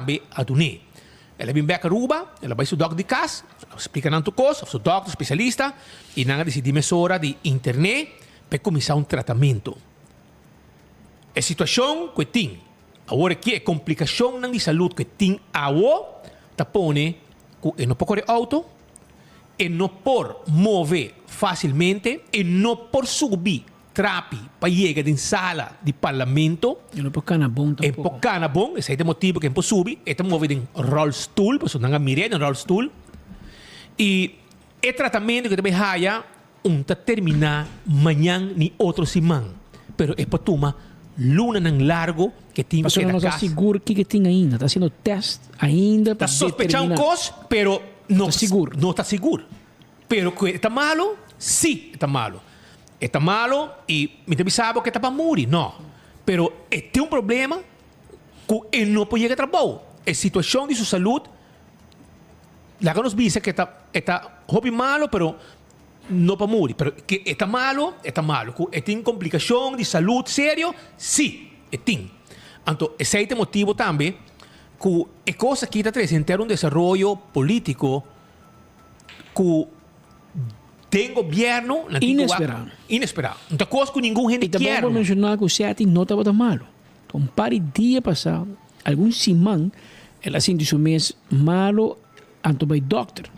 tambe a dun'é. El a bin bek Aruba, el a bai su dòkter di kas, a splika nan tur kos, òf su dòkter spesialista, i nan a disidí mesora di intern'é pa e kuminsá un tratamentu. E situashon ku e tin awor aki, e komplikashonnan di salud ku e tin awo, ta pone ku e no por kore outo, e no por move fásilmente, e no por subi trapi pa yega den sala di parlamento. E no por cana bon tampoco. E por cana bon, esei ta e motibo cu e por subi. E ta move den rolstoel, pasobra nan a mir'é den rolstoel. Y e tratamento cu e ta bay haya un ta termina mañan ni otro siman, pero e por tuma lunanan largo cu e tin cu Pasobra keda no ta cas. sigur kico e tin ainda. Ta haciendo test ainda pa Ta sospecha un determina. cos, pero no Ta sigur. no ta sigur. Pero ku e ta malo? Sí, e ta malo. E ta malo i mi ta bisa bo ku e ta pa muri? No. Pero e tin un problema ku e no por yega trabou. E situashon di su salud, laga nos bisa ku e ta e ta hopi malo pero no pa muri. Pero ke e ta malo, e ta malo. Ku e tin komplikashon di salud serio? Sí, e tin. Anto esei ta e motibu tambe ku e kos aki ta trese henter un desaroyo polítiko ku den gobierno nan tin ku wak Inesperá. inesperá. Un ta kos ku ningun hende I ta bon kier. pa menshoná ku Setti no tabata malu. Un par di dia pasá, algun siman, el a sinti su mes malu anto bai dòkter.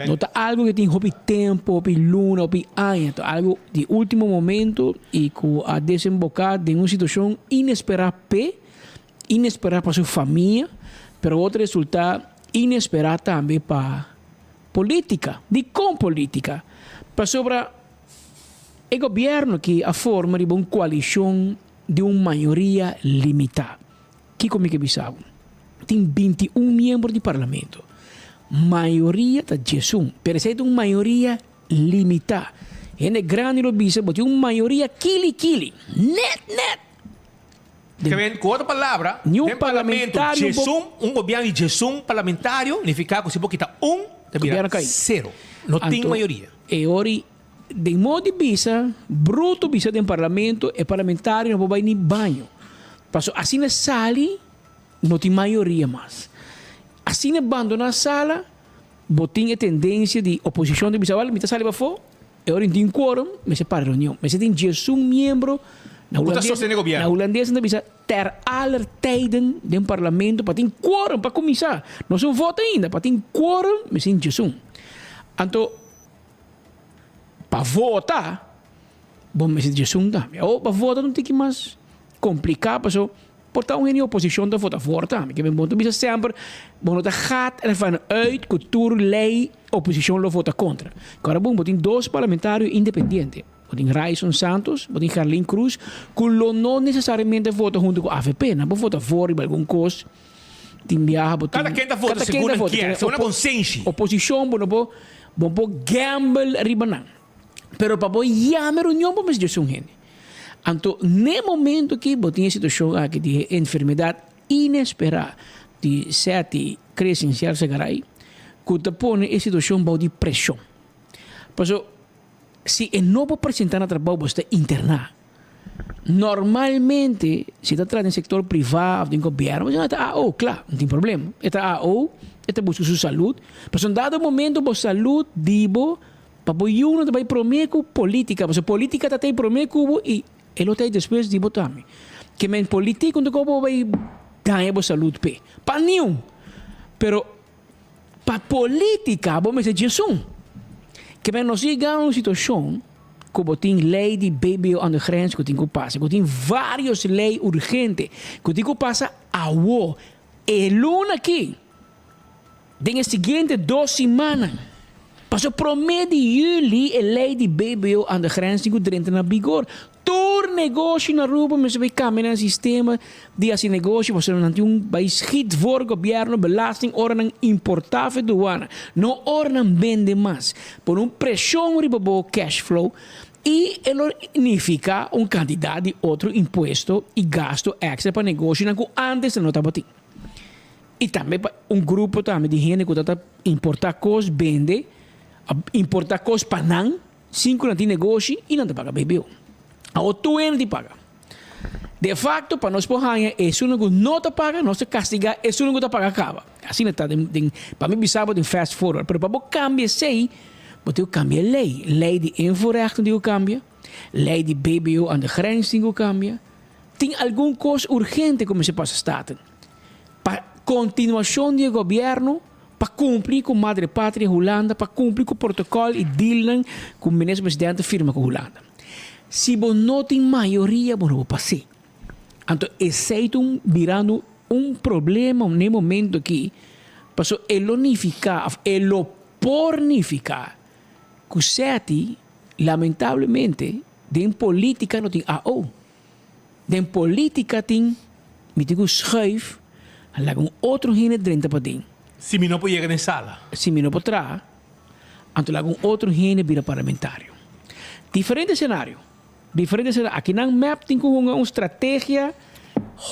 No ta algu ku tin hopi tempu, hopi luna, hopi aña. Ta algu di último momento i ku a desemboká den un situashon inesperá p'e, inesperá pa su famia, pero otro resultá inesperá tambe pa Politica. Dicon politica? Pasobra e gobierno aki a forma riba un coalicion di un mayoria limita. Kico mi ke bisa bo? Tin 21 miembro di parlamento. Mayoria ta 11, pero esey ta un mayoria limita. Hende grandi lo bisa bo tin un mayoria kili kili, net net. Ke men, ku otro palabra, Ni un den parlamento parlamentario bo. djesun, un gobierno di djesun parlamentario nifiká ku si bo kita un, ta bira Gobierno kai. sero. No tin Anto, mayoria. e ora den modo di bisa, bruto bisa den parlamento, e parlamentario no por bai ni baño. Paso asina sali, no tin mayoria mas. Asina bandoná sala, bo tin e tendensia di oposishon ta bisa, wèl, mi ta sali pafó. E ora tin quorum, mester para reunion. Mester tin diesun miembro, na Ku ta hulandes, sostene gobierno. na hulandes nan ta bisa ter aller tijden den parlamento pa tin quorum pa kuminsá. No es un voto ainda, pa tin quorum mester tin diesun. Anto pa vota bo mester diesun tambe. Awor pa vota ta un tiki mas kompliká paso Por ta un hende di oposicion ta vota voor tambe. Ke men bo ta bisa semper, bo no ta gaat ervan uit ku tur ley oposicion lo vota kontra. Kòrda bon, bo tin dos parlamentario independiente. Bo tin Ryson Santos, bo tin Gerlin Cruz, ku lo no nesesariamente vota huntu ku avp. Nan por vota voor riba algun kos. Tin biaha bo tin. Kada ken ta vota Kada ken segun ta nan vota. kier, segun nan konsenshi. Oposicion bo no por, bo no por gamble riba nan. Pero pa bo yama e reunion bo mester djis un hende. Anto n'e momento ki bo tin e situacion aki di e enfermedad inespera di Seti Crescencial Segaray cu ta pone e situacion bao di presion. Paso si e no por presenta na trabao bo sta interna. Normalmente si ta traha den sector priva of den gobierno bo ta AO cla no tin problema. E ta AO e ta busca su salud pasobra un dado momento bo salud di bo Pa bo yu no ta bai prome ku politika, pasobra politika ta tei prome ku bo i e lo tei despues di bo tambe. Ke men politiko no ta koba bo bai daña bo salud p'e, pa niun. Pero pa politika bo mester djesun. Ke men nos yega un situashon ku bo tin lei di BBO aan de grens ku tin ku pasa, ku tin varios lei urgente ku tin ku pasa awo, e luna aki. Den e siguiente dos simannan, paso promé di yüli e lei di BBO aan de grens tin ku drenta na bigor. Tur negoshi na Aruba mester bai kambia nan sistema di hasi negoshi pasobra nan tin un bai schiet voor gobièrnu belasting ora nan importá for duana, no ora nan bende mas. Pone un preshon riba bo cash flow i e lo nifiká un kantidat di otro impuesto i gasto èkstra pa negoshinan ku ántes nan no tabatin. I tambe pa un grupo tambe di hende ku ta ta importá kos, bende, a importá kos pa nan sin ku nan tin negoshi i nan ta paga BBO. Awor tur hende tin paga. De facto, pa nos por haña esunnan ku no ta paga, nos ta kastigá esunnan ku ta paga kaba. Asina ta den, den, pa mi bisa bo den fast forward. Pero pa bo kambia esei, bo tin ku kambia e lei. Lei di invoerrechten tin ku kambia, lei di BBO aan de grens tin ku kambia. Tin algun kos urgente ku mester pasa Staten. Pa kontinuashon di e gobièrnu, pa kumpli ku Madre Patria Hulanda, pa kumpli ku protokòl i dealnan ku Minister Presidente firma ku Hulanda. Si bo no tin mayoria bo no por pas'é. Anto esei ta un birando un problema n'e momento aki, pasobra e lo nifiká òf e lo por nifiká ku Seti lamentablemente den polítika no tin AO. Den polítika tin mi tin ku schuif laga un otro hende drenta paden. Si mi no por yega den sala. Si mi no por traha. Anto laga un otro hende bira parlamentario. Diferente scenario, diferente scenario. Akinan mep tin cu hunga un strategia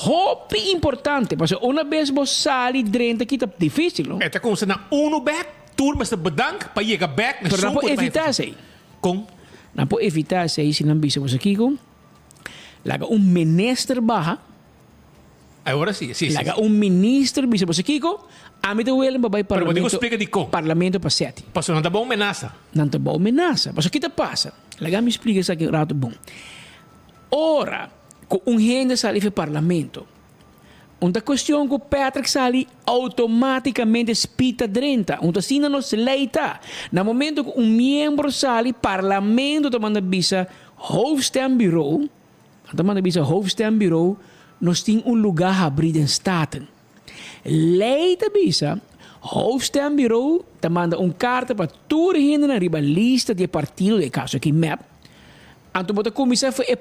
hopi importante, pasobra una bes bo sali drenta aki ta dificil, no? E ta cuminsa na uno bek, tur mester bedank pa yega bek na Pero nan esun por cu ta evita bay esey. Con? Nan por evita esey si nan bisa boso kico, laga un minister baha. Ahora si, si, si. Laga un minister bisa boso kiko, ami ta welen pa bai Pero bo tin ku parlamento, splika dikon. parlamento pa seti. Pasobra nan ta bou menasa. Nan ta bou menasa. Pasobra ki ta pasa? Laga mi splika esaki un ratu bon. Ora ku un hende sali for parlamento, un ta kuestion ku Patrick sali outomatikamente Speed ta drenta. Un ta asina nos lei ta. Na momento ku un miembro sali, parlamento ta manda bisa hoofdstembureau, Nan ta manda bisa Hoofdstembureau nos tin un lugá habrí den Staten. Lei ta bisa Hoofdstembureau ta manda un karta pa tur hendenan riba lista di e partido, den e kaso aki mep. Anto bo ta kuminsá for e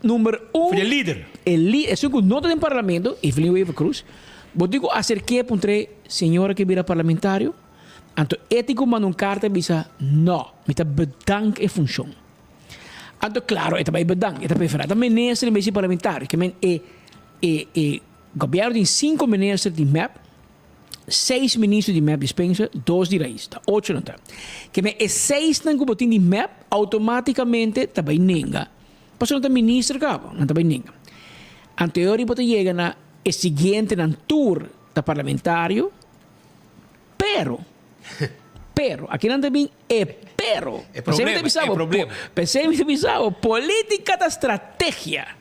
number un. For e lider. E li, esun ku no ta den parlamento, Evelyn Wever-Croes, bo tin ku aserk'é puntr'é, Señora ke bira parlamentario? Anto e tin ku manda un karta bisa, No, mi ta bedank e funshon. Anto claro e ta bay bedank, e ta prefera ta minister en bes di parlamentario. Ke men e e e gobierno tin cinco minister di mep, seis minister di mep dispensa, dos di raiz, ta ocho nan ta. Ke men e seisnan ku bo tin di mep automaticamente ta bay nenga, pasobra nan ta minister kaba, nan ta bay nenga. Anto e ora bo ta yega na e siguientenan tur ta parlamentario, Pero, pero, aki nan ta bin e pero. E problema, e problema. P'esei mi ta bisa bo, politica ta strategia.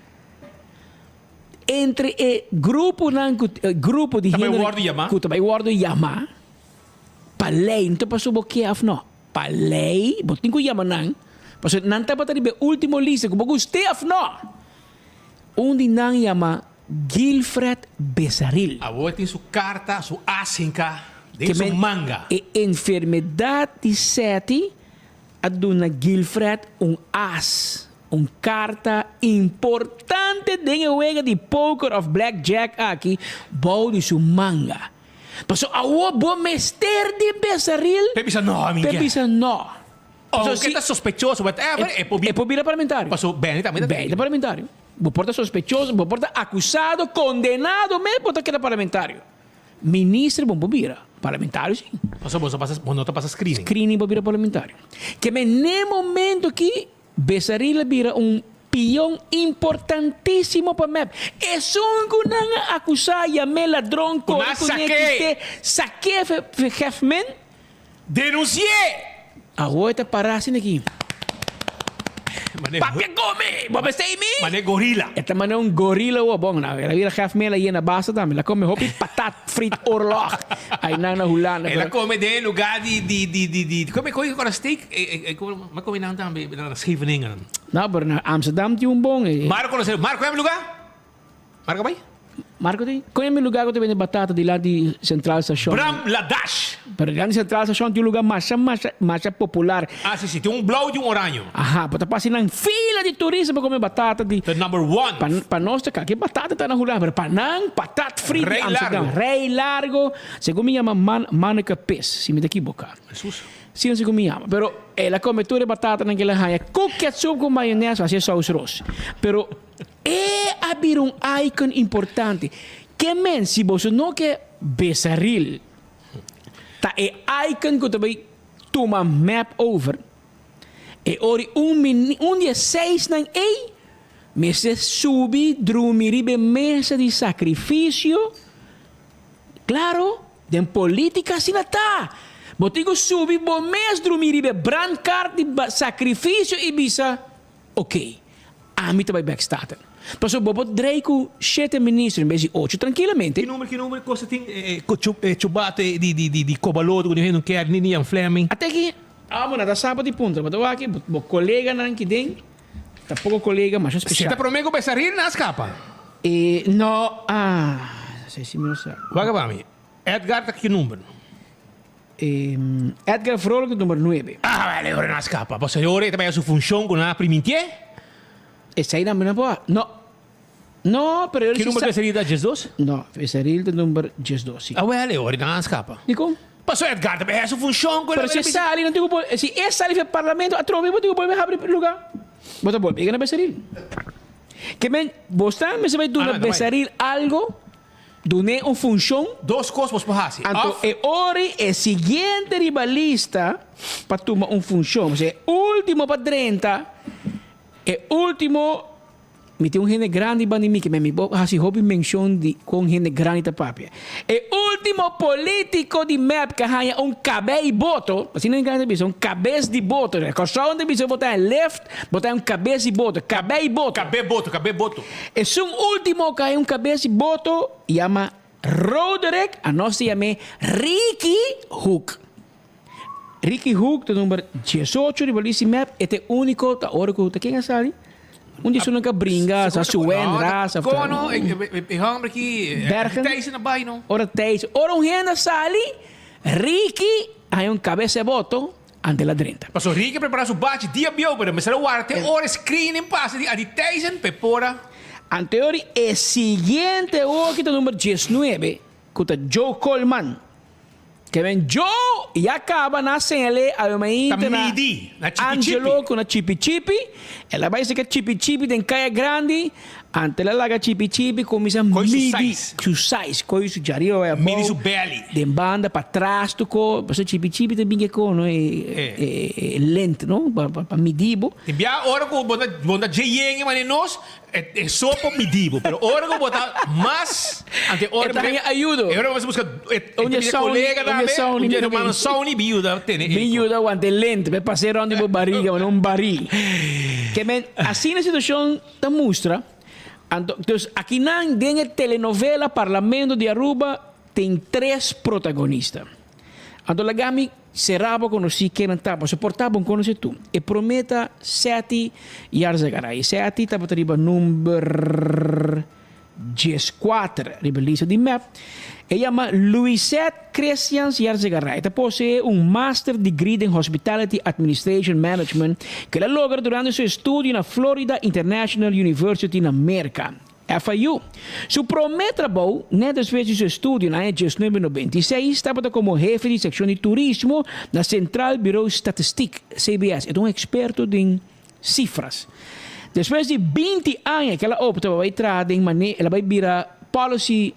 Entre e gruponan ku, e grupo di Ta bai hende wòrdu yamá. ku ta bai wòrdu yamá pa lei, no ta pasobra bo ke òf no, pa lei bo tin ku yama nan, pasobra nan tabata riba e último lista ku bo gust'é òf no. Un di nan yama Guilfred Besaril. Awor e tin su karta, su asinka den su manga. E enfermedat di Seti a duna Guilfred un as, un karta importante den e wega di poker of blackjack aki bou di su manga. Pasobra awor bo mester di Besaril P'e bisa no, p'e bisa no. Ounke ta sospechoso, whatever, e por E por bira parlamentario. Paso Benny tambe ta Benny ta parlamentario. Bo por ta sospechoso, bo por ta akusado, kondenado mes bo ta keda parlamentario. Minister bo no por bira, parlamentario si. Paso bo pasa, bo no ta pasa screening. Screening pa bira parlamentario. Ke men n'e momento aki Besaril a bira un pion importantisimo pa mep. Esun ku nan a akusá yam'é ladron, Ku kore nan kuné, sak'é. kit'é, sak'é vergef men. Denunsi'é! Awor e ta pará asina aki. Mane Papia come! Bo mester ei mi? Mane gorila. E ta mane un gorila awor. Bon, na el a bira gef mela yena basta tambe. El a come hopi patat friet oorlog ainan na Hulanda. El a come den e lugar di di di di di come come ora steak e e come come nan tambe na Scheveningen. No, pero na Amsterdam tin un bon. Marco conoce Marco e lugar? Marco bai? Marco tin? Kon e mi lugar ku ta bende batata dilanti di Centraal Station? Bram Ladash. Pero dilanti di Centraal Station tin un lugar masha masha masha popular. Ah si si, tin un blou i tin un oraño. Aha, bo ta pasa nan fila di turista pa kome batata di. The number one. Pa pa nos ta kaki batata ta na Hulanda, pero pa nan patat frit di Rei Amsterdam. largo. Rei largo, segun mi yama man Manneke Pis, si mi ta ekiboká. Jesus. Si no segun mi yama. Pero el a kome tur e batatanan ku el a haña ku ketchup ku mayones, hasi e saus ros. Pero. E a bira un icon importante. Ke men si boso no ke Besaril ta e icon ku ta bai tuma mep over, e ori un mini un di e seisnan ei. Mester subi drumi riba e mesa di sacrificio? Claro, den politica asina ta. Bo tin cu subi bo mes drumi riba e brandkaart di sacrificio y bisa, Ok, ami ta bay bek Staten. Pasobra bo por drei cu shete minister en bes di ocho trankilamente. Ki number, ki number cosa tin e chubate di Cobaloto cu ni hende no kier, ni Jan Flemming? Ate ki amo na ta sapa di puntra, bo ta wak bo coleganan ki den. Ta poko kolega masha Si spesial. ta prome ku Besaril na skapa. E no ah esei si mi no sa. Wak pa mi. Edgar ta ki number? E Edgar Vrolijk ta number nuebe. Ah wèl e ora na skapa. Pasobra e ora e ta bai su funshon ku nan a primintié. Esei nan mi no por no no pero e ora Ki si number sa. Besaril ta diesdos? No Besaril ta number diesdos si. Ah wèl e ora nan a skapa. Dikon? Pasobra Edgar ta bay haci su funcion cu el Pero si e sali no tin cu bolbe, si e sali for e parlamento atrobe bo tin cu bolbe habri lugar. Bo ta bolbe yega na Besaril. Ke men bo sta mester bay duna Besaril algo, dun'e un funcion. Dos cos bos por haci, Anto of. e ori e siguiente riba lista pa tuma un funcion, pasobra e ultimo pa drenta, e ultimo. Mi tin un hende grandi banda di mi ke mi bo hasi hopi menshon di kon hende grandi ta papia. E ultimo politico di mep ke haña un kabei boto, asina hende grandi ta bisa, un kabes di boto. Na Kòrsou nan ta bisa bo ta haña lift, bo ta haña un kabes di boto, kabei boto. Kabei boto, kabei boto. Esun ultimo ke haña un kabes di boto yama Roderick, anos ta yam'é Ricky Hoek. Ricky Hoek ta number diesocho riba lista di mep, e ta e unico ta ora cu ta ken a sali? Un di esunnan cu a bringa, sa Suen, Ras of ta. No, e homber aki, Bergen. Thijs na bay no. Ora Thijs, ora un hende a sali, Ricky haña un cabeza de boto ante el a drenta. Paso Ricky a prepara su bachi dia bieu, pero mester a warda te ora e screening pasa di adi Thijs p'e por a. Anteori e siguiente hoki ta number diesnuebe cu ta Joe Coleman. Ke men Joe ya kaba na señal'é awe mainta Ta na midi, na chipi chipi. Angelo ku na chipi chipi. El a bai seka chipi chipi den kaya grandi, ante el a laga chipi chipi kuminsá Koi su midi size. su size, koi su djariba bai abou, Midi su belly. den banda patras tuko, pasobra chipi chipi ta bin ke ko no e e lent no pa pa midi bo. Tin bia ora ku bo ta bo ta dje yenge manera nos, E so por midi bo, pero ora ku bo ta mas ante ora E ta haña ayudo. E ora bo mester buska e Un e kolega tambe, un dje hermano Sony bin yuda tene Bin yuda wanta e lente, pa e pas'é rònt di bo bariga manera un barí. Ke men asina e situashon ta mustra. Anto, dus akinan den e telenovela Parlamento di Aruba tin tres protagonista. Anto laga mi será bo konosí ken nan ta, pasobra por ta bo konosé tur. E promé ta Seti Yarzagaray. Seti tabata riba number dieskuater riba lista di mep. E yama Luisette Christians Yarzagaray. E ta poseé un master degree den Hospitality Administration Management ku el a logra durante su estudio na Florida International University na Merka. FIU. Su promé trabou, nèt despues di su estudio na aña diesnuebe nobenta i seis, tabata komo hefe di sekshon di turismo na Centraal Bureau Statistiek, CBS. E ta un eksperto den sifras. Despues di binti aña ku el a opta pa bai traha den mane, el a bai bira policy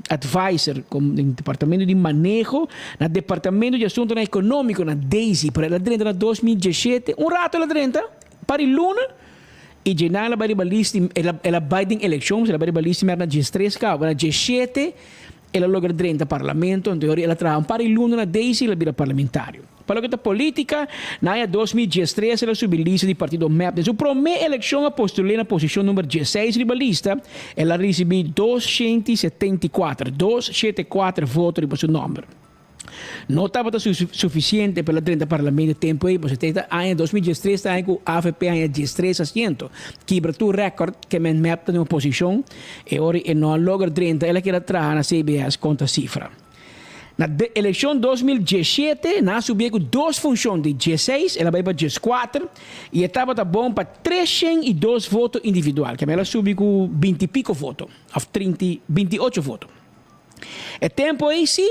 advisor den departamento di maneho na Departamento di Asuntonan Ekonómiko na DESI, pero el a drenta na 2017, un rato el a drenta, par di luna, I dje nan el a bai riba lista di, el a, el a bai den elekshon, el a bai riba lista di mèrk na diestres kaba, na dieshete el a logra drenta parlamento, anto e ora el a traha un par di luna na Daisy el a bira parlamentario. Pa loke ta politika, na aña 2013 el a subi lista di partido mep. Den su promé elekshon a postul'é na posishon number dieseis riba lista, el a risibí 274, dos shete kuater, voto riba su nòmber. No tabata sufisiente pa el a drenta parlamento e tempu ei, pasobra ta aña 2013 ta aña ku avp haña 13 asiento, kibra tur rèkòrt ke men mep ta den oposishon, e ora e no a logra drenta el a keda traha na CBS konta sifra. Na elekshon 2017 nan a subié ku dos funshon di 16 el a bai pa 14 i e tabata bon pa 302 voto individual, ke men el a subi ku binti i piko voto òf trinta 28 voto. E tempo ei si,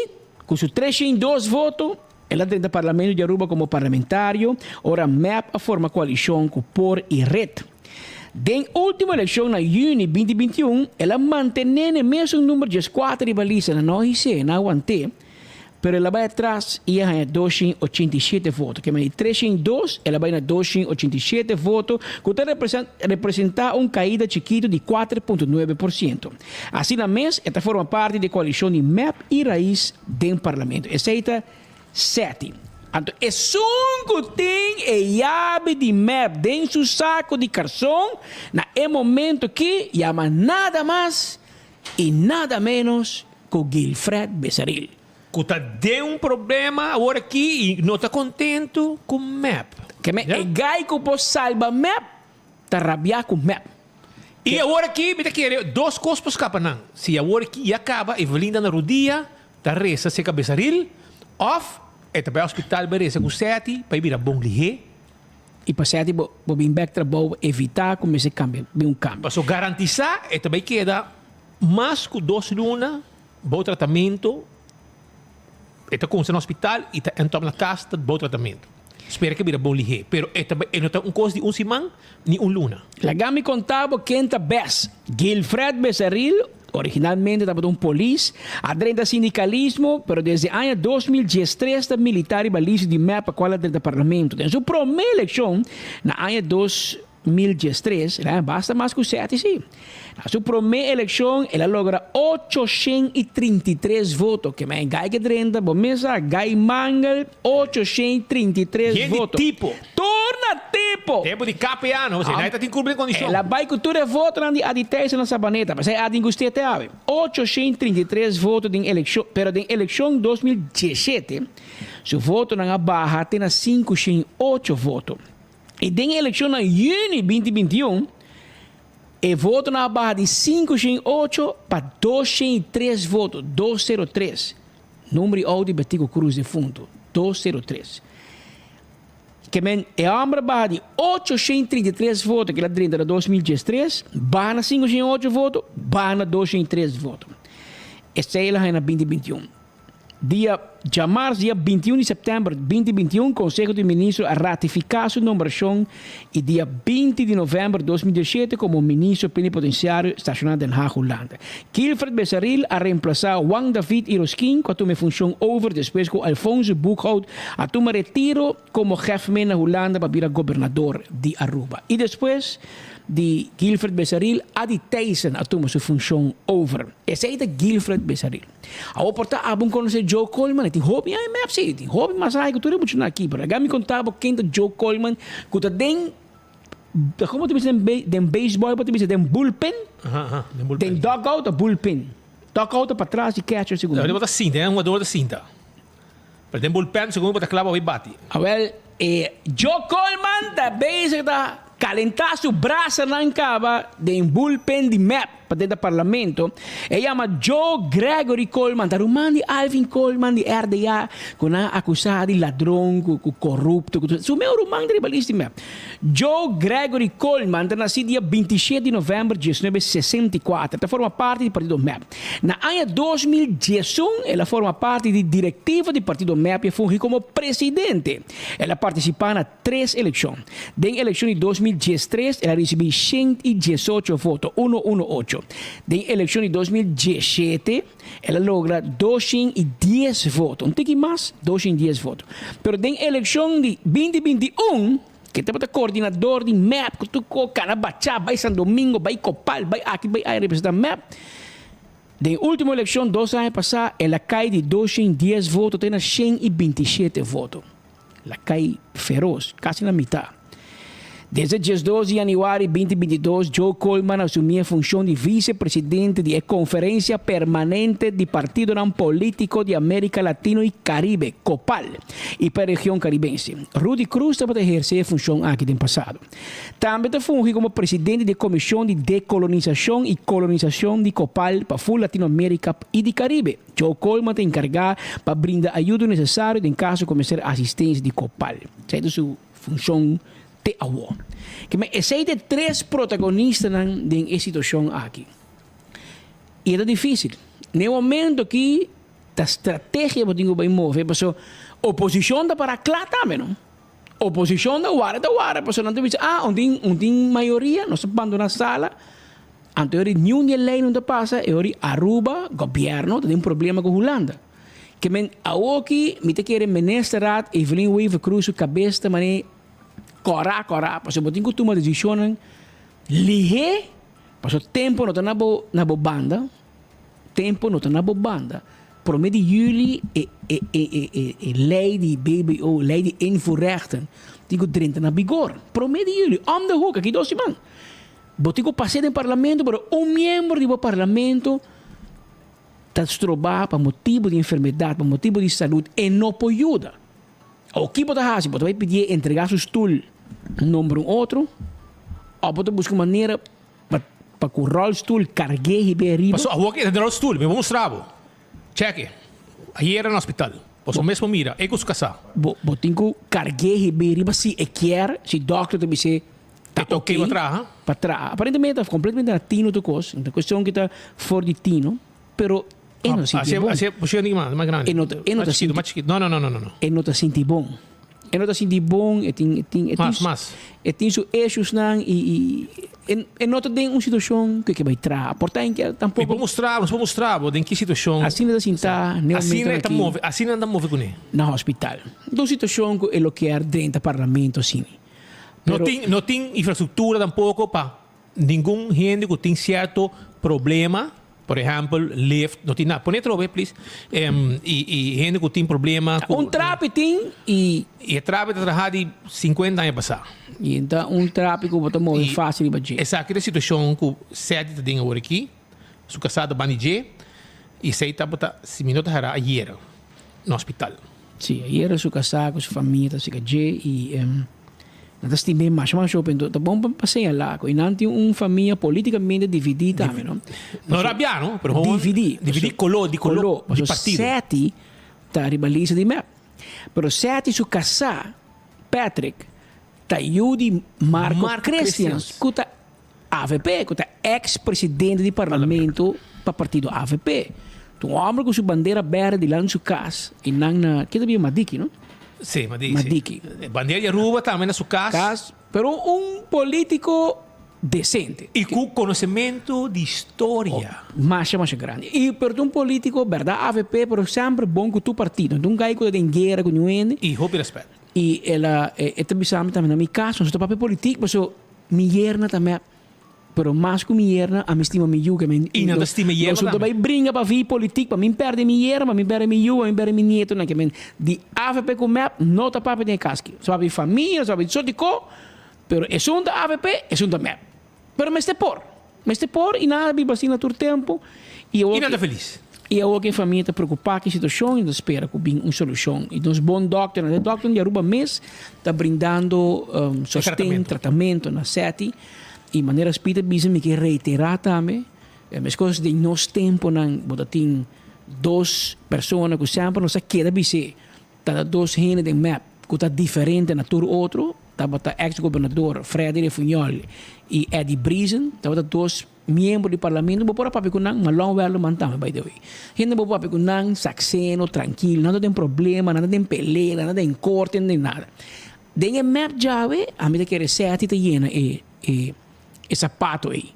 cu su 302 voto, el a drenta Parlamento di Aruba como parlamentario ora mep a forma coalicion cu por y red. Den ultimo eleccion na juni 2021, el a mantene n'e mesun number 14 riba lista na no hise, na awante. Pero el a bai atras i a haña 287 voto. Ke men di 302 el a bai na 287 voto, ku ta representá un kaida chikitu di 4.9%. Asina mes e ta forma parti di e koalishon di mep i rais den parlamento. Esei ta Seti. Anto esun ku tin e yabi di mep den su sako di karson na e momento ki yama nada mas i nada ménos ku Guilfred Besaril. Ku ta den un problema awor aki i no ta kontentu ku mep. Ke men e gai ku por salba mep ta rabiá ku mep. I awor aki mi ta kere dos kos por skapa nan. Si awor aki ya kaba Evelyn ta na rudia ta resa serka Besaril òf e ta bai hospital bai resa ku Seti pa e bira bon lihé. I pa Seti bo bo bin bèk trabou evitá ku mester kambia bin un kambio. Paso garantisá e ta bai keda mas ku dos luna bou tratamentu. E ta kumsa na hospital i ta end up na kas ta bou tratamentu. Spera ke bira bon lihé, pero e ta e no ta un kos di un siman ni un luna. Laga mi konta bo ken ta bes. Guilfred Besaril, originalmente tabata un polis, a drenta sindikalismo, pero desde aña 2013 ta militá riba lista di mep pa kual a drenta parlamento. Den su promé elekshon na aña 2013, el a basta mas ku seti si. Na su promé elekshon el a logra 833 voto. Ke men gai ke drenta, bo mes sa, gai mangel, 833 Yen di voto. tipo. Tur na tipo! Tempo di KPA no, si nai ta tin kurba den kondishon. El a bai ku tur e votonan di Adi Thijssen na Sabaneta, pasei Adi gust'é te awe. 833 voto den elekshon, pero den elekshon 2017 su votonan a baha te na 508 voto. I den e elekshon na yüni 2021, e votonan a baha di 508 pa 203 voto, 203. Number di outo di Betico Croes defunto, 203. Ke men e hòmber a baha di 833 voto ke el a drenta na 2013, baha na 508 voto, baha na 203 voto. Esei el a haña na 2021. Dia djamars dia 21 di sèptèmber 2021 Konseho di Ministro a ratifiká su nombrashon i dia 20 di novèmber 2017 komo Ministro Plenipotensiario stashoná Den Haag, Hulanda. Guilfred Besaril a remplasá Juan David Irosquin ku a tuma e funshon over despues ku Alfonso Boekhout a tuma retiro komo hefmen na Hulanda pa bira gobernador di Aruba. I despues di Guilfred Besaril, Adi Thijssen a tuma su funshon over. Esei ta Guilfred Besaril. Awor por ta abo konosé Joe Coleman, e tin hopi aña mep si, e tin hopi mas aña ku tur e muchanan aki, pero laga mi konta bo ken ta Joe Coleman ku ta den, komo ta bisa den beisbòl bo ta bisa den bullpen? Aha, aha, den bullpen. Den dugout of bullpen? Dugout ta patras di catcher segun mi. Bo ta sinta, e hugador ta sinta. Pero den bullpen segun mi bo ta kla pa bai bati. Awel, e Joe Coleman ta bezig ta kalentá su brasanan kaba den bullpen di mep. Pa den ta parlamento, e yama Joe Gregory Coleman, ta ruman di Alvin Coleman di RDA, ku nan a akusá di ladron, ku ku korupto, ku tur. Su meu ruman ta riba list di mep. Joe Gregory Coleman ta nasí dia 27 di novèmber 1964, ta forma parti di partido mep. Na aña 2011 el a forma parti di direktiva di partido mep i a fungi komo presidente. El a partisipá na tres elekshon. Den elekshon di 2013 el a risibí 118 voto, uno uno ocho. Den elekshon di 2017 el a logra 210 voto, un tiki mas, 210 voto. Pero den elekshon di 2021, ke tabata koordinador di mep ku tur ko kana bachá bai San Domingo, bai Kopal, bai aki, bai aya representá mep, den último elekshon dos aña pasá el a kai di 210 voto te na 127 voto. La kai feros, kasi na mitá. Desde 12 di yanüari 2022 Joe Coleman a asumí e funshon di vise-presidente di e Konferensia Permanente di Partidonan Polítiko di Amérika Latino i Karibe, COPAL, i pa e region karibense. Rudy Croes tabata ehersé e funshon aki den pasado. Tambe ta fungi komo presidente di e Komishon di Dekolonisashon i Kolonisashon di COPAL pa ful Latinoamérika i di Karibe. Joe Coleman ta enkargá pa brinda ayudo nesesario den kaso ku mester asistensia di Copal. Esei ta su funshon te awor. Kimen esei ta e tres protagonistanan den e situashon aki. I e ta difísil. Na e momento aki ta strategia bo tin ku bai move pasobra oposishon ta para kla tambe no. Oposishon ta wara ta wara pasobra nan ta bisa ah un tin un tin mayoria nos ta bandoná sala. Anto e ori niun di e lei no ta pasa, e ori Aruba, gobierno, ta den problema ku Hulanda. Ke men awoki mi ta kere Ministerraad Evelyn Wever-Croes su kabes ta manera kòrá kòrá pasobra bo tin ku tuma desishonnan lihé pasobra tempu no ta na bo na bo banda, tempu no ta na bo banda. Promé di yüli e e e e e lei di BBO, lei di invoerrechten tin ku drenta na bigor. Promé di yüli, om de hoek, aki dos siman. Bo tin ku pas'é den parlamento pero un miembro di bo parlamento ta strobá pa motibu di enfermedat, pa motibu di salud, e no por yuda. Awor ki bo ta hasi? Bo ta bai pidié entregá su stul nombra un otro? Òf bo ta buska un manera pa pa ku ròlstul karg'é hib'é ariba? Pasobra awor ke ta den ròlstul, mi por mustra bo. Chèk'e. Ayera na hospital. Boso mes por mira, e ku su kasá. Bo bo tin ku karg'é hib'é riba si e kier, si dòkter ta bis'é Ta ok pa traha? Pa traha. Aparentemente ta completamente na tino tur cos. Ta cuestion cu ta for di tino, pero e no ta sinti bon. Haci posicion di mas, mas grandi. E no ta, e no ta sinti. Mas chikito, mas chikito. No, no, no, no, no. E no ta sinti bon. E no ta sinti bon, e tin, e tin, e tin. Mas, mas. E tin su issuesnan y, y e, e no ta den un situacion cu e ke bay traha. Por ta en ke tampoco. Mi por mustra bo, nos por mustra bo den ki situacion. Asina ta sinta ne momento Asina e ta move, asina nan ta move cune. Na hospital. Ta un situacion cu e lo kier drenta parlamento asina. No tin, no tin infrastructura tampoco pa ningun hende cu tin cierto problema, por ehempel lift, no tin nada. Pone atrobe please. Y, y hende cu tin problema cu. Un trapi tin y. Y e trapi ta traha di cincuenta aña pasa. Y ta un trapi cu bo ta move facil riba dje. Esaki ta e situacion cu Seti ta den awor aki. Su casá ta banda di dje y esey tabata, si mi no ta hera, ayer na hospital. Sí, ayera su casá cu su famia ta siga dje y nan ta stim'é masha masha hopi. Enton ta bon pa señalá cu nan tin un famia politicamente dividí tambe, no? No rabiá, no, pero gewoon Dividí. Dividí coló, di coló, di Pasobra partido. Seti ta riba lista di mep. Pero Seti su casá, Patrick, ta yu di Marco Marco Christians, Christians. cu ta Avp, cu ta ex presidente di parlamento pa partido avp. Ta un homber cu su bandera berde dilanti su cas y nan na, ke ta bira Madiki no? Si, Madiki. Madiki. E bandera di Aruba tambe na su cas. Cas, pero un politico decente. Y cu conocemento di historia. Masha, masha grandi. Y pero ta un politico, berdad avp, pero semper bon cu tur partido. No ta un guy cu ta den guera cu niun hende. Y hopi respet. Y el a, e ta bisa mi tambe na mi cas, nos ta papia politic, paso Mi yerna ta mep, pero mas ku mi yerna, ami stima mi yu. I nan ta stima e yerna Nos no ta tambe. bai bringa pa vi politik, pa mi perde mi yerna, pa mi perde mi yu, pa mi perde mi nietonan. Ke men di avp ku mep no ta papia den e kas aki. Nos papia di famia, nos papia di soti ko, pero esun ta avp, esun ta mep. Pero mester por. Mester por i nan a biba asina tur tempu. I awor I nan ta felis. I awor ku e famia ta preokupá ku e situashon i ta spera ku bin un solushon. I nos bon dòkternan, e dòkternan di Aruba mes ta brindando sosten, tratamentu na Seti. I manera Spi ta bisa mi ke reiterá tambe, meskos den nos tempunan bo ta tin dos persona ku semper nos a keda bis'é Ta dos hende den mep ku ta diferente na tur otro, tabata eks gobernador Freddy Refunjol i Eddy Briesen, tabata dos miembro di parlamento, bo por a papia ku nan, Malon Werleman tambe by the way. Hende bo por papia ku nan, sakseno, trankil, nan no ta den problema, nan no ta den pelea, nan no ta den korte, nan no ta den nada. Den e mep djawe, ami ta kere Seti ta yena e e e sapato ei.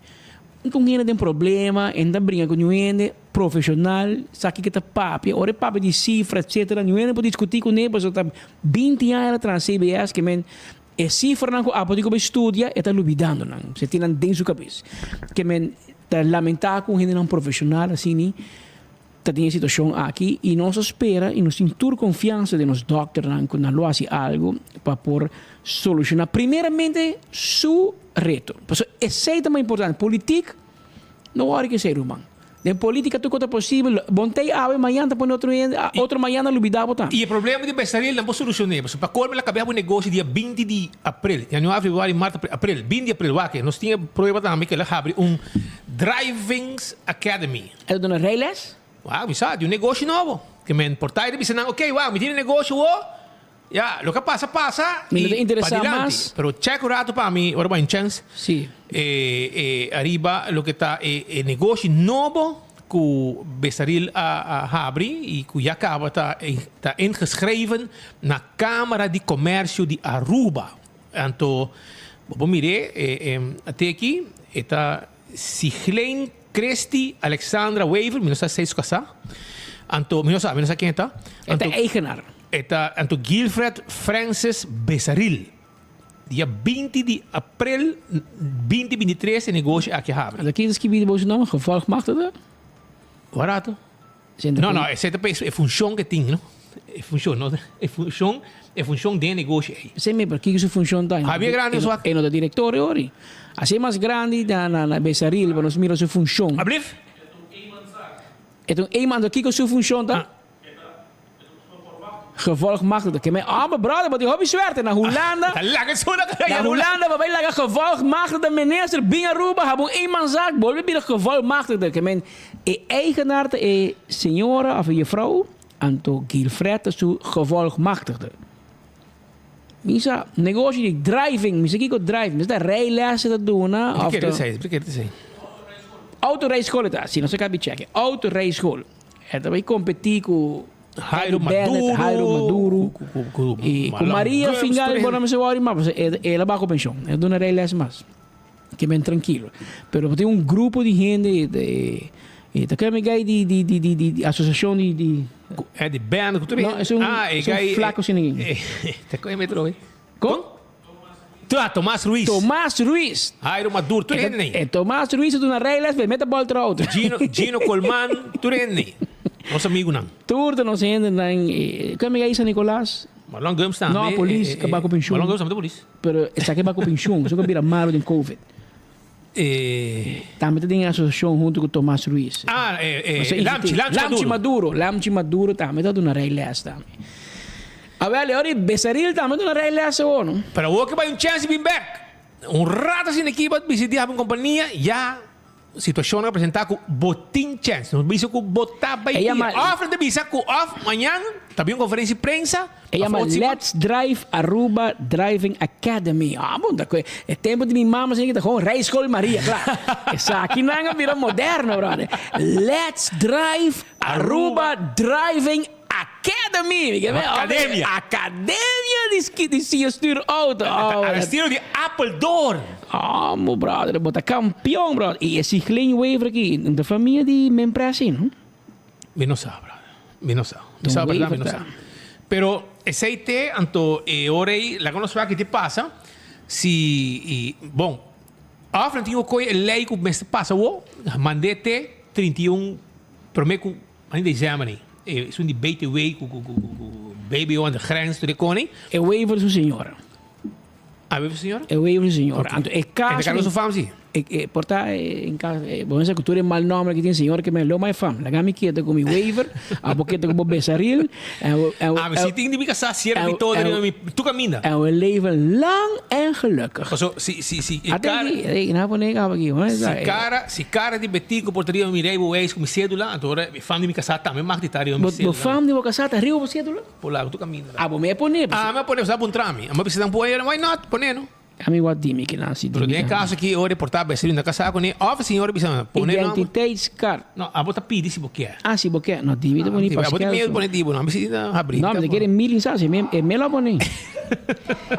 Un ta un hende den problema, e no ta bringa ku niun hende, profesional, sa kiko ta papia, ora e papia di sifra etcetera, niun hende por diskutí kuné pasobra ta binti aña el a traha CBS ke men e sifranan ku abo tin ku bai studia e ta lubidando nan, se tin nan den su kabes. Ke men ta lamentá ku un hendenan profesional asini ta den e situashon aki i nos a spera i nos tin tur konfiansa den nos dòkternan ku nan lo hasi algu pa por solushoná primeramente su reto. Pasobra esei ta mas importante, politik no wòri ku esei ruman. Den politika tur kos ta posibel, bon tei awe mañana ta pone otro hende, otro mañana lubidá bo tambe. I e problema di Besaril nan por solucion'é, pasobra pa colmo el a cabia bo negoshi dia 20 di april, januari, februari, mart, april, april, 20 di april, wak, nos tin e prueba tambe cu el a habri un Driving Academy. El a duna rijles? Wak, mi sa, di un negoshi nobo. Ke men por ta i bisa nan, ok, wak, mi tin e negoshi awor, ya, loke a pasa, pasa, Mi no ta i interesá padilanti. mas. Pero check un rato pa mi, ora bo hay un chance. Sí. E, e ariba loke ta e, e negoshi nobo ku Besaril a, a habri i ku ya kaba ta, ta ingeschreven na Kamara di Komersio di Aruba. Anto, bo por mir'é, e, e, ate aki, e ta Sigleen Christy Alexandra Wever, mi no sa si su kasá. Anto, mi no sa, mi no sa ken e ta. E ta eigenaar. E ta, anto Gilfred Francis Besaril. Dia 20 di april 2023 e negoshi aki a habri. Anto ken ta skibi di bo su nomber? Gevolgmachtigde? Warato. No, no, esei ta pa e funshon ke tin, no? E funshon, no? E funshon, e funshon den e negoshi ei. Esei mi, pero kiko su funshon ta? Javier Grande su E no ta direktor e ori. Asei mas grandi na na Besaril pa nos mira su funshon. Ablief? E ta un eenman, anto kiko su funshon ta? Gevolgmachtigde. Ke men, oh, brother, bo tin hopi suerte. Na Hulanda, na Hulanda bo bai laga gevolgmachtigde minister bin Aruba, haba un eenmanszaak, bolbe bira gevolgmachtigde. Ke men, e eigenaar ta e señora of e juffrouw, anto Gilfred ta su gevolgmachtigde. Mi sa, negoshi di driving, mi sa kiko driving, mi sa ta rijlessen ta duna of ta. Autorijschool e ta, si nos a kabi checke, autorijschool. E ta bai competi cu Jairo Maduro, Jairo Maduro y cu Maria Fingal bo no mester worry mas pasobra el a baha cu pension el a duna rijles mas ke men trankilo pero bo tin un grupo di hende e ta kende guy di di di di di asociacion di di E di band cu tur no es un flaco asina ta kende metro Con? Ah, Tomas Ruiz. Tomas Ruiz. Jairo Maduro, tur hende nei. E Tomas Ruiz a duna rijles, pero e mete bòl tra auto. Gino, Gino Colman, tur hende nei. Nos amigunan. Tur ta nos hendenan. Ken mi a San Nicolas? Marlon Gumbs tambe. No, polis ka bai ku penshun. Marlon Gumbs tambe ta polis. Pero esaki bai ku penshun, esaki a bira malo den Covid. Tambe ta den e asosiashon huntu ku Tomas Ruiz. Ah, Lamchi, Lamchi Maduro. Lamchi Maduro, Lamchi Maduro tambe ta duna rijles tambe. Awel, e ora di Besaril tambe duna rijles awor, no? Pero awor ke bai un chèns di bin bèk. Un rato asina aki bo bisa di habi un kompania, ya situashonnan a presentá ku bo tin chèns. No bisa ku bo ta bai pia. Òf nan ta bisa ku òf mañan ta bin un konferensia di prensa. E yama Let's Drive Aruba Driving Academy. Ah, bon, ta e tempo di mi mama sin ta gewoon Rijschool Maria, kla. Esakinan a bira moderno, brother. Let's Drive Aruba Driving Academy. Mi ke men, Academia. Academia di ski di siña stuur auto. Oh, Al estilo di Apeldoorn. Ah, mo brother, bo ta campeon, brother. Y e Sigleen Wever aki, no ta famia di Mempresi, no? Mi no sa, brother. Mi no sa. Mi sa berdad, mi no sa. Pero esei te, anto e ora ei, laga nos wak ki te pasa, si, i, bon, of nan tin ku kohe e lei ku mester pasa awo, mand'é te 31 promé ku Mane december ei. Esun di BTW ku ku ku ku BBO aan de grens tur e kon ei. E Wever su señora. Ah, Wever su señora? E Wever su señora. Anto e caso. En de caso su fam si. E e por ta en caso bo mester cu tur e mal nomber ki tin señora ke men lo mai fam. Laga mi keda cu mi Wever, abo keda cu bo Besaril en we en Ah, mi si tin di mi casa sierra mi todo riba mi tur caminda. En we leven lang en gelukkig. Paso si si si e cara. Ate aki, ey na pone caba aki. Si cara si cara di Betico por ta riba mi rijbewijs cu mi cedula, anto ora e fam di mi casa tambe mag di ta riba mi cedula. Bo fam di bo casa ta riba bo cedula? Por laga tur caminda. Abo me a pone. Ah, mi a pone, pasobra a puntra mi. Amo a bisa nan pone, why not? Pone no. Ami wak di mi kinan si di mi. Pero den e caso aki ora e por ta bes na casa cu ne of e señor a bisa nan pone nomber. Identiteitskaart. No, abo ta pidi si bo kier. Ah, si bo kier. No, di mi ta pone Pascal. Abo tin miedo pone di bo, no. Ami si ta habri. No, mi ta kere mil sa, si e me lo pone.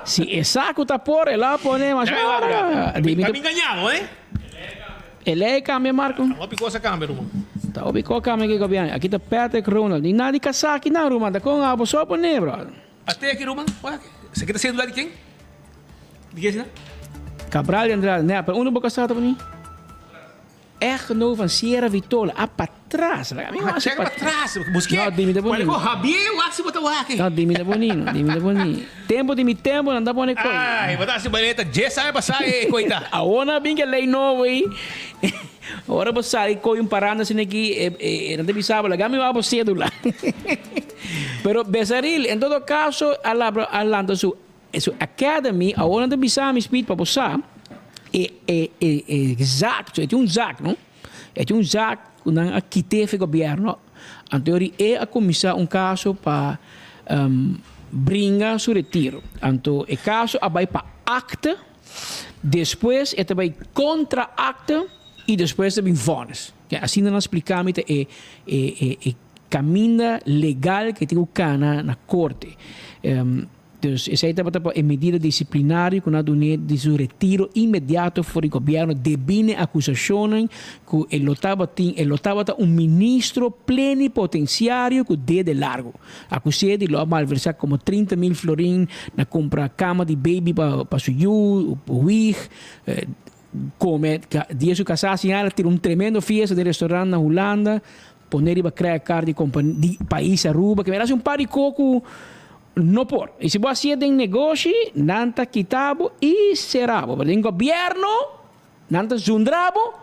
Si e sa cu ta por, e lo pone, mas ora. Di mi ta. Mi engaña bo, eh. E ley cambia, Marco. Ta hopi cosa cambia, ruman. Ta hopi cosa cambia aki gobierno. Aki ta Patrick Ronald. Ni nada di casa aki nan, ruman. Ta con abo so pone, brother. Ate aki ruman, wak. Esaki ta cedula di ken? Di ken esaki ta? Cabral di Andrade. Nè, pero unda bo casa ta bini? Echtgenoot van Sierra Vitola. A patras. Laga mi wak si pa patras. Buske. No, di mi ta boni. Cual Javier wak si bo ta wak. No, di mi ta boni. No, di mi ta boni. Tempo di mi tempo nan ta pone koy. Ay, bo ta hasi manera ta djes aña pasa e koy ta. Awor nan a bin ke ley nobo ei. Ora bo sali koy un paranda asina aki, e nan ta bisa bo, laga mi wak bo cedula. Pero Besaril, en todo caso, a labra, a lanta su, su academy. Awor nan ta bisa mi, Speed, pa bo sa, e, e, e, e zaak, so e tin un zaak, no? E tin un zaak ku nan a kit'é fi gobierno. Anto yori e a kuminsá un kaso pa bringa su retiro. Anto e kaso a bai pa akte, despues e ta bai kontra akte i despues ta bin vònis. Asina nan a splika mi ta e e e kaminda legal ke tin ku kana na korte. Dus esei tabata pa e medida disiplinario ku nan a dun'é di su retiro inmediato for di gobièrnu debí n'e akusashonnan ku e lo tabatin e lo tabata un ministro plenipotensiario ku dede largu. Akus'é di lo a malversá komo 30.000 florin na kumpra kama di baby pa pa su yu, wig, kome dia su kasá siñal a tira un tremendo fiesta den restaurant na Hulanda. Pone riba credit card di compani di pais Aruba ke mira haci un par di co cu no por. Y si bo hacié den negoshi nan ta kita bo y cera bo. Pero den gobierno nan ta zundra bo,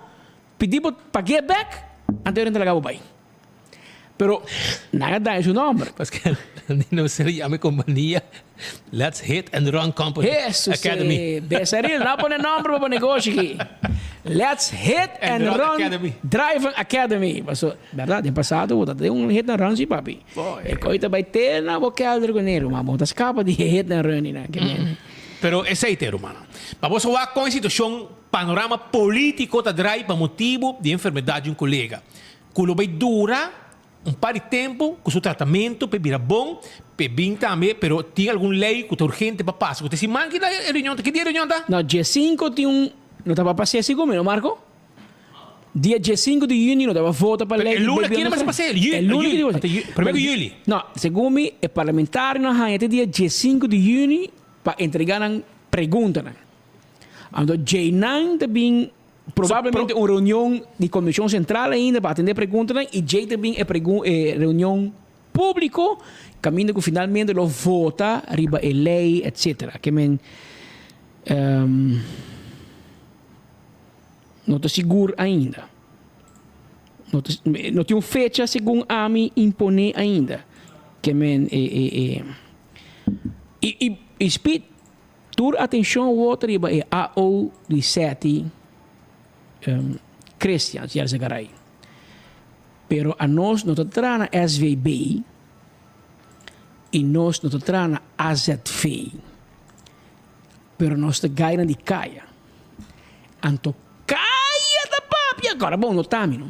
pidi bo pagué bek anto nan ta laga bo bay. Pero nan a daña su nomber. Paske nan ser yama e compania Let's Hit and Run Company Jesus Academy. Besaril, no pone nomber pa bo negoshi aki. Let's Hit and, and Run, Run Academy. Driving Academy. Paso, berdad, den pasado bo ta den un hit and run si, papi. Boy. E koe ta bai te na bo kelder ku nero, ma bo ta skapa di e hit and run ni nan. Pero esei te, rumannan. Pa bo sa wak kon e situashon, panorama politico ta drai pa motibu di e enfermedad di un kolega, ku lo bai dura Un par di tempu ku su tratamentu p'e bira bon, p'e bin tambe, pero tin algun lei ku ta urgente pa pasa. Ku ta siman ki ta e reunion ta? Ki dia e reunion ta? No, dje sinku tin un, no ta pa pas'é segun mi, no Marco? Dia dje sinku di yüni no ta pa vota pa lei E di luna bebiendo kina mester pas'é? E luna ki ta pas'é. Promé ku yüli. No, segun mi e parlamentarionan haña te dia dje sinku di yüni pa entregá nan preguntanan. Anto djeinan ta bin Probablemente un reunion di Comision Central ainda pa atende preguntanan y djey ta bin e e reunion publico caminda cu finalmente lo vota riba e ley etcetera. Ke men no ta sigur ainda. No ta no tin un fecha segun ami impone ainda. Ke men e e e y y y speed. Tur atencion word riba e AO di seti Christians Yarzagaray. Pero anos no ta traha na SVB y nos no ta traha na AZV. Pero nos ta gainan di caya. Anto caya ta papia, agora bon no ta mi no.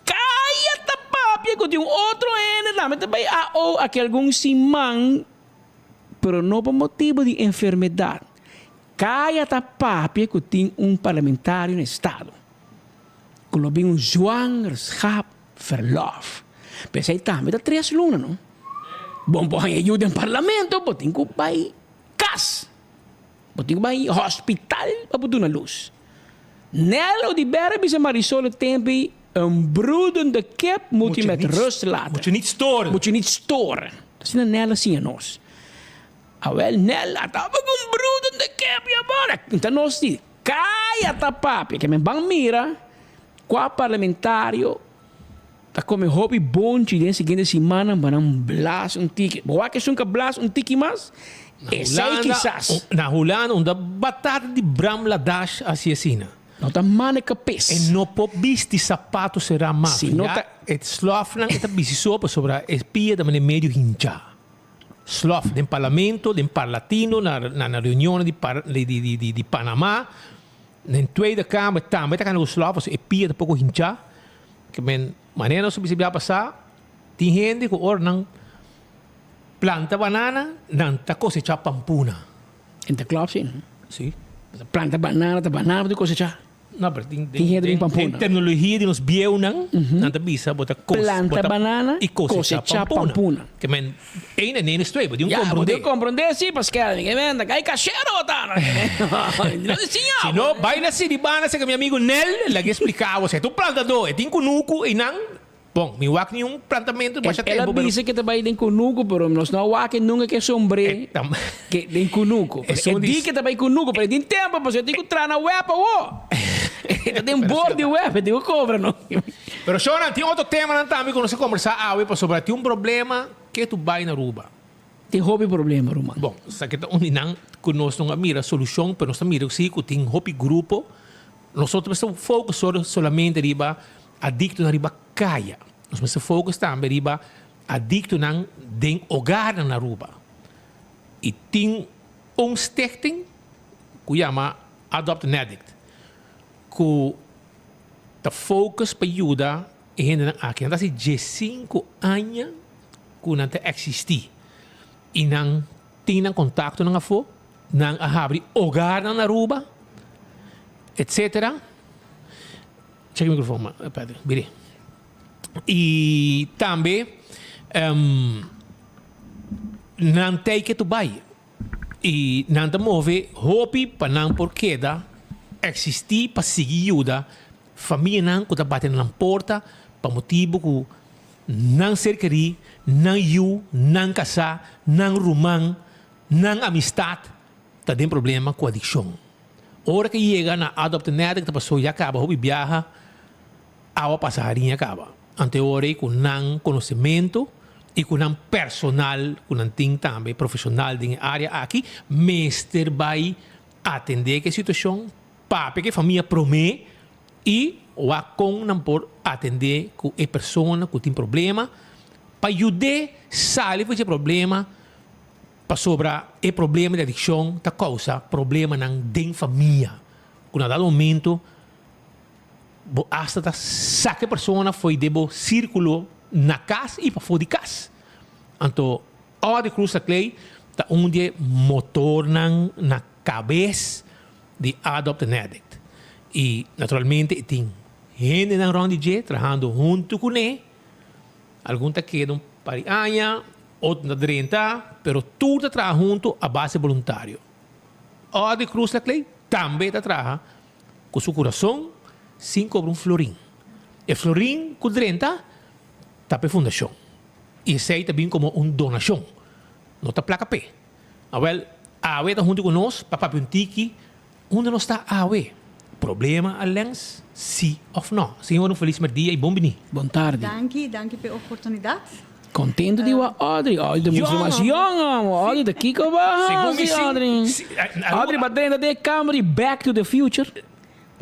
Caya ta papia cu tin un otro hende tambe ta bay AO aki algun siman. Pero no pa motibu di enfermedat. Kaya ta papia ku tin un parlamentario na estado ku lo bin un zwangerschap verlof. P'esei tambe ta tres luna no. Bon por haña yu den parlamento bo tin ku bai kas. Bo tin ku bai hospital pa bo duna lus. Nel Oduber a bisa Marisol e tempu ei, Een broedende kip moet je met rust laten. Moet je niet storen. Moet je niet storen. Asina Nel a siña nos. Awel, Nel a taba ku un broedende kip ya bora. Nta nos di, Kaya ta papia. Ke men ban mira kua parlamentario ta kome hopi bonchi den siguiente simannan pa nan blas un tiki. Bo wak esun ka blas un tiki mas? Esei kisas. Na Hulanda unda batata di Bram Ladash hasi asina. No ta mane kapes. E no por bisti sapato será mas. Si no ta. E slòfnan e ta bisti so pasobra e pia ta mane medio hinchá. Slòf den parlamento, den Parlatino, na na reunionnan di par di di di di Panama, den Tweede Kamer tambe ta kanda ku slòf pasobra e pia ta poko hinchá. Ke men manera nos a bisa bia pasá tin hende ku ora nan planta banana nan ta kosechá pampuna. En ta klòp si. Si. Planta banana ta banana bo ta kosechá. No, pero tin Tin hende bin pampuna. Den terminologia di nos bieunan, nan ta bisa bo ta kos Planta bo ta banana, i kosechá kosechá pampuna. pampuna. Ke men ein en ein is twee, bo tin un Ya, bo komprondé. tin un komprondé si, paske ke men ta kai kashero bo ta no. No ta siña Si bo. no, bai na Siribana serka mi amigu Nel, laga e splika bo. Si e ta un plantadó, e tin kunuku einan, Bon, mi wak ni un plantamento masha El a tempo, pero. bisa ke ta bai den kunuku, pero nos no a wak e nunka ke sombré E tam. ke den kunuku. E E son di. di ke ta bai kunuku, pero e tin tempo pasobra e tin ku traha na web awo. E ta den bor di web, e tin ku kobra no. Pero shornan, tin otro temanan tambe ku nos a kombersá awe pasobra tin un problema ke tu bai na Aruba. Tin hopi problema, ruman. Bon, esaki ta un di nan ku nos no a mira solushon, pero nos ta mira si ku tin hopi grupo. Nosotros mester focus solamente riba Adictonan riba caya. Nos mester focus tambe riba adictonan den hogarnan na Aruba. Y tin un stichting cu yama Adopt an Addict cu ta focus pa yuda e hendenan aki. Nan ta haci diescinco aña cu nan ta existi y nan. tin nan kontaktonan afó, nan a habri hogarnan na Aruba, etcetera. Check e microfoon, ma, Patrick, biri. I tambe nan tei ke tu bai i nan ta move hopi pa nan por keda eksistí pa sigui yuda famianan ku ta bati na nan porta pa motibu ku nan ser kerí, nan yu, nan kasá, nan ruman, nan amistat ta den problema ku adikshon. Ora ke yega na Adopt an Addict ta pasó ya kaba hopi biaha awa pasa hariña kaba. Anto e ora ei ku nan konosementu i ku nan personal ku nan tin tambe profeshonal den e área aki mester bai atendé ku e situashon, papia ku e famia promé i wak kon nan por atendé ku e persona ku tin problema pa yud'é sali for dje problema pasobra e problema di adikshon ta kousa problemanan den famia ku na dado momento Bo asta ta saka e persona fo'i den bo sírkulo na kas i pafó di kas. Anto Audrey Cruz Laclay ta un di e motornan na kabes di Adopt an Addict. I naturalmente e tin hendenan rònt di dje trahando huntu kuné. Algun ta keda un par di aña, otro ta drenta, pero tur ta traha huntu a base boluntario. Audrey Cruz Laclay tambe ta traha Ku su kurason sin kobra un florin. E florin ku drenta ta pa e fundashon i esei ta bin komo un donashon, no ta plaka p'e. Awèl, awe ta huntu ku nos pa papia un tiki unda nos ta awe. Problema a lèns, si òf nò? Señor un felis mèrdia i bon biní. Bon tardi. Danki, danki p'e oportunidat. Contento di wak Audrey. Audrey ta mucho mas yong amo. Audrey ta kiko ba Segun mi hasi si, Audrey? si, Audrey ba drenta den e kamer di Back to the Future.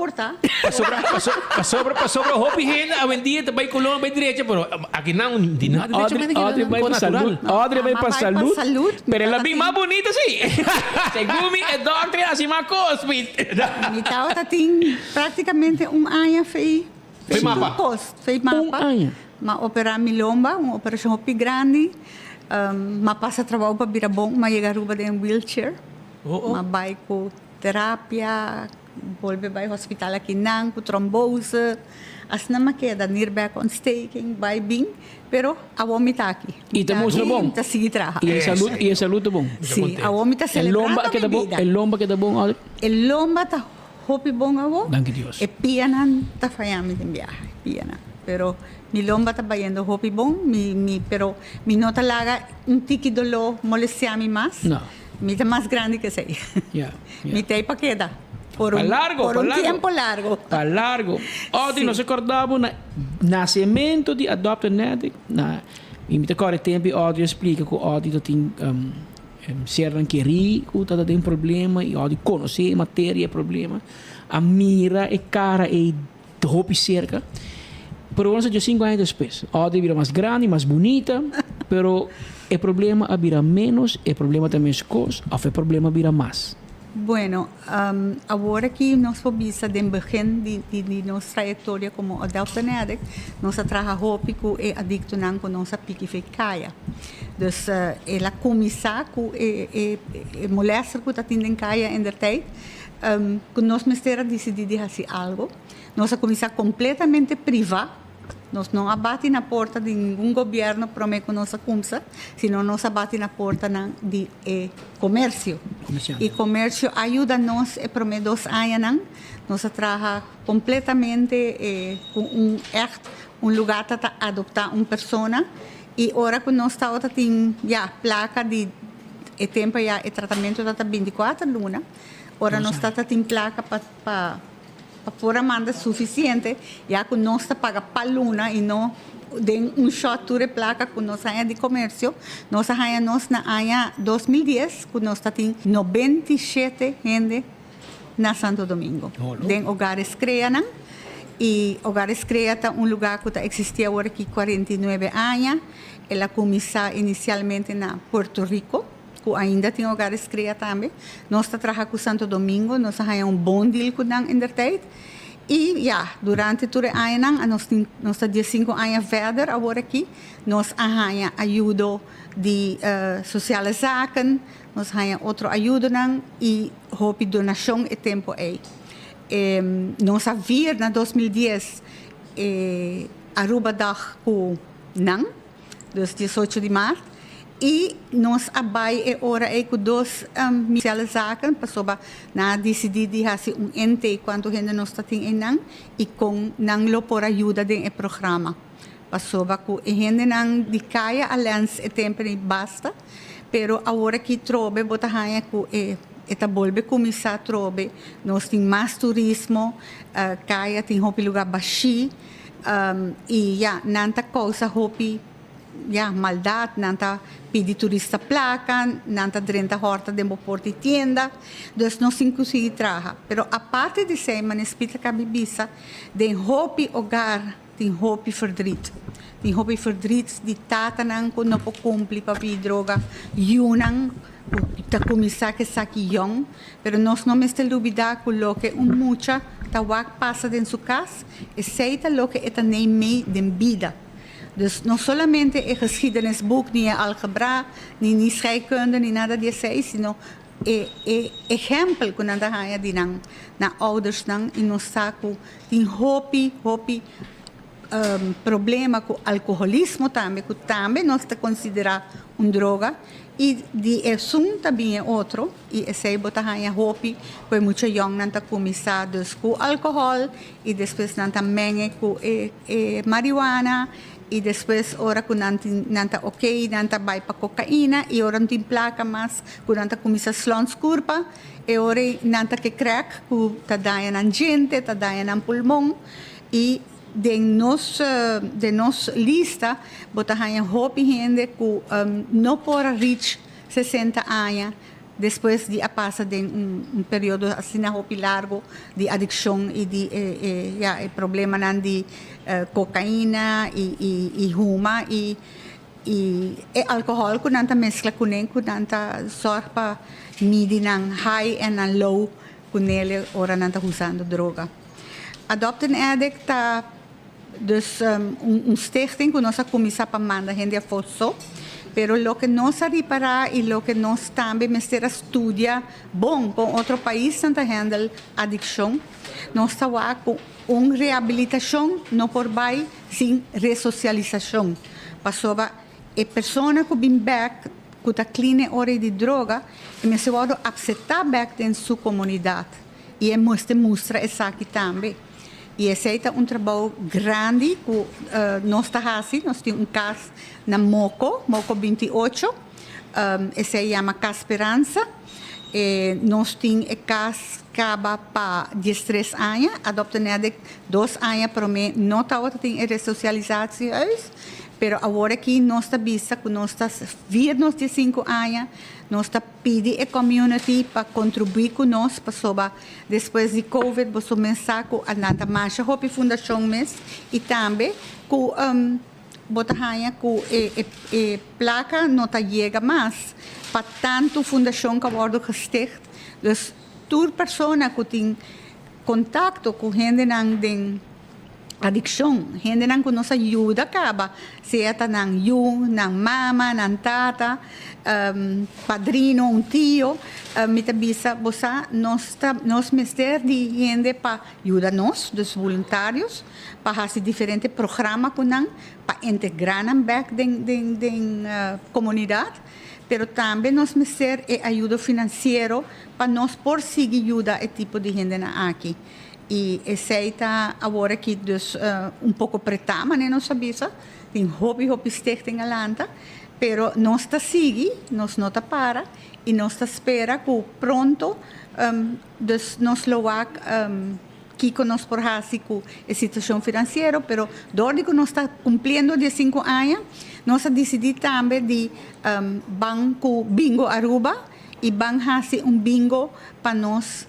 Por ta. Pasobra, paso, pasobra, pasobra hopi hende awendia ta bai Colón, bai drecha, pero aki nan di nada drecha Audrey, mente aki Audrey nan bai ko pa natural. salud. Audrey bai Ama pa bai pa salud. salud, mi Pero el a tabata bin tin mas bunita si. Segun mi e dokter a hasi mas kos, Piet. Mi tabata tin prácticamente un aña fei. Fei mapa. Kos, fei Un mapa. aña. M'a operá mi lomba, un operashon hopi grandi. M'a pasa trabou pa bira bon, m'a yega Aruba den un wheelchair. Oh, oh. M'a bai ku terapia, bolbe bai hospital akinan ku trombose. Asina m'a keda, nierbekontsteking, bai bin, pero awor mi ta aki. I ta mustra bon. Mi ta sigui traha. I e salud, i e salud ta bon. Sí, awor mi ta E lomba selebrando a mi keda bon, bida. e lomba a keda bon, Audrey? E lomba ta Hopi bon awo. Danki Dios. E pianan ta faya mi den biaha, e pianan. Pero mi lomba ta bayendo hopi bon, mi mi pero mi no ta laga un tiki doló molestia mi mas. No. Mi ta mas grandi ke esei. Ya, ya. Mi ta ei pa keda por Pa un largo, por pa un largo. tiempo largo. Pa largo. Audrey, Sí. nos a korda bo na nasemento di Adopt an Addict, na mi mi ta kòrda e tempu i Audrey a splika ku Audrey ta tin Sernan kerí ku ta den problema i ora di konosé e materia e problema a mira e kara ei hopi serka. Pero ora sa sinku aña despues ora di bira mas grandi, mas bunita, pero e problema a bira ménos, e problema ta meskos òf e problema a bira mas? Bueno, awor aki nos por bisa den begin di di nos trayektoria komo Adopt an Addict, nos a traha hopi ku e adiktonan ku nos a piki fe kaya. Dus el a kuminsá ku e e e molèster ku ta tin den kaya indertijd, ku nos mester a disidí di hasi algu. Nos a kuminsá kompletamente privá, nos no a bati na porta di ningun gobièrnu promé ku nos a kumsa, sino nos a bati na portanan di e komersio. I komersio a yuda nos e promé dos añanan. Nos a traha kompletamente ku un ègt un lugá ta ta adoptá un persona i ora ku nos tabata tin ya plaka di e tempu ya e tratamentu ta ta binti kuater luna, ora nos ta ta tin plaka pa pa pa por a manda sufisiente ya ku nos ta paga pa luna i no den un shòt tur e plaka ku nos haña di komersio, nos a haña nos na aña 2010 ku nos ta tin 97 hende na Santo Domingo den Hogares Creanan i Hogares Crea ta un lugá ku ta eksistí awor aki 49 aña. El a kuminsá inisialmente na Puerto Rico ku ainda tin Hogares Crea tambe. Nos ta traha ku Santo Domingo, nos a haña un bon deal ku nan indertijd i ya durante tur e añanan nos tin nos ta 15 aña verder awor aki nos a haña ayudo di Sociale Zaken. Nos a haña otro ayudonan y hopi donacion e tempo ey. Nos a vier na 2010 e Arubadag cu nan, dus 18 di maart, y nos a bay e ora ey cu dos Sociale Zaken, pasobra nan a dicidi di haci un intake cuanto hende nos ta tin eynan y con nan lo por a yuda den e programa. Pasobra cu e hendenan di caya a lens e tempo ey basta, pero awor aki trobe bo ta haña cu e e ta bolbe cuminsa trobe. Nos tin mas turismo, caya tin hopi lugar bashi y ya, nan ta causa hopi ya maldad, nan ta pidi turista placa, nan ta drenta horta den bo porta y tienda, dus nos tin cu sigui traha. Pero aparte di esey, manera Spitler cabi bisa, den hopi hogar Tin hopi verdriet. Tin hopi verdriet di tatanan ku no por kumpli pabia di droga, yunan ku ta kuminsá ku esaki yòn. Pero nos no mester lubidá ku loke un mucha ta wak pasa den su kas, esei ta loke e ta nei mei den bida. Dus no solamente e geschiedenisboek, ni e algebra, ni ni scheikunde, ni nada di esei, sino E e ehèmpel ku nan ta haña di nan nan oudersnan i nos sa ku tin hopi hopi problema ku alkoholismo tambe ku tambe nos ta konsiderá un droga i di esun ta bin e otro i esei bo ta haña hopi ku e mucha yòngnan ta kuminsá dus ku alkohòl i despues nan ta meng'e ku e e marihuana I despues ora ku nan tin nan ta ok nan ta bai pa kokaina i ora no tin plaka mas ku nan ta kuminsá slòns kurpa e ora ei nan ta ke krèk ku ta daña nan djente ta daña nan pulmon i den nos den nos lista bo ta haña hopi hende ku no por a reach 60 aña. Despues di a pasa den un periodo asina hopi largo di adiccion y di e ya e problemanan di cocaina y y huma y y e alcohol cu nan ta mezcla cune cu nan ta zorg pa midi nan high en nan low cunele ora nan ta usando droga. Adopt an Addict ta Dus un stichting ku nos a kuminsá pa manda hende afó so, pero loke nos a ripará i loke nos tambe mester a studia bon kon otro paisnan ta handle adikshon, nos ta wak ku un rehabilitashon no por bai sin resosialisashon, pasobra e persona ku bin bèk ku ta clean e ora di droga e mester wòrdu apseptá bèk den su komunidat i e mester mustra esaki tambe. I esei ta un trabou grandi ku nos ta hasi. Nos tin un kas na Moko, Moko 28. Esei yama Kas Speransa. E nos tin e kas kaba pa 13 aña. Adopt an Addict dos aña promé no tabata tin e resosialisatiehuis. Pero awor aki nos ta bisa ku nos ta vier nos 15 aña. Nos ta pidi e community pa contribui cu nos pasobra despues di covid boso mes sa cu a nan ta masha hopi fundacion mes y tambe cu bo ta haya cu e e placa no ta yega mas pa tanto fundacion cu a wordo gesticht. Dus tur persona cu tin contacto cu hendenan den Adikshon, hendenan ku nos a yuda kaba, sea ta nan yu, nan mama, nan tata, padrino, un tio, mi ta bisa bo sa nos ta nos mester di hende pa yuda nos, dus voluntarios, pa hasi diferente programa ku nan, pa integrá nan bèk den den den komunidat, pero tambe nos mester e ayudo finansiero pa nos por sigui yuda e tipo di hendenan aki. I esei ta awor aki dus un poko pretá, manera nos a bisa. Tin hopi hopi stichting a lanta, pero nos ta sigui, nos no ta para i nos ta spera ku pronto dus nos lo wak kiko nos por hasi ku e situashon finansiero, pero dor di ku nos ta kumpliendo 15 aña, nos a disidí tambe di ban ku Bingo Aruba. I ban hasi un bingo pa nos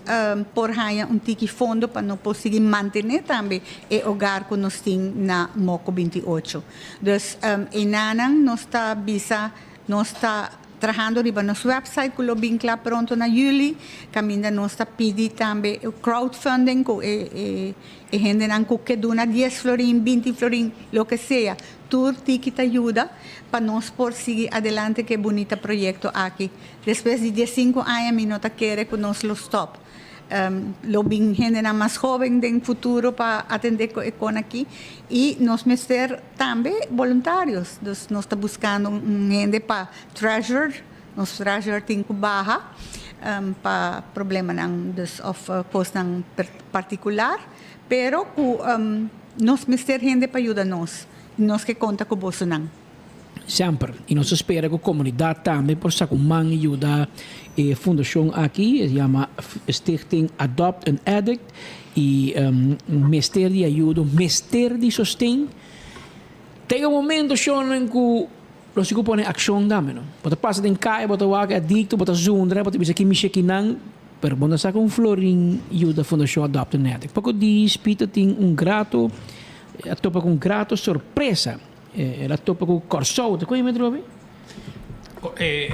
por haña un tiki fondo pa no por sigui mantené tambe e hogar ku nos tin na Moko 28. Dus enanan nos ta bisa nos ta. trahando riba nos website ku lo bin kla pronto na yüli, kaminda nos ta pidi tambe crowdfunding ku e e e hendenan ku ke duna dies florin, binti florin, loke sea, tur tiki ta yuda pa nos por sigui adelante ku e bunita proyekto aki. Despues di diesinku aña mi no ta kere ku nos lo stòp. Lo bin hendenan mas hóben den futuro pa atendé ku e kon aki i nos mester tambe boluntarios. Dus nos ta buskando un hende pa treasurer, nos treasurer tin ku baha pa problemanan dus òf kosnan partikular, pero ku nos mester hende pa yuda nos i nos ke konta ku bosonan. Semper. I nos ta spera ku komunidat tambe por saka un man i yuda e fundashon aki. E yama Stichting Adopt an Addict i mester di ayudo, mester di sosten. Ta yega un momento shonnan ku nos tin ku pone akshon tambe no. Bo ta pasa den kaya bo ta wak e adikto, bo ta zundra, bo ta bisa ki mishi akinan, pero bo no saka un florin yuda Fundashon Adopt an Addict. Poko di Pita tin un grato, a topa ku un grato sorpresa. El a topa ku Kòrsou, ta kohe mi atrobe?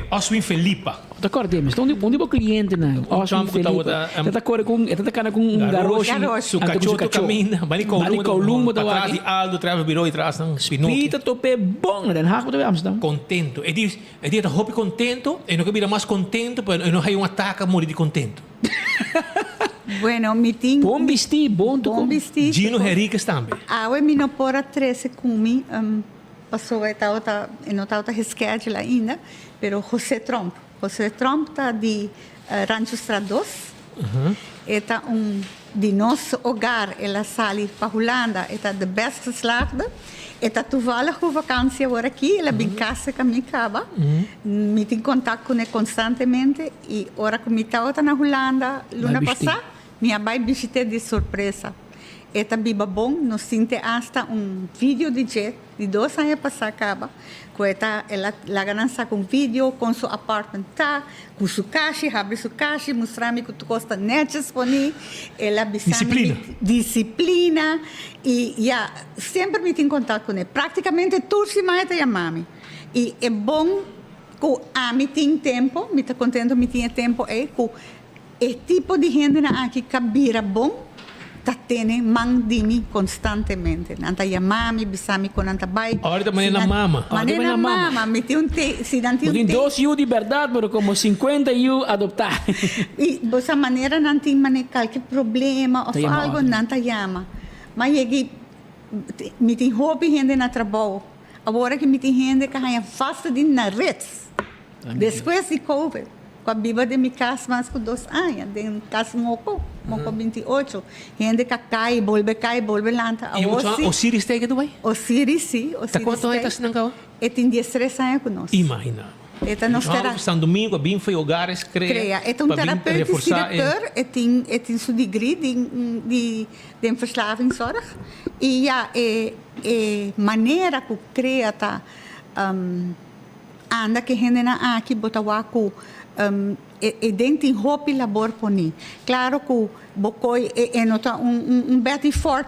Oswin Felipa. Ta kòrda mi, un di bo klientenan, Oswin Felipa. E ta kore ku un, e ta kana ku un garoshi. Su kachó tur kaminda, bani Kowloon bo ta wak. Patras di Aldo, tras biro i tras nan Pinocchio. Pita top'é bon na Den Haag bo ta bai Amsterdam. Kontento. E di, e di e ta hopi kontento, e no ke bira mas kontento, pero e no haña un ataka muri di kontento. Bueno, mi tin. Bon bistí, bon tu Bon bistí. Gino Henriquez tambe. Awe mi no por a trece cu mi, pasobra e tabata, e no tabata geschedule ainda, pero José Tromp. José Tromp ta di Ranchostraat dos. E ta un di nos hogar, el a sali pa Hulanda, e ta de best geslaagde. E ta toevallig cu vakantie awor aki, el a bin casa cu mi caba. Mi tin contact cune constantemente. I ora ku mi tabata na Hulanda luna pasá, mi a bai bishit'é di sorpresa. E ta biba bon, nos tin te asta un video di dje di dos aña pasá kaba, ku e ta el a laga nan saka un video kon su apartment ta, ku su kashi, habri su kashi, mustra mi ku tur kos ta nètjes poní. El a bisa mi disiplina i ya, semper mi tin kontak kuné. Práktikamente tur siman e ta yama mi. I e bon. Ku ami tin tempu, mi ta kontentu mi tin e tempu ei ku e tipo di hendenan aki ka bira bon ta tene man di mi konstantemente. Nan ta yama mi, bisa mi kon nan ta bai. Ora ta manera nan mama. Manera nan mama. Mi tin un te, si nan tin un te. Bo tin dos yu di bèrdat pero komo sinkuenta yu adoptá. I bo sa manera nan tin mane kalke problema òf algu nan ta yama. Ma yegi mi tin hopi hende na trabou. Awor aki mi tin hende ka haña vasta di na rits. Despues di covid, ku a biba den mi kas mas ku dos aña, den kas Moko, Moko 28. Hende ka kai, bolbe kai, bolbe lanta. Awor si. Osiris ta eke Dubai? Osiris si, Osiris Ta kuantu aña ta asina kaba? E tin diestres aña ku nos. Imagina. E ta nos tera. San Domingo a bin fo'i hogares krea. Krea. E ta un terapeutisch directeur, e tin e tin su degree di di den verslavingszorg. I ya e e manera ku krea ta anda ku e hendenan aki bo ta wak ku e e den tin hopi labor poni. Klaro ku bo koi e e no ta un un un Betty Ford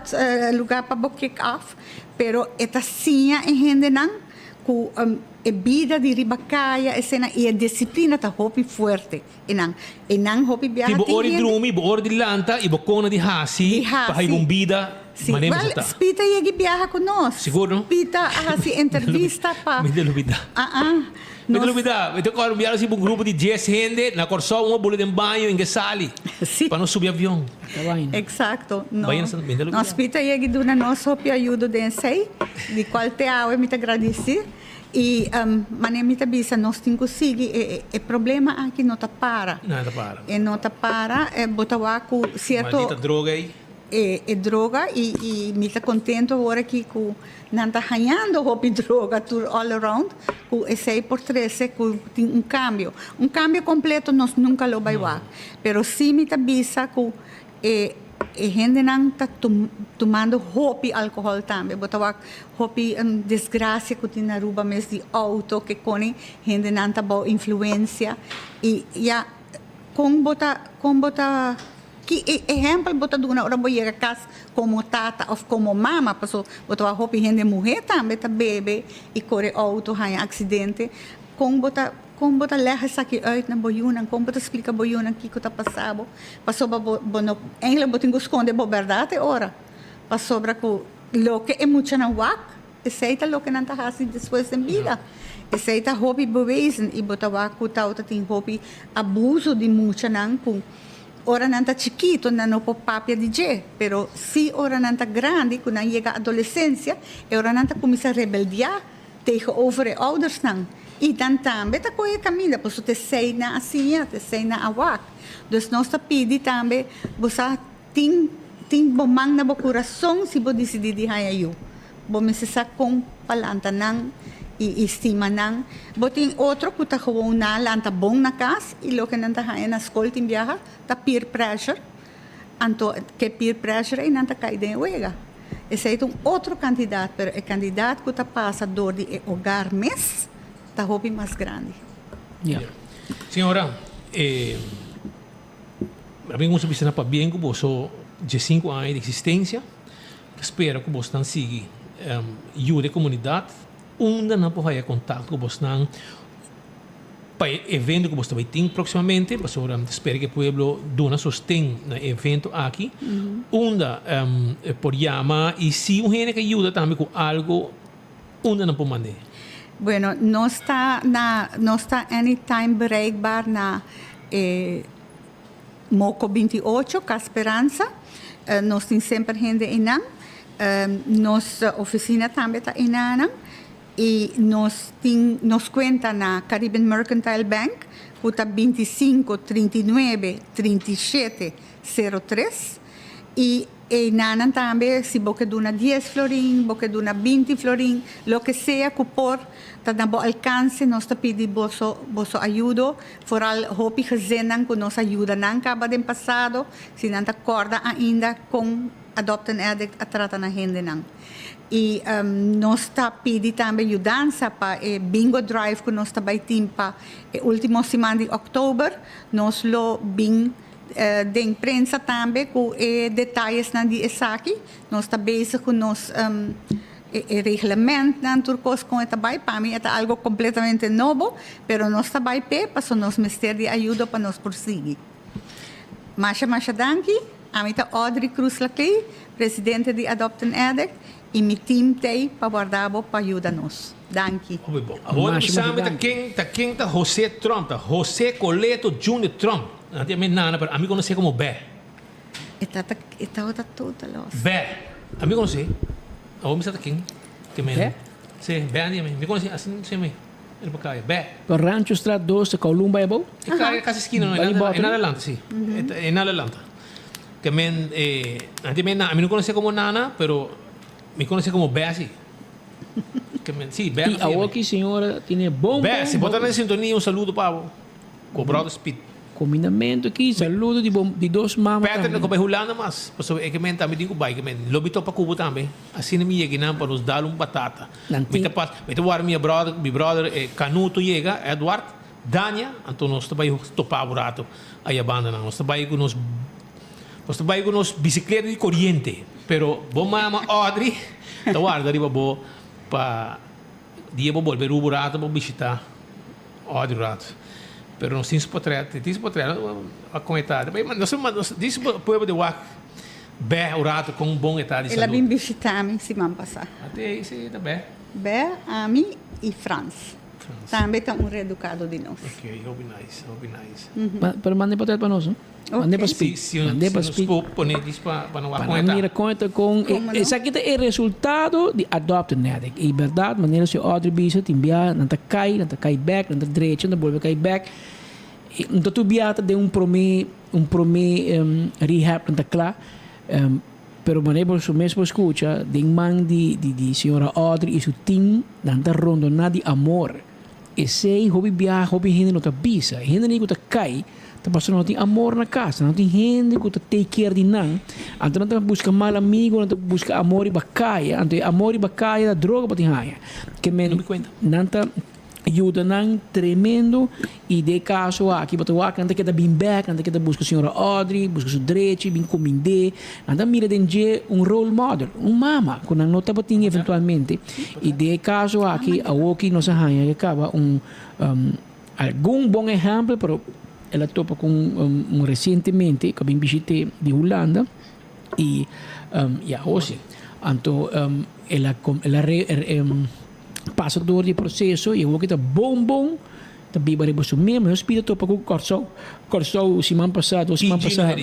lugar pa bo kick off, pero e ta siña e hendenan ku E bida di riba kaya esena i e disiplina ta hopi fuerte einan. Einan hopi biaha Tin bo tin ora di hende. drumi, bo ora di lanta i bo kona di hasi Di pa hasi. haiba un bida Si. manera Wel, mester ta. Spita yegi biaha ku nos. Sigur no? Spita a hasi entrevista pa. Mi ta lubida. Ah ah. Mi ta Nos. lubida. Mi ta kòrda un biaha nos hiba un grupo di dies hende na Kòrsou, un a bula den baño i ke sali Si. pa nos subi avion. Ta baina. Exacto. No. Baina sa mi ta lubida. Nos Spita yegi duna nos hopi ayudo den esei, di kual te awe mi ta gradisi. I manera mi ta bisa nos tin ku sigui e e problema aki no ta para. No ta para. E no ta para, bo ta wak ku sierto. Maldita droga ei. E e droga i i mi ta kontento awor aki ku nan ta hañando hopi droga tur all around ku esei por trese ku tin un kambio. Un kambio kompleto nos nunka lo bai wak, pero si mi ta bisa ku E e hendenan ta tumando hopi alcohol tambe. Bo ta wak hopi desgracia cu tin na Aruba mes di auto ke koni hendenan ta bao influencia y ya con bo ta con bo ta ki ehempel bo ta duna ora bo yega cas como tata of como mama paso bo ta wak hopi hende muhe tambe ta bebe y core auto haña accidente con bo ta. Kon bo ta leg esaki uit na bo yunan? Kon bo ta splika bo yunan kiko ta pasa bo? Pasobra bo bo no eigenlijk bo tin ku skonde bo bèrdat e ora. Pasobra ku loke e muchanan wak, esei ta loke nan ta hasi despues den bida. Esei ta hopi bewezen i bo ta wak ku tawata tin hopi abuso di muchanan ku ora nan ta chikito nan no por papia di dje, pero si ora nan ta grandi ku nan yega adolesensia e ora nan ta kuminsá rebeldiá Tegenover e oudersnan. I nan tambe ta kohe kaminda, pasobra ta esei nan a siña, ta esei nan a wak. Dus nos ta pidi tambe, bo sa tin tin bo man na bo kurason si bo disidí di haña yu. Bo mester sa kon pa lanta nan i i stima nan. Bo tin otro ku ta gewoon nan lanta bon na kas i loke nan ta haña na skol tin biaha ta peer pressure. Anto ke peer pressure ei nan ta kai den e wega. Esei ta un otro kantidat, pero e kantidat ku ta pasa dor di e hogar mes ta hopi mas grandi. Ya. Señora, e a bin un bisa na pabien ku boso diesinku aña di eksistensia. Ta spera ku bosnan sigui yuda e komunidat. Unda nan por haya kontakto ku bosnan pa e evento ku bos ta bai tin próksimamente? Pasobra mi ta spera ku e pueblo duna sosten na e evento aki. Unda por yama i si un hende ke yuda tambe ku algu, unda nan por mand'é? Bueno, nos ta na nos ta anytime bereikbaar na e Moko 28, Cas Speransa. Nos tin semper hende einan. Nos oficina tambe ta einanan. I nos tin nos cuenta na Caribbean Mercantile Bank cu ta 25 39 37 03. I einanan tambe si bo ke duna dies florin, bo ke duna binti florin, loke sea cu por ta na bo alcance nos ta pidi boso boso ayudo. Foral hopi gezinnan cu nos a yuda nan caba den pasado, si nan ta corda ainda con Adopt an Addict a trata nan hendenan. I nos ta pidi tambe yudansa pa e bingo drive cu nos ta bay tin pa e ultimo siman di october. Nos lo bin den prensa tambe cu e detayesnan di esaki. Nos ta bezig cu nos e reglamentnan, tur cos con e ta bay. Pa mi e ta algo completamente nobo, pero nos ta bay p'e pasobra nos mester di ayudo pa nos por sigui. Masha masha danki. Ami ta Audrey Cruz Laclay, presidente di Adopt an Addict, i mi team t'ei pa warda bo pa yuda nos. Danki. Hopi bon. Awor Masha bisa masha mi ta danki. ken ta ken ta José Trump ta José Coleto Junior Trump. Nan tin a mi nana pero ami konosé komo Bè. E tata e tabata total los. Bè. Ami konosé. Awor mi sa ta ken. Ke men. Bè? Sí, Bè a mi. Mi konosé asin si mi. El pa kaya. Bè. Pa Rancho Straat dos ta Kowloon bai abou? E kaya kasi skina no, Bali e Bottery? na adelante si. E na adelante. Ke men e antes men ami no konosé komo Nana, pero mi konosé komo Bè si. Ke men si, Bè I awor ki señora tene bon Bè, si bon bo ta na sintonia un saludo pa bo. Ku brother Speed. Kombinamentu aki, saludo di bo di dos mama Patrick tambe. no ku bai Hulanda mas, pasobra e ke men tambe tin ku bai, ke men lo mi topa ku bo tambe. Asina mi yega einan pa nos dal un batata. Nan Mi tin. ta pas, mi ta wara mi brother, mi brother e Canuto yega, Edward, Dania, anto nos ta bai topa un rato aya banda nan. Nos ta bai ku nos, nos ta bai ku nos bisikleta di koriente, pero bo mama Audrey ta warda riba bo pa dia bo bolbe Aruba un rato bo bishita Audrey un rato. Pero nos tin su potret, tin su potret a kon e ta. Nos nos dici pueblo di wak. Bè un rato kon bon e ta di El a salud. bin bishitá mi siman pasá. Ate ei si ta bè. Bè, ami i Frans. Frans. Tambe ta un reeducado di nos. Ok, hopi nice, hopi nice. Ma, pero manda e potret pa nos, no? Ok. Manda pa Si, Speed. si un, Manda si pa nos Speed. por pone dis pa, pa no wak Pa kon e nan ta. mira kon e ta kon. Komo no? Esaki ta e resultado di Adopt an Addict. I bèrdat, manera si Audrey bisa, tin bia nan ta kai, nan ta kai bèk, nan ta drecha, nan ta bolbe kai bèk. I no ta tur bia ta den un promé. Un prome rehab nan ta kla, pero manera bo su mes por skucha, den man di di señora Audrey i su team nan ta rondoná di amor. Esei hopi biaha hopi hende no ta bisa. Hendenan ku ta kai ta pasobra no tin amor na kas, nan no tin hende ku ta take care di nan, anto nan ta buska mal amigo, nan ta buska amor riba kaya, anto e amor riba kaya ta droga bo tin haña. Ke men nan ta. Yuda nan tremendo y den e caso aki bo ta wak nan ta keda bin bek, nan ta keda busca señora Audrey, busca su drechi, bin comind'é, nan ta mira den dje un role model, un mama cu nan no tabatin eventualmente y den e caso aki awoki nos a haña ke caba un. Algun bon ehèmpel, pero el a topa ku un resientemente ku a bin bishit'é di Hulanda i ya José. Anto el a el a pasa dor di e proseso i awor ki ta bon bon ta biba riba su mes. Nos pida topa ku Kòrsou Kòrsou siman pasá dos siman pasá.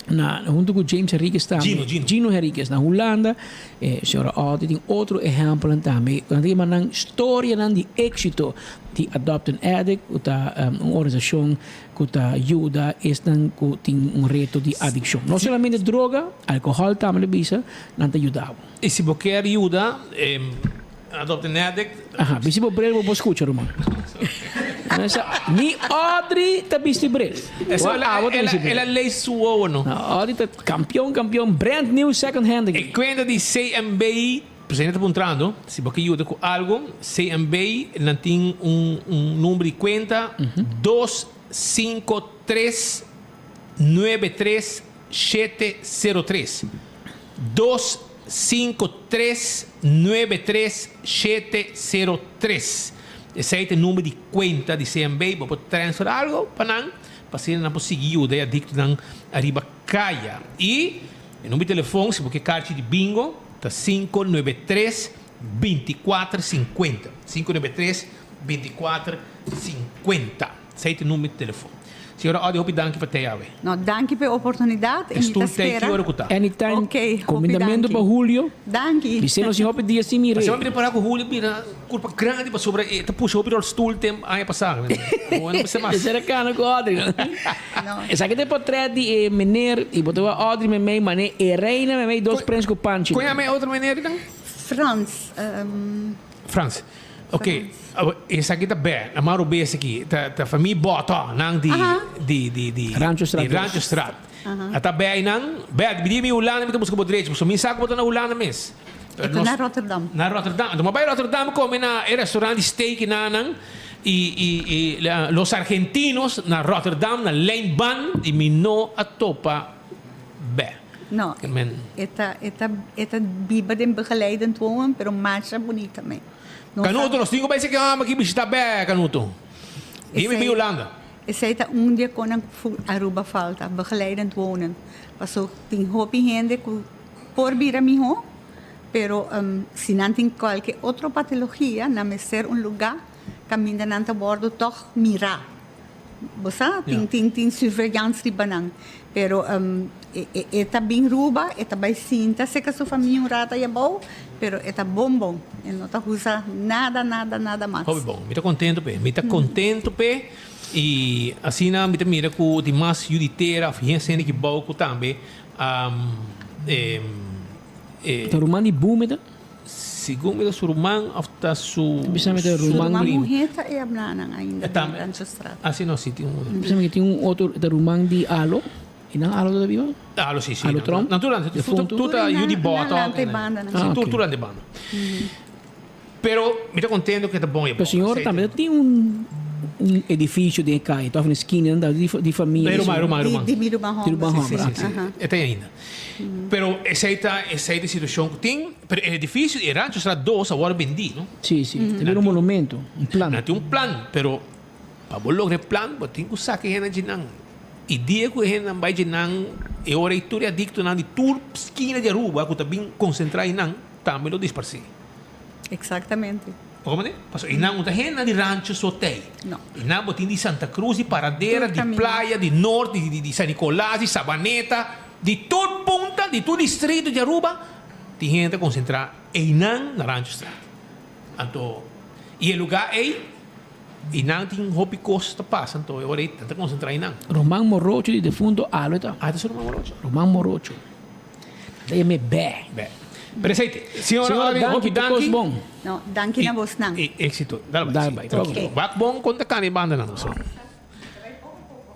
Na hunto ku James Henriquez tambe. Gino, Gino. Gino Henriquez na Hulanda. E señora Audrey tin otro ehèmpelnan tambe. Nan ta yama nan storianan di éksito di Adopt an Addict ku ta un organisashon ku ta yuda esnan ku tin un reto di adikshon. No solamente droga, alkohòl tambe lo bisa, nan ta yuda bo. I si bo kier yuda Adopt an Addict. Aha, bisti bo bril bo por scucha ruman. Ni Audrey ta bisti bril. Eso Bo abo ta bisti bril. El a lees su wowo no. No, Audrey ta campeon campeon brand new second hand E again. cuenta di CMB, presidente ta puntrando si bo ke yuda cu algo, CMB nan tin un un number di cuenta 253 93 703. 25393703. Esei ta e number di cuenta di CMB. Bo por transfer algo pa nan pa asina nan por sigui yuda e adictonan ariba caya. Y e number di telefon si bo ke carchi di bingo ta 593 24 50. 593 24 50. Esei ta e number di telefon. Señora Audrey hopi danki pa tei awe. No, danki pa e oportunidad y mi ta Stoel tei spera. ki ora ku ta? Anytime. Ok, hopi Komindamentu danki. pa Julio. Danki. Bisé nos tin hopi dia sin mir'é. Pasobra mi repara ku Julio bira kurpa grandi pasobra e ta pusha hopi rolstoel tem aña pasá. Awor no bisa mas. Esei ta kana ku Audrey no. No. Esaki ta e potret di e meneer y bo ta wak Audrey meimei mane e reina meimei dos prens ku panchi. Kon yama e otro meneer dan? Frans. Frans. Ok, esaki ta bè, na man robes aki, ta ta famia Botto, nan di di di di Rancho Straat di Rancho Straat. A ta bè einan, bè, mi di mi Hulanda mi ta buska bo drechi, pasobra mi sa ku bo ta na Hulanda mes. E ta na Rotterdam. Na Rotterdam. Anto mi a bai Rotterdam kome na e restaurant di steak einan i i i Los Argentinos na Rotterdam na Lijnbaan i mi no a topa bè. No, e ta e ta e ta biba den begeleidend wonen, pero masha bunita me. No Canuto, nos tin ku bai seki hòmber ki bishita bè, Canuto. Dime mi Hulanda. Esei ta un di e konan ku Aruba falta, begeleidend wonen. Paso tin hopi hende ku por bira mihó, pero si nan tin kualke otro patologia, nan mester un lugá kaminda nan ta wòrdu tòg mirá. Bo sa, tin tin tin surveillance riba nan. Pero e e ta bin Ruba, e ta bai sinta serka su famia un rato allá abou, pero e ta bon bon. E no ta usa nada, nada, nada mas. Hopi bon. Mi ta contento p'e. Mi ta contento p'e y asina mi ta mira cu tin mas yu di tera of hende ki bou cu tambe a e e. Ta ruman di Boom e ta? Segun mi ta su ruman of ta su Ta bisa mi ta Su ruman ruman di. muhé ta e hablanan ainda den Ranchostraat. Ah si no si tin un. Bisa mi tin un otro ta ruman di Alo. I nan Alo ta biba? Alo si si. Alo Tromp? Nan tur nan tur ta yu di bòt Nan lanta e banda nan. Si tur tur lanta e banda. Pero mi ta contento cu ta bon e Pero señor tambe ta tin un un edificio den e calle toch un esquina nan ta di familia. E ruman ruman ruman. Di mi ruman homber. Di ruman homber. Si si si e ta ainda. Pero esey ta esey ta e situacion cu tin pero e edificio e Rancho Straat dos a worde bendi no. Si si ta bira un monumento un plan. Nan tin un plan pero pa bo logra e plan bo tin cu saca e hende djinan y dia cu e hendenan bay djinan e ora ey tur e adictonan di tur skina di Aruba cu ta bin concentra eynan tambe lo disparci. Exactamente. Bo comprende? Pasobra einan no ta hende di Rancho Sotey. No. Einan bo tin di Santa Cruz, di Paradera, Tur di caminda. Playa, di Noord, di, di, di San Nicolas, di Sabaneta, di tur punta, di tur distrito di Aruba, tin hende ta concentra einan na Ranchostraat. Anto, y e lugar ei, einan tin hopi cos ta pasa, anto e ora ei nan ta concentra einan. Roman Morocho di defunto Alo ta. Ah, ta su Roman Morocho. Roman Morocho. Ta yam'é bè. Bè. Pero esei, señora Señora, Audrey, danki hopi pa kos danki. bon. No, danki na bosnan. I éxito. Dal bai. Dal bai. Tranquilo. Wak bon kon ta kani e bandanan so.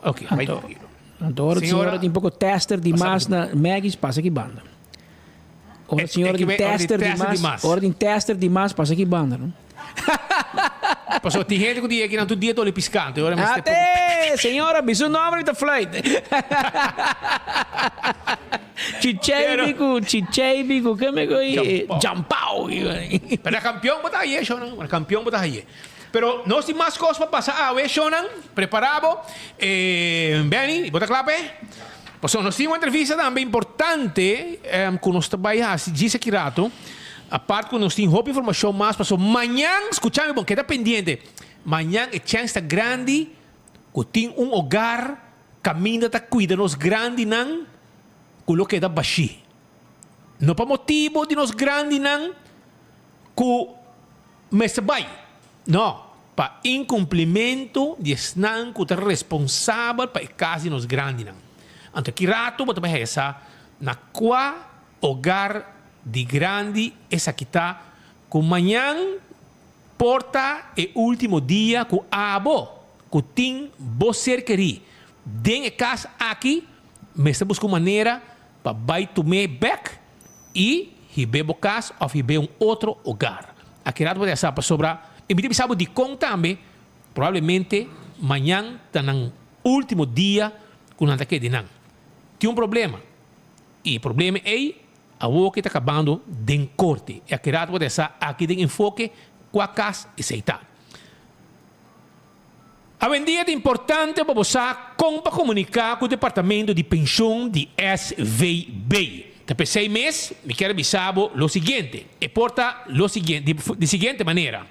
Ok, bai Anto, tranquilo. anto ora Señora, señora tin poko tester di pasa mas aki. na Maggie's, pasa aki banda. Ora E- señora e tin ki ora tin tester di tester di mas, mas. ora tin tester di mas, pasa aki banda, no? Pasobra tin hende ku di aki nan tur dia ta oli piská, anto e ora mester poko. Ate! Señora, bisa un nomber mi ta fluit. Chicheibi ku chicheibi ku ke mi ku Jampao. Jampao. Pero na kampion bo ta haye, shownan. Na kampion bo ta haye. Pero nos tin mas kos pa pasa awe, shownan. Prepara bo. Benny, bo ta kla p'e? Pasobra nos tin un entrevista tambe importante ku nos ta bai hasi djis aki rato. Apart ku nos tin hopi informashon mas pasobra mañan, skucha mi bon, keda pendiente, mañan e chèns ta grandi ku tin un hogar kaminda ta kuida nos grandinan ku lo keda bashí. No pa motibu di nos grandinan ku mester bai, no, pa inkumplimentu di esnan ku ta responsabel pa e kas di nos grandinan. Anto ki ratu bo ta bai haya sa na kua hogar di grandi esaki ta ku mañan por ta e ultimo dia ku abo ku tin bo ser kerí den e kas aki mester buska un manera pa bai tum'é bek i hib'é bo kas òf hib'é un otro hogar. Aki rato bo ta sa pasobra i mi ta bisa bo dikon tambe, probablemente mañan ta nan último dia ku nan ta keda nan. Tin un problema i e problema ei awor ke ta kabando den korte i aki rato bo ta sa aki den enfoke kua kas esei ta. Awendia ta importante pa bo sa kon pa komuniká ku Departamento di Penshun di SVB. Ta p'esei mes mi kier a bisa bo lo siguiente, e por ta lo siguiente, di siguiente manera,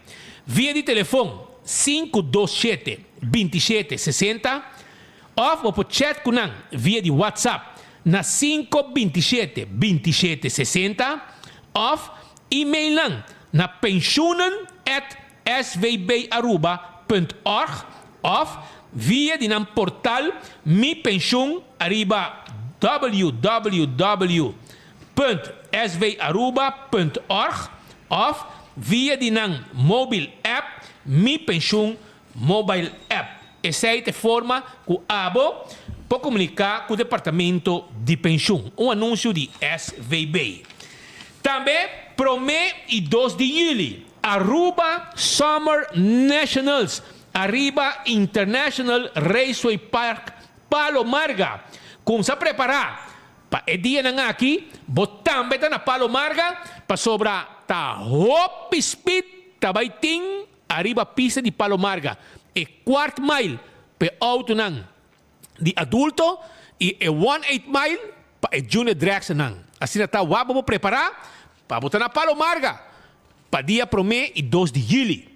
via di telefon 527 27 60 òf bo por chat ku nan via di WhatsApp na 527 27 60 òf e-mail nan na pensioenen at svbaruba punt org òf via di nan portal Mi Penshun ariba www punt svaruba punt org òf via di nan mobil app Mi Penshun Mobile App. Esei ta e forma ku abo por komuniká ku Departamento di Penshun. Un anunsio di SVB. Tambe promé i dos di yüli, Aruba Summer Nationals ariba International Raceway Park Palo Marga. Kumsa prepará pa e dianan aki, bo tambe ta na Palo Marga pasobra ta hopi speed ta bai tin ariba pista di Palo Marga, e kwart mile pa e autonan di adulto y e one eight mile pa e junior dragsternan. Asina ta wak bo por prepara pa bo ta na Palo Marga pa dia prome y dos di juli.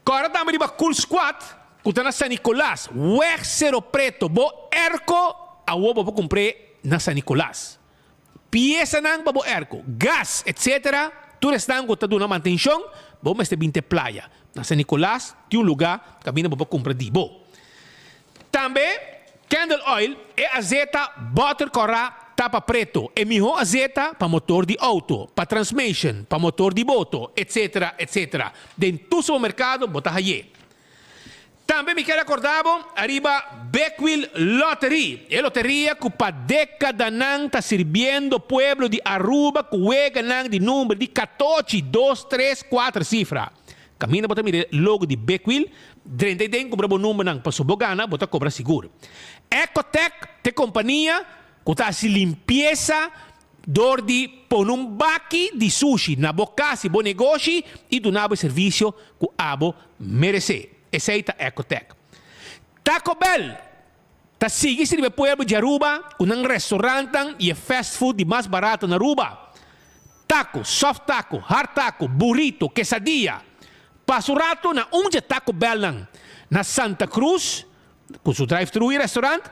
Kòrda tambe riba Cool Squad ku ta na San Nicolas, weg Cero Preto. Bo airco awor bo por kumpr'é na San Nicolas. Piesanan pa bo airco, gas, etc. Tur esnan ku ta duna mantenshon, bo mester bin te playa. Na San Nicolas tin un lugá kaminda bo por kumpra di bo. Tambe candle oil, e azeta bòter kòrá tapa preto, e mihó azeta pa motor di outo, pa transmission, pa motor di boto, etc. Etc. Den tur supermerkado bo ta hay'é. Tambe mi kier acorda bo ariba Big Wheel Lottery, e loteria cu pa decadanan ta sirbiendo pueblo di Aruba cu weganan di number di catochi, dos, tres, cuater cifra. Caminda bo ta mira e logo di Big Wheel, drenta y den cumpra bo numbernan pasobra bo gana bo ta cobra sigur. Ecotec ta e compania cu ta haci limpieza Dor di pone un baki di sushi na bo kas i bo negoshi i duna bo e servisio ku abo meresé. Esei ta Ecotec. Taco Bell ta sigui sirbi e pueblo di Aruba ku nan restaurantnan i e fast food di mas barato na Aruba. Taco, soft taco, hard taco, burrito, quesadilla. Pasa un rato na un dje Taco Bellnan na Santa Cruz ku su drive-thru i restaurant,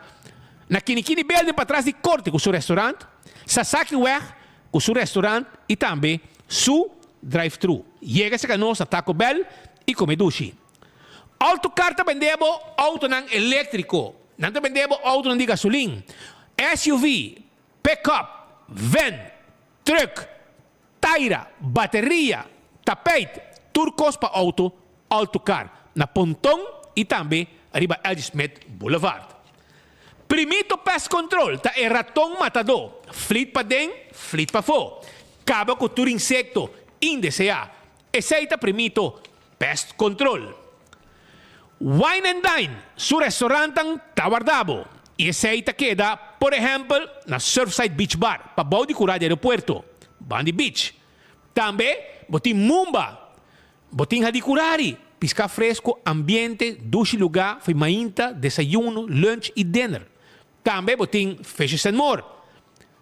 na Kinikini Building patras di Korte ku su restaurant, Sasaki Weg ku su restaurant i tambe su drive-thru. Yega serka nos na Taco Bell i kome dushi. Autocar ta bende bo autonan eléktriko. Nan ta bende bo autonan di gasolin, SUV, pick-up, van, truck, Taira, bateria, tapijt, tur kos pa auto, Autocar, na Ponton y tambe riba L. Smith Boulevard. Primito Pest Control ta e raton matadó, flit paden, flit pafó. Kaba ku tur insekto indeseá. Esei ta Primito Pest Control. Wine and Dine su restaurantnan ta warda bo y esey ta keda por ehempel na Surfside Beach Bar pa bou di cura di aeropuerto, Bandi Beach. Tambe bo tin Mumba, bo tin Hadicurari. Piská fresku, ambiente, dushi lugá fo'i mainta, desayuno, lunch i dinner. Tambe bo tin Fishes and More,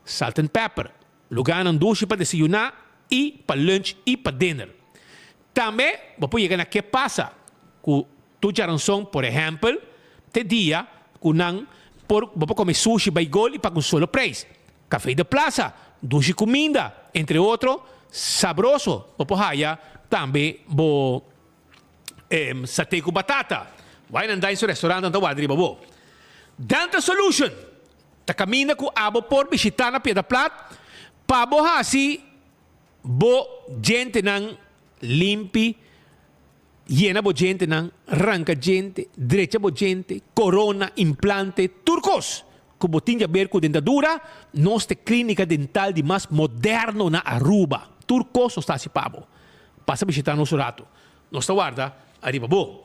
Salt and Pepper, lugánan dushi pa desayuná i pa lunch i pa dinner. Tambe bo por yega na Ke Pasa ku tur djaranson, por ehèmpel, te dia ku nan por bo por kome sushi bai gol i paga un solo preis. Café de Plaza, dushi kuminda, entre otro, sabroso bo por haya tambe bo saté ku batata. Wine and Dine su restaurantnan ta warda riba bo. Dental Solution ta kaminda ku abo por bishitá na Piedra Plat pa bo hasi bo djentenan limpi. Yena bo djentenan, ranka djente, drecha bo djente, korona, implante, tur kos ku bo tin di aber ku dentadura, nos ta e klínika dental di mas moderno na Aruba. Tur kos nos ta hasi pa bo. Pasa bishita nos un ratu. Nos ta warda ariba bo.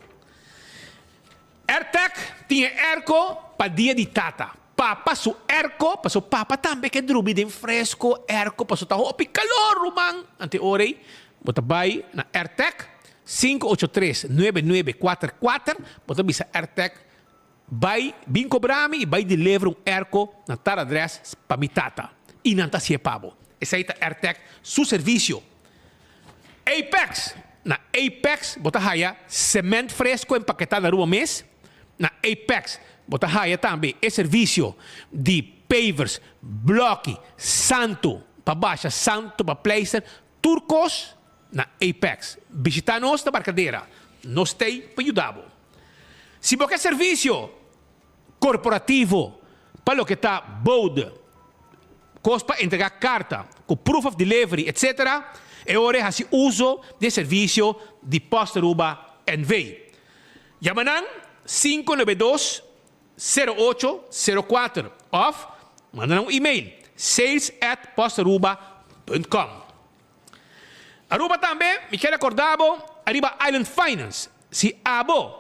Airtec tin e airco pa dia di tata. Papa su airco, paso papa tambe ke drumi den fresco airco paso ta hopi calor ruman. Ante ora ei bo ta bai na Airtec 583 9944 bo ta bisa Airtec bai bin cobra mi y bai deliver un airco na tal adres pa mi tata y nan ta hacié pa bo. Esei ta Airtec su servicio. Apex, Na Apex bo ta haya cement fresco empaketá na Aruba mes. Na Apex bo ta haya tambe e servicio di pavers, bloki, santo pa basha, santo pa pleister, tur cos na Apex. Bishita nos na Barcadera, nos t'ey pa yuda bo. Si bo ke servicio korporativo pa loke ta bode, kos pa entregá karta ku proof of delivery etc. E ora e hasi uso di e servisio di Post Aruba NV. Yama nan 592 08 04 òf manda nan un email sales at postaruba punt com. Aruba tambe mi kier rekorda bo ariba Island Finance. Si abo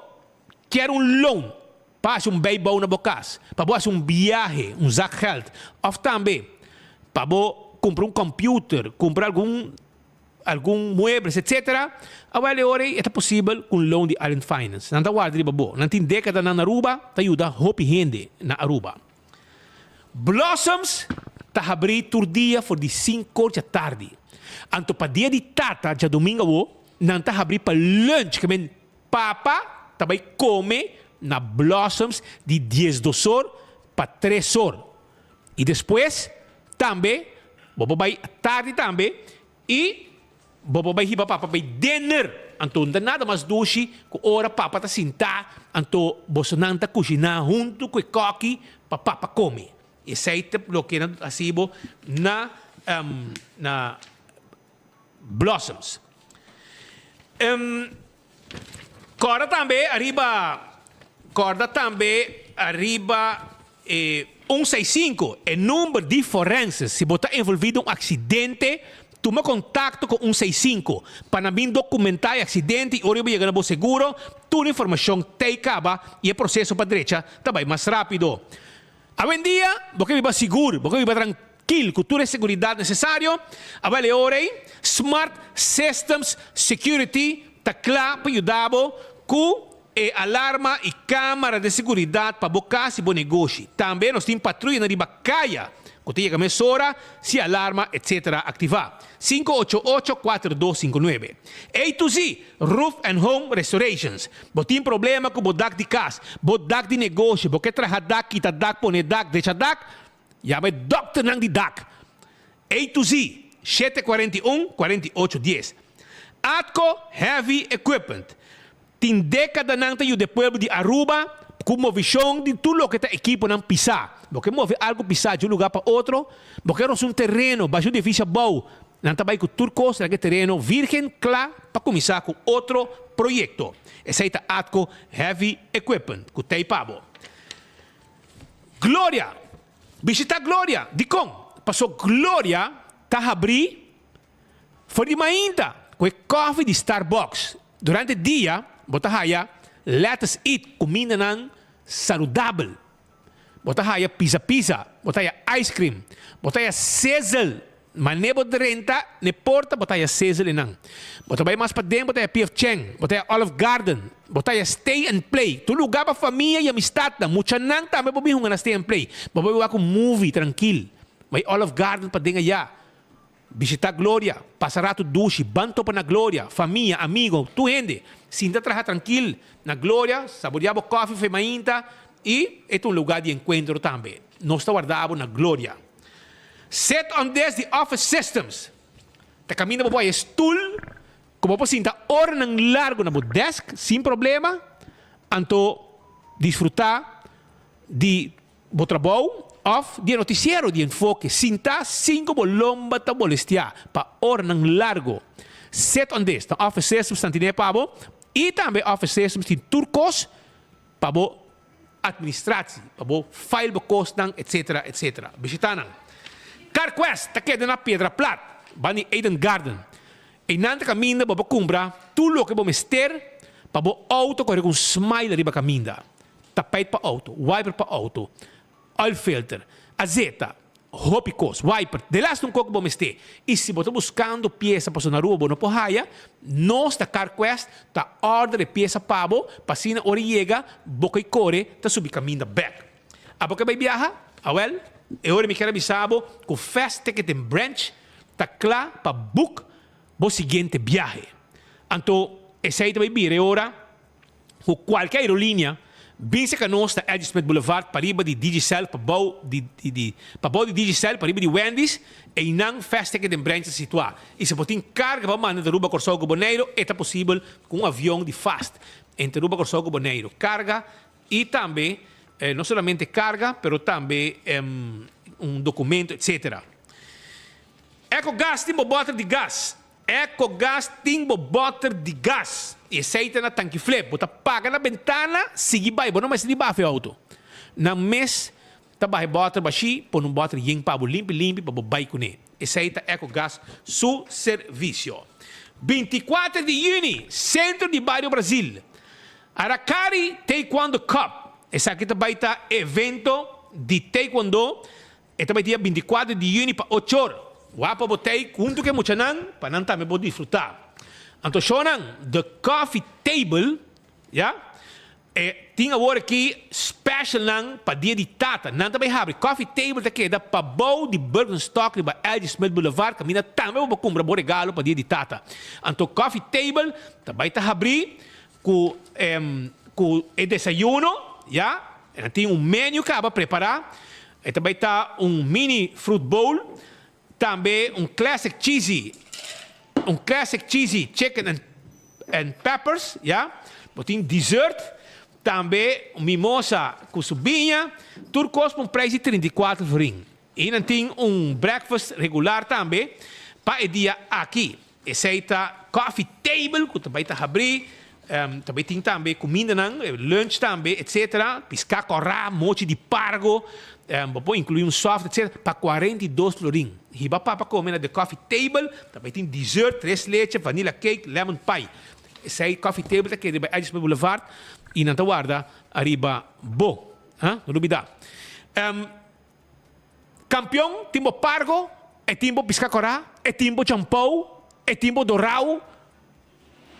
kier un loan pa hasi un bijbouw na bo kas, pa bo hasi un biahe, un zakgeld, òf tambe pa bo kumpra un kòmpiuter, kumpra algun algun muebles etsetera, awel e ora ei e ta posibel ku un loan di Island Finance. Nan ta warda riba bo. Nan tin dékadanan na Aruba ta yuda hopi hende na Aruba. Blossoms ta habrí tur dia for di sinkor djatardi. Anto pa dia di tata djadumingu awo nan ta habrí pa lunch, ke men papa ta bai kome na Blossoms di diesdosor pa tresor. I despues tambe bo por bai tardi tambe I bo por bai hiba papa bai dinner. Anto no ta nada mas dushi ku ora papa ta sintá, anto bosonan ta kushiná huntu ku e kòki pa papa kome. Esei ta loke nan ta hasi bo na na Blossoms. Kòrda tambe ariba Kòrda tambe ariba e un seis sinku, e number di forenses. Si bo ta envolví den un aksidente, tuma kontakto ku un seis sinku pa nan bin dokumentá e aksidente i ora bo yega na bo seguro, tur informashon t'ei kaba i e proseso pa drecha ta bai mas rápido. Awendia bo ke biba sigur, bo ke biba trankil ku tur e seguridat nesesario. Awel e ora ei, Smart Systems Security ta kla pa yuda bo ku e alarma i kamara di seguridat pa bo kas i bo negoshi. Tambe nos tin patruyanan riba kaya ku ta yega mesora si alarma etc. Aktivá. 588 4259. A to Z, Roof and Home Restorations. Bo tin problema ku bo dak di kas, bo dak di negoshi, bo ke traha dak, kita dak, pone dak, drecha dak? Yama e dòkternan di dak. A to Z, 741 48 dies. Atco Heavy Equipment. Tin dékadanan ta yuda e pueblo di Aruba ku movishon di tur loke ta ekiponan pisá. Bo ke move algu pisá di un lugá pa otro, bo ke rosa un tereno, basha un edifisio abou, nan ta bai ku tur kos na ke tereno vírgen kla pa kuminsá ku otro proyekto. Esei ta Atco Heavy Equipment ku t'ei pa bo. Gloria! Bishitá Gloria! Dikon? Paso Gloria ta habrí For di mainta ku e kòfi di Starbucks durante dia bo ta haya Lettuce Eat kumindanan saludabel. Bo ta haya pizza pizza, bo ta haya ice cream, bo ta haya sizzle. Mane bo drenta n'e porta bo ta haya Sizzle einan. Bo ta bai mas paden bo ta haya PF Chang, bo ta haya Olive Garden, bo ta haya Stay and Play. Tur lugar pa famia y amistadnan. Muchanan tambe por bin hunga na Stay and Play. Bo por bai wak un movie trankil. Bai Olive Garden paden aya. Bishita Gloria, pasa rato dushi, ban topa na Gloria, famia, amigo, tur hende. Sinta traha trankil na Gloria, saborea bo kofi fe mainta y e ta un lugar di encuentro tambe. Nos ta warda bo na Gloria. Sit on this di Office Systems ta caminda bo por haya stoel cu bo por sinta oranan largo na bo desk sin problema, anto disfruta di bo trabou of di e noticiero di Enfoke sinta sin cu bo lomba ta molestia pa oranan largo. Sit on this ta Office Systems ta tine pa bo y tambe Office Systems tin tur cos pa bo administratie, pa bo file bo kosnan etc. Etc. Bishita nan. CarQuest ta keda na Piedra Plat, banda di Eden Garden. Einan ta kaminda bo por kumpra tur loke bo mester pa bo outo kore ku un smile riba kaminda. Tapijt pa outo, wiper pa outo, oil filter, azeta, Hopi kos. Wiper, delaste un koko bo mester. I si bo ta buskando piesa pasobra na Aruba bo no por haya, nos ta CarQuest ta order e piesa pa bo pa asina ora e yega bo kai kore ta subi kaminda bek. Abo ke bai biaha? Awel, e ora mi kier a bisa bo ku Fast Ticketing Branch ta kla pa book bo siguiente biahe. Anto esei ta bai bira e ora Ku kualke aerolínea, bin serka nos na Eddy Smith Boulevard pariba di Digicel pabou di di pabou di Digicel pariba di Wendy's, einan Fast Ticket den Branch ta situá. I si bo tin karga pa manda di Aruba, Kòrsou ku Boneiru, e ta posibel ku un avion di Fast entre Aruba, Kòrsou ku Boneiru. Karga i tambe no solamente karga pero tambe un dokumento etcetera. Ecogas tin bo bòter di gas. Ecogas tin bo bòter di gas i esei ta na tanki flip. Bo ta paga na bentana, sigui bai. Bo no mester di bafa e outo. Nan mes ta baha e bòter bashí, pone un bòter yen pa bo limpi limpi pa bo bai kuné. Esei ta Ecogas su servisio. 24 di yüni, Sentro di Bario Brazil, Aracari Taekwondo Cup. Esaki ta bai ta evento di taekwondo. E ta bai dia 24 di yüni pa ochor. Wak pa bo tei huntu ku e muchanan pa nan tambe por disfrutá. Anto shownan The Coffee Table, ya, e tin awor aki specialnan pa dia di tata. Nan ta bai habri. Coffee Table ta keda pabou di Birkenstock riba LG Smith Boulevard kaminda tambe bo por kumpra bo regalo pa dia di tata. Anto Coffee Table ta bai ta habri ku ku e desayuno, ya, nan tin un menu kaba prepará. E ta bai ta un mini fruit bowl, tambe un classic cheesy, un classic cheesy chicken and and peppers, ya. Bo tin dessert, tambe un mimosa ku su biña, tur kos pa un prijs di 34 florin. I nan tin un breakfast regular tambe pa e dia aki. Esei ta coffee table ku ta bai ta habrí. Ta bai tin tambe kumindanan, lunch tambe, etcetera. Piská kòrá, mochi di pargo, bo por inkluí un soft, etcetera, pa 42 florin. Hiba papa kome na The Coffee Table, ta bai tin dessert, tres leche, vanilla cake, lemon pie. Esei coffee table ta keda riba Edgeworth Boulevard i nan ta warda ariba bo. Ha, no lubidá. Kampion tin bo pargo, e tin bo piská kòrá, e tin bo champou, e tin bo dorau.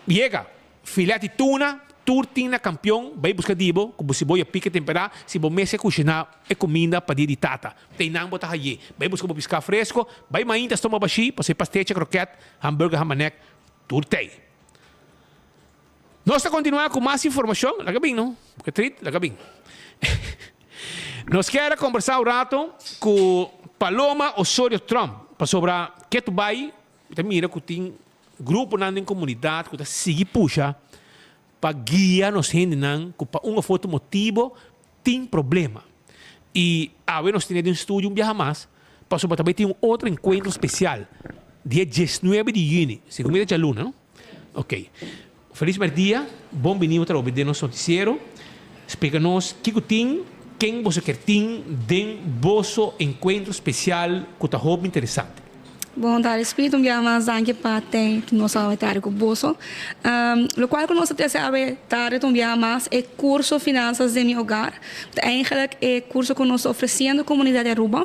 Yega, filet di tuna, tur tin na kampion, bai buska di bo ku bo siboya pika temperá, si bo mester kushiná e kuminda pa dia di tata. Ta einan bo ta hay'é. Bai buska bo piská fresko, bai mainta stoma bashí, pasobra e pastecha, kroket, hamburger, hamanek, tur t'ei. Nos ta kontinuá ku mas informashon. Laga bin no. Ke trit, laga bin. Nos kier a kombersá un rato ku Paloma Osorio Tromp pasobra ketu bai mi ta mira ku tin gruponan den komunidat ku ta sigui pusha pa guia nos hendenan ku pa un of otro motibo tin problema. I awe nos tene den studio un biaha mas pasobra ta bai tin un otro enkuentro spesial dia 19 di yüni, segun mi ta djaluna no? Ok. Felis merdia, bon bini otro awe den nos noticiero. Splica nos kico tin, ken boso kier tin den boso encuentro special cu ta hopi interesante. Bon tardi Speed, un bia mas danki pa ten nos awe tardi ku boso. Lokual ku nos ta trese awe tardi ta un bia mas e kurso Finanzas den mi Hogar. Ta eigenlijk e kurso ku nos ta ofresiendo komunidat di Aruba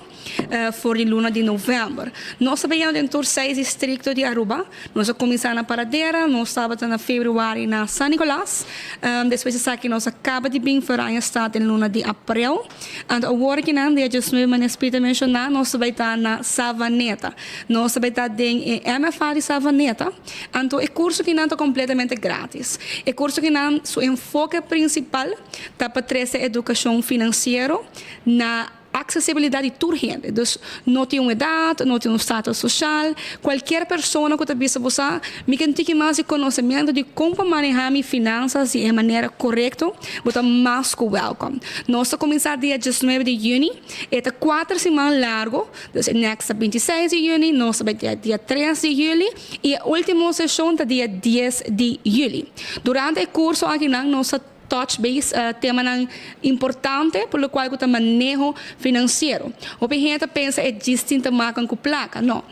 for di luna di novèmber. Nos ta beyendo den tur seis distrikto di Aruba. Nos a kuminsá na Paradera, nos tabata na febrüari na San Nicolas, despues esaki nos a kaba di bin Oranjestad den luna di aprel. Anto awor ki nan dia diesnuebe manera Speed a menshoná nos ta bai ta na Savaneta. Nos ta bai ta den e MFA di Savaneta. Anto e kurso ki nan ta kompletamente gratis. E kurso ki nan su enfoke prinsipal ta pa trese edukashon finansiero na aksesibilidat di tur hende. Dus no tin un edat, no tin un status soshal, kualkier persona ku ta bisa bo sa mi ke un tiki mas di konosementu di kon pa manehá mi finansas di e manera korekto, bo ta mas ku wèlkòm. Nos ta kuminsá dia diesnuebe di yüni, e ta kuater siman largu, dus e nèks ta bintiseis di yüni, nos ta bai dia dia tres di yüli i e último seshon ta dia dies di yüli. Durante e kurso akinan nos ta touch base temanan importante por lokual ku ta maneho finansiero. Hopi hende ta pensa e djis tin ta makan ku plaka. No.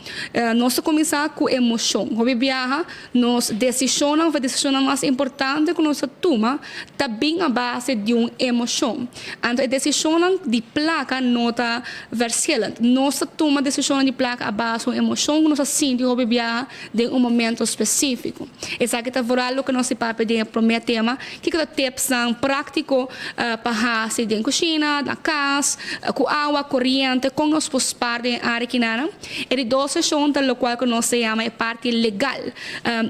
Nos ta kuminsá ku emoshon. Hopi biaha nos desishonnan òf e desishonnan mas importante ku nos ta tuma ta bin a base di un emoshon. Anto e desishonnan di plaka no ta verschillend. Nos ta tuma desishonnan di plaka a base un emoshon ku nos a sinti hopi biaha den un momento spesífiko. Esaki ta vooral loke nos di papia den e promé tema, kiko ta tipsnan práktiko pa hasi den kushina, na kas, ku awa, koriente, kon nos por spar den e área kinanan. E di dos seshon ta lokual ku nos ta yama e parti legal.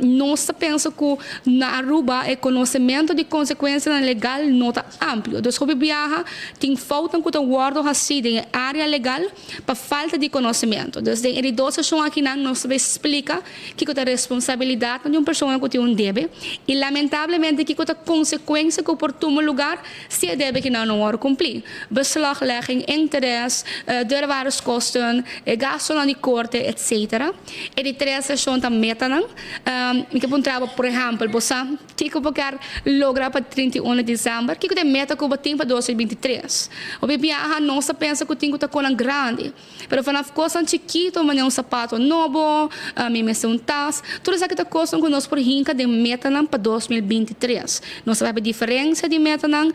Nos ta pensa ku na Aruba e konosementu di konsekuensianan legal no ta amplio. Dus hopi biaha tin foutnan ku ta wòrdu hasí den e área legal pa falta di konosementu. Dus den e di dos seshon akinan nos ta bai splika kiko ta responsabilidatnan di un persona ku tin un debe i lamentablemente kiko ta konsekuensia ku por tuma lugar si e debe kinan no wòrdu kumplí, beslaglegging, interes, deurwaarderskosten, e gastunan di korte, etc. E di tres seshon ta metanan. Mi ke puntra bo, por ehèmpel, bo sa Kiko bo kier logra pa 31 di december? Kiko ta e meta ku bo tin pa 2023? Hopi biaha nos ta pensa ku tin ku ta konan grandi, pero vanaf kosnan chikito manera un sapato nobo, mi mester un tas, tur esaki ta kosnan ku nos por hinka den metanan pa 2023. Nos ta papia diferensia di metanan,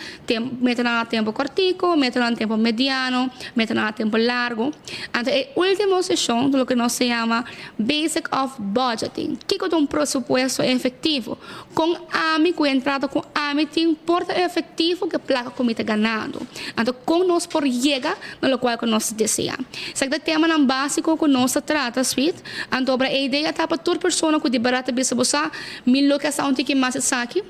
metanan a tempo kòrtiku, metanan a tempo mediano, metanan a tempo largu. Anto e ultimo seshon ta loke nos ta yama Basic of Budgeting, Kiko ta un presupuesto efektivo? Kon ami ku e entrada ku ami tin por ta efektivo ku e plaka ku mi ta ganando? Anto kon nos por yega na lokual ku nos ta deseá? Esaki ta temanan básiko ku nos ta trata, Sweet. Anto obra e idea ta pa tur persona ku di bèrdat ta bisa bo sa, mi lo ke sa un tiki mas esaki.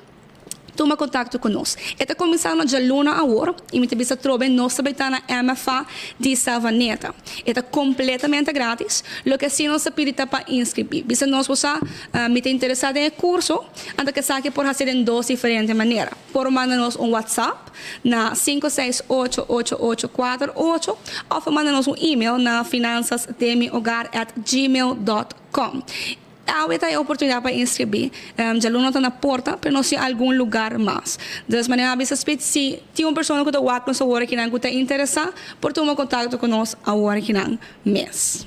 Tuma kontakto ku nos. E ta kuminsá na djaluna awor i mi ta bisa atrobe nos ta bai ta na MFA di Savaneta. E ta kompletamente gratis. Loke si nos ta pidi ta pa inskribí. Bisa nos bo sa, mi ta interesá den e kurso, anto ke esaki por hasi den dos diferente manera. Por manda nos un WhatsApp na 5688848 òf manda nos un email na finanzasdemihogar at gmail dòt com. Awe ta e oportunidat pa inskribí. Djaluna ta na porta, pero nos tin algun lugar mas. Dus manera a bisa Speed, si tin un persona ku ta wak nos awor akinan ku ta interesá, por tuma kontakto ku nos awor akinan mes.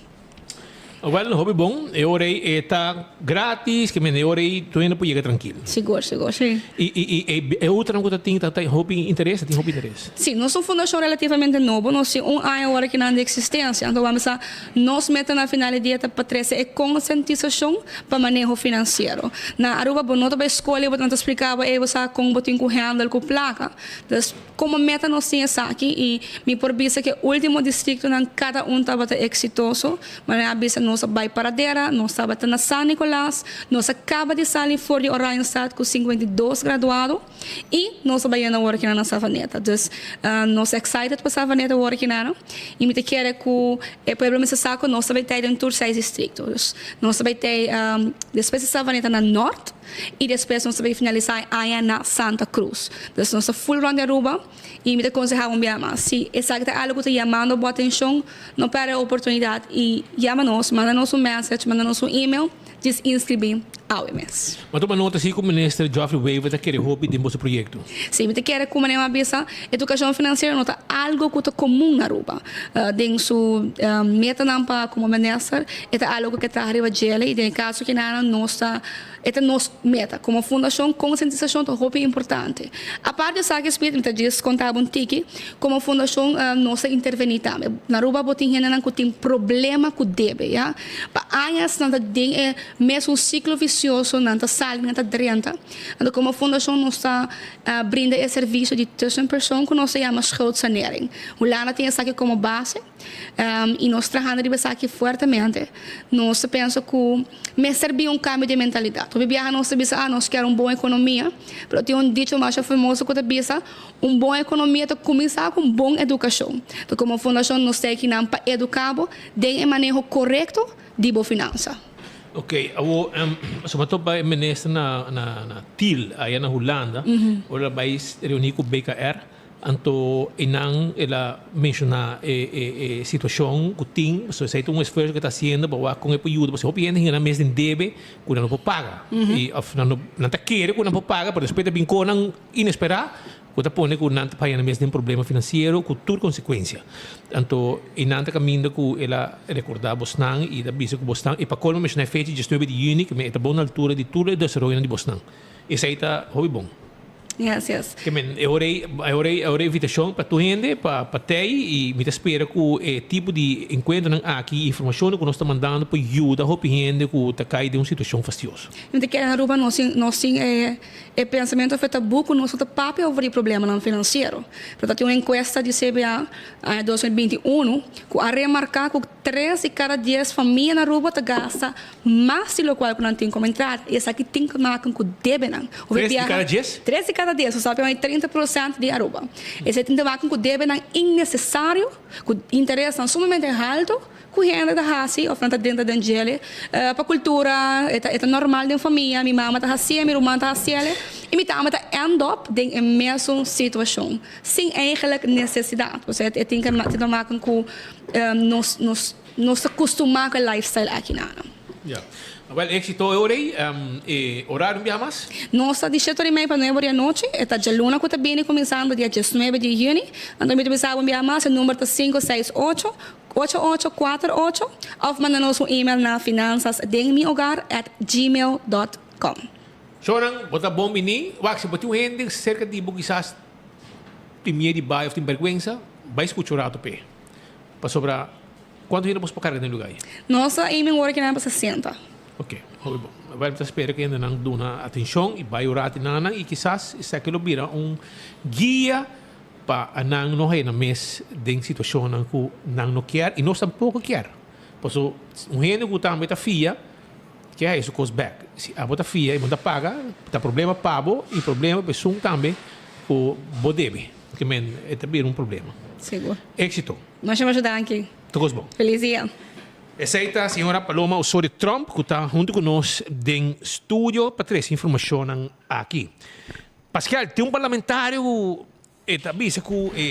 Wèl, hopi bon. E ora ei e ta gratis, ke mende e ora ei tur hende por yega trankil. Sigur, sigur, si. I, i, i e otronan ku ta tin ta hopi interes, ta tin hopi interes. Si, nos ta un fundashon relativamente nobo, nos tin un aña awor akinan di eksistensia. Anto wak bisa Nos meta na final di dia ta pa trese e konsientisashon pa maneho finansiero. Na Aruba bo no ta bai skol i bo no ta splika bo ey bo sa kon bo tin ku handle ku plaka. Dus komo meta nos tin esaki i mi por bisa ku e ultimo distriktonan kada un tabata eksitoso. Manera a bisa nos a bai Paradera, nos tabata na San Nicolas, nos a kaba di sali for di Oranjestad ku 52 graduado. I nos ta bayendo awor kinan na Savaneta. Dus nos excited pa Savaneta awor kinan. I mi ta kere ku e pueblo mester sa ku nos ta bay tei den tur seis distrikto. Dus nos ta bay tei despues di Savaneta na Nort i despues nos ta bay finalisa e aña na Santa Cruz. Dus nos ta full rond di Aruba i mi ta konseha un bia mas si esaki ta algu ku ta yamando bo atenshon no perde e oportunidat i yama nos, manda nos un message, manda nos un email. Djis inskribí awe mes. Bo a tuma nota si ku Minister Geoffrey Wever ta kere hopi den boso proyekto? Si, mi ta kere ku manera mi a bisa, edukashon finansiero no ta algo ku ta komun na Aruba. Den su metanan pa komo minister e ta algo ku ke traha riba djele i den e kaso kinanan nos ta e ta nos meta. Komo fundashon konsientisashon ta hopi importante. Aparte di esaki Speed mi ta djis konta bo un tiki, komo fundashon nos ta intervení tambe. Na Aruba bo tin hendenan ku tin problema ku debe ya. Pa añas nan ta den e mesun siklo visioso, nan ta sali, nan ta drenta. Anto komo fundashon nos ta brinda e servisio di tussenpersoon ku nos ta yama schuldsanering. Hulanda tin esaki komo base i nos trahando riba esaki fuertemente. Nos ta pensa ku mester bin un kambio di mentalidat. Hopi biaha nos ta bisa, ah, nos kier un bon ekonomia, pero tin un dicho masha famoso ku ta bisa, Un bon ekonomia ta kuminsá ku un bon edukashon. Ta komo fundashon nos ta ekinan pa eduká bo den e maneho korekto di bo finansa. Ok, awor so bo a topa e minister na na Tiel aya na Hulanda, ora el a bai reuní ku BKR, anto einan el a menshoná e e e situashon ku tin, so esei ta un esfuerso ku e ta hasiendo pa wak kon e por yuda, pasobra hopi hende hinga nan mes den debe ku nan no por paga, i òf nan no nan ta kere ku nan por paga pero despues ta bin konan Inesperá ku ta pone ku nan ta paña nan mes den problema finansiero ku tur konsekuensia. Anto e nan ta kaminda ku el a rekordá bosnan i ta bisa ku bosnan e pa kolmo menshoná e fecha diesnuebe di yüni ku e ta bon na altura di tur e desaroyonan di bosnan. Esei ta hopi bon. Yes, yes. Ke men e ora ei e ora ei e ora invitashon pa tur hende pa pa tei i mi ta spera ku e tipo di enkuentronan aki i informashonnan ku nos ta mandando por yuda hopi hende ku ta kai den un situashon fastioso. Mi ta kere na Aruba nos tin nos tin e E pensamentu a feta bu ku nos no ta papia over di problemanan finansiero. Pero ta tin un enkuesta di CBA aña 2021 ku a remarká ku tres di kada dies famia na Aruba ta gasta mas di lokual ku nan tin komo entrada. I esaki tin te maken ku debenan. Tres di kada dies? Tres di kada dies, osea aproximadamente 30 prosènt di Aruba. Esei tin te maken ku debenan innesesario, ku interesnan sumamente haltu. Ku hende ta hasi of nan ta drenta den djele pa kultura e ta e ta normal den famia mi mama ta hasié mi ruman ta hasiele i mi tama ta end up den e mesun situashon sin eigenlijk nesesidat osea e tin te maken ku nos nos nos ta kustumá ku e lifestyle aki nan. Ya. Wel éxito e ora ei. E horario un biaha mas? Nos ta di shete ora i mei pa nuebe ora di anochi. E ta djaluna ku ta bini kuminsando dia diesnuebe di yüni. Anto mi ta bisa bo un biaha mas e number ta sinku seis ocho, ocho ocho kuater ocho òf manda nos un email na finansasdenmiogar at gmail dot com. Shonan, bo ta bon bini. Wak, si bo tin un hende serka di bo kisas tin miedu di bai òf tin bèrgwensa, bai skucha un ratu p'e. Pasobra Cuanto hende bos por carga den lugar ei? Nos ta aiming ora ki nan pa 60. Ok, hopi bon. Awor mi ta spera ku hendenan duna atencion i bai ora ati nan i kisas esaki lo bira un guia pa nan no haya nan mes den situacionnan ku nan no kier i nos tampoco kier. Paso un hende ku tambe ta fia ke haya su kos bek. Si abo ta fia i bo ta paga ta problema pa bo i problema pa esun tambe ku bo debe. Ke men e ta bira un problema. Sigur. Exito. Masha masha danki. Tur kos bon. Feliz dia. Esei ta señora Paloma Osorio Tromp ku ta huntu ku nos den studio pa trese informashonnan aki. Pascal, tin un parlamentario ku e ta bisa ku e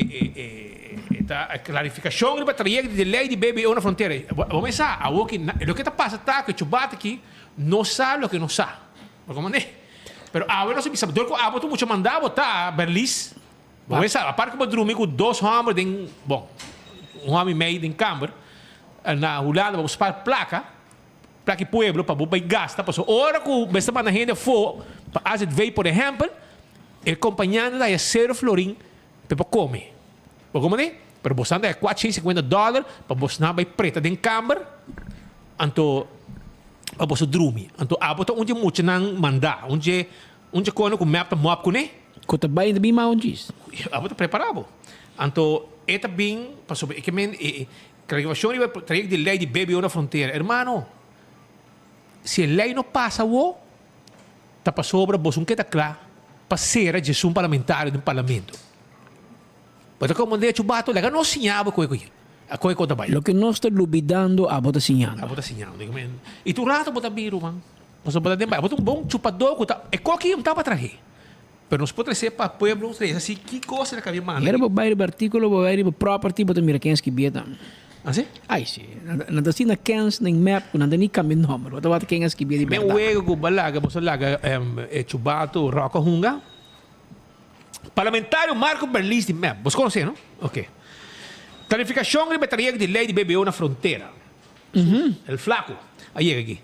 e ta klarifikashon riba trayekto di lei di BBO na frontera. Bo mes sa awor ki loke ta pasa ta ku e chubata aki no sa loke no sa. Bo komprende? Pero awe nos a bisa dor ku abo ta mucha manda bo ta Berlis. Bo mes sa, apart ku bo drumi ku dos hòmber den, bon, un hòmber i mei den kamber, na Hulanda bo spar plaka, plaka di pueblo pa bo bai gasta, pasobra ora ku mester manda hende afó pa AZV por ehèmpel, e kompañante ta haya sero florin pa e por kome. Bo komprende? Pero bosnan ta haya kuatrocientos sinkuenta dòler pa bosnan bai preta den kamber, anto pa boso drumi. Anto abo ta un dje muchanan mandá, un dje Un dje kone ku mep ta mop kuné. Ku ta bai ta bin mau djis. Abo ta prepará bo. Anto e ta bin pasobra e ke men e klarifikashon riba e trayekto di lei di BBO na frontera. Hermano, si e lei no pasa awo, ta pasobra boso un ke ta kla pa sera djesun parlamentario den parlamento. Bo ta komand'é chubato, laga nos siña abo koe koe koe kon ta bai. Loke nos ta lubidando abo ta siñando. Abo ta siñando. I tur rato bo ta bin ruman. Pasobra bo ta den bai. Abo ta un bon chupadó ku ta e koki un tabata trahe. Pero nos por trese pa pueblo trese si ki kos el a kabia manda. Hera bo bai riba artíkulo, bo bai riba property, bo ta mira ken a skibie tambe. Ah, si? Ai si. Nan ta asina kens den mep ku nan ta ni kambia nomber. Bo ta wak ken a skibia di Men bèrdat. wega ku bo laga, boso laga e chubato Rocco hunga. Parlamentario Marco Berlis di mep. Boso konosé, no? Oké. Klarifikashon riba e trayekto di lei di BBO na frontera. El Flaco a yega aki.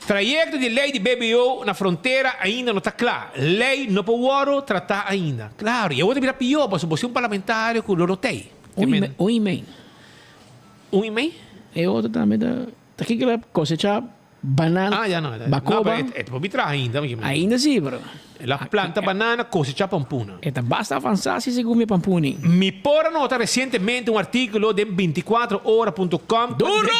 Trayekto di lei di BBO na frontera ainda no ta kla. Lei no por wòrdu tratá ainda. Klaro, i awor ta bira pió pasobra bo si un parlamentario ku lo no t'ei. Un i mei. Un i mei? E otro tambe ta ta kiko la kosechá banana, Ah, ya no. bakoba. No, pero e ta por bi traha ainda. Ainda si, pero. El a planta banana, kosechá pampuna. E ta basta avansá si segun mi pampuni. Mi por a nota resientemente un artíkulo den binticuatrohora punto com. Duro!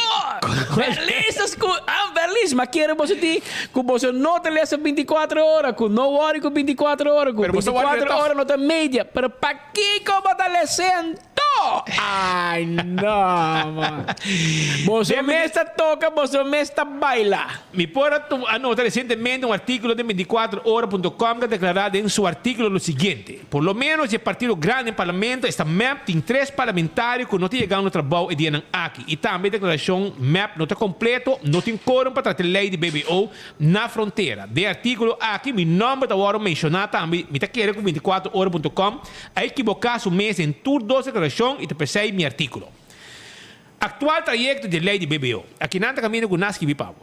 Berlis ta sku ah Berlis, ma kere boso tin ku boso no ta lesa binticuatro ora, ku no wòri ku binticuatro ora, ku Pero boso ta wòri binticuatro tòg. ora no ta media, pero pakiko bo ta les'é anto? Ay no man. Boso mes ta toka, boso mes ta baila. Mi por a a nota resientemente un artíkulo den binticuatrohora punto com ku a deklará den su artíkulo lo siguiente, Por lo menos di e partido grandi den parlamento, esta mep, tin tres parlamentario ku no ta yegando trabou e dianan aki. I tambe e deklarashon mep no ta kompleto, no tin korum pa trata e lei di BBO na frontera. Den e artíkulo aki mi nòmber ta wòrdu menshoná tambe. Mi ta kere ku binticuatrohora punto com a ekiboká su mes den tur dos deklarashon i ta p'esei mi artíkulo. Aktual trayekto di e lei di BBO. Akinan ta kaminda ku nan skibi pa bo.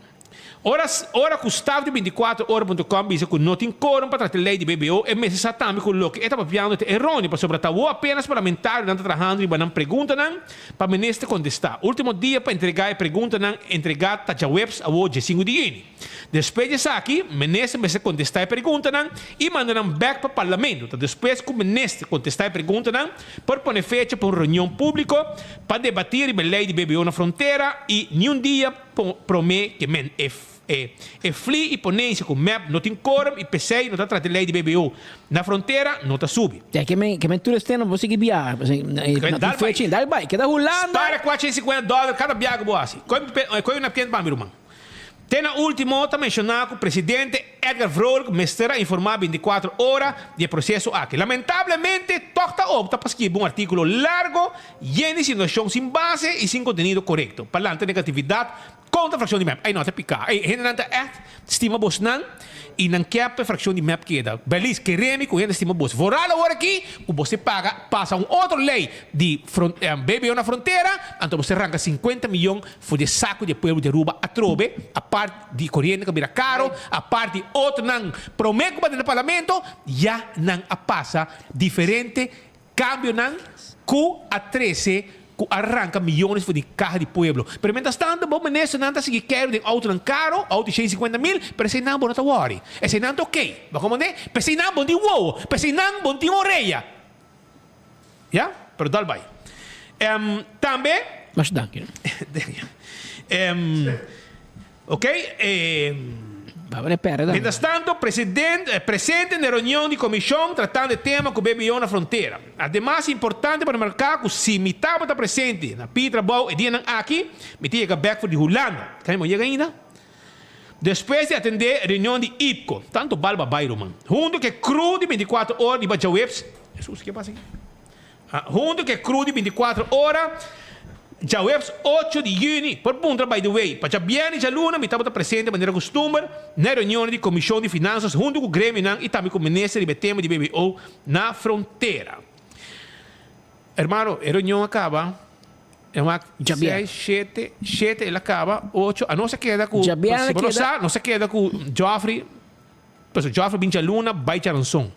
Ora ora ku staf di binticuatro ora punto com bisa ku no tin korum pa trata e lei di BBO, e mester sa tambe ku loke e ta papiando ta eróneo pasobra ta wou apenas parlamentarionan ta trahando riba nan preguntanan pa minister kontestá. Último dia pa entregá e preguntanan entregá ta djaweps awor djesinku di yüni. Despues di esaki, minister mester kontestá e preguntanan i manda nan bèk pa parlamento. Ta despues ku minister kontestá e preguntanan por pone fecha pa un reunion públiko pa debatí riba e lei di BBO na frontera i niun dia promé ke men e e fli i ponensia ku mep no tin kórum i p'esei no ta trata e lei di BBO na frontera no ta subi. Ya ke men ke men tur esteno bo sigui biaha no tin fecha dal bai keda Hulanda. Spara 450 dòler kada biaha ku bo hasi. Koe un napkin pa mi ruman. Te na ultimo ta menshoná ku presidente Edgar Vrolijk mester a informá bintikuater ora di e proseso aki. Lamentablemente tòg ta opta pa skibi un artíkulo largo yen di insinuashon sin base i sin kontenido korekto pa lanta negatividat kontra frakshon di mep. Ei no ta piká. Ei hendenan ta ègt stima bosnan i nan ke pa e frakshon di mep keda. Beliz, kere mi ku hende stima bos. Vooral awor aki ku bos te paga pasa un otro lei di BBO na frontera anto bos te ranka sinkuenta miyon For di e saku di e pueblo di Aruba atrobe, apart di koriente ku a bira karo, apart di otronan prome ku bata den parlamento, ya nan a pasa diferente kambionan ku a trese ku a ranka miyones for di kaha di pueblo. Pero mientras tanto bo ministernan ta sigui keiru den outonan karo, outo di shen sinkuenta mil, pero eseinan bo no ta wòri. Eseinan ta okey. Bo komprende? P'eseinan bo no tin wowo, p'eseinan bo no tin orea. Ya, pero dal bai. Em, tambe. Masha danki. Em, ok, em. Baba de perde tambe. Mientras tanto, president, eh, presente na e reunion di comision tratando e tema cu BBO na frontera. Ademas, importante pa remarca cu si mi tabata presente na pidi trabou e dianan aki, mi ta yega bek for di Hulanda. Kan mi yega ainda? Despues di atendé reunion di IPCO, tantu bal pa bai ruman. Huntu ku e crew di bintikuater ora riba djaweps, Hesus, ke pasa aki? Ah, huntu ku e crew di bintikuater ora djaweps ocho di yüni, por puntra by the way, pa djabièrnè i djaluna mi tabata presente manera kustumber na e reunionnan di Komishon di Finansas huntu ku gremionan i tambe ku minister riba e tema di BBO na frontera. Hermano, e reunion a kaba. E wak Djabièrnè. seis, shete, shete el a kaba, ocho, a nos a keda ku, Djabièrnè si bo no keda. sa, nos a keda ku Geoffrey, pasobra Geoffrey bin djaluna bai djaranson.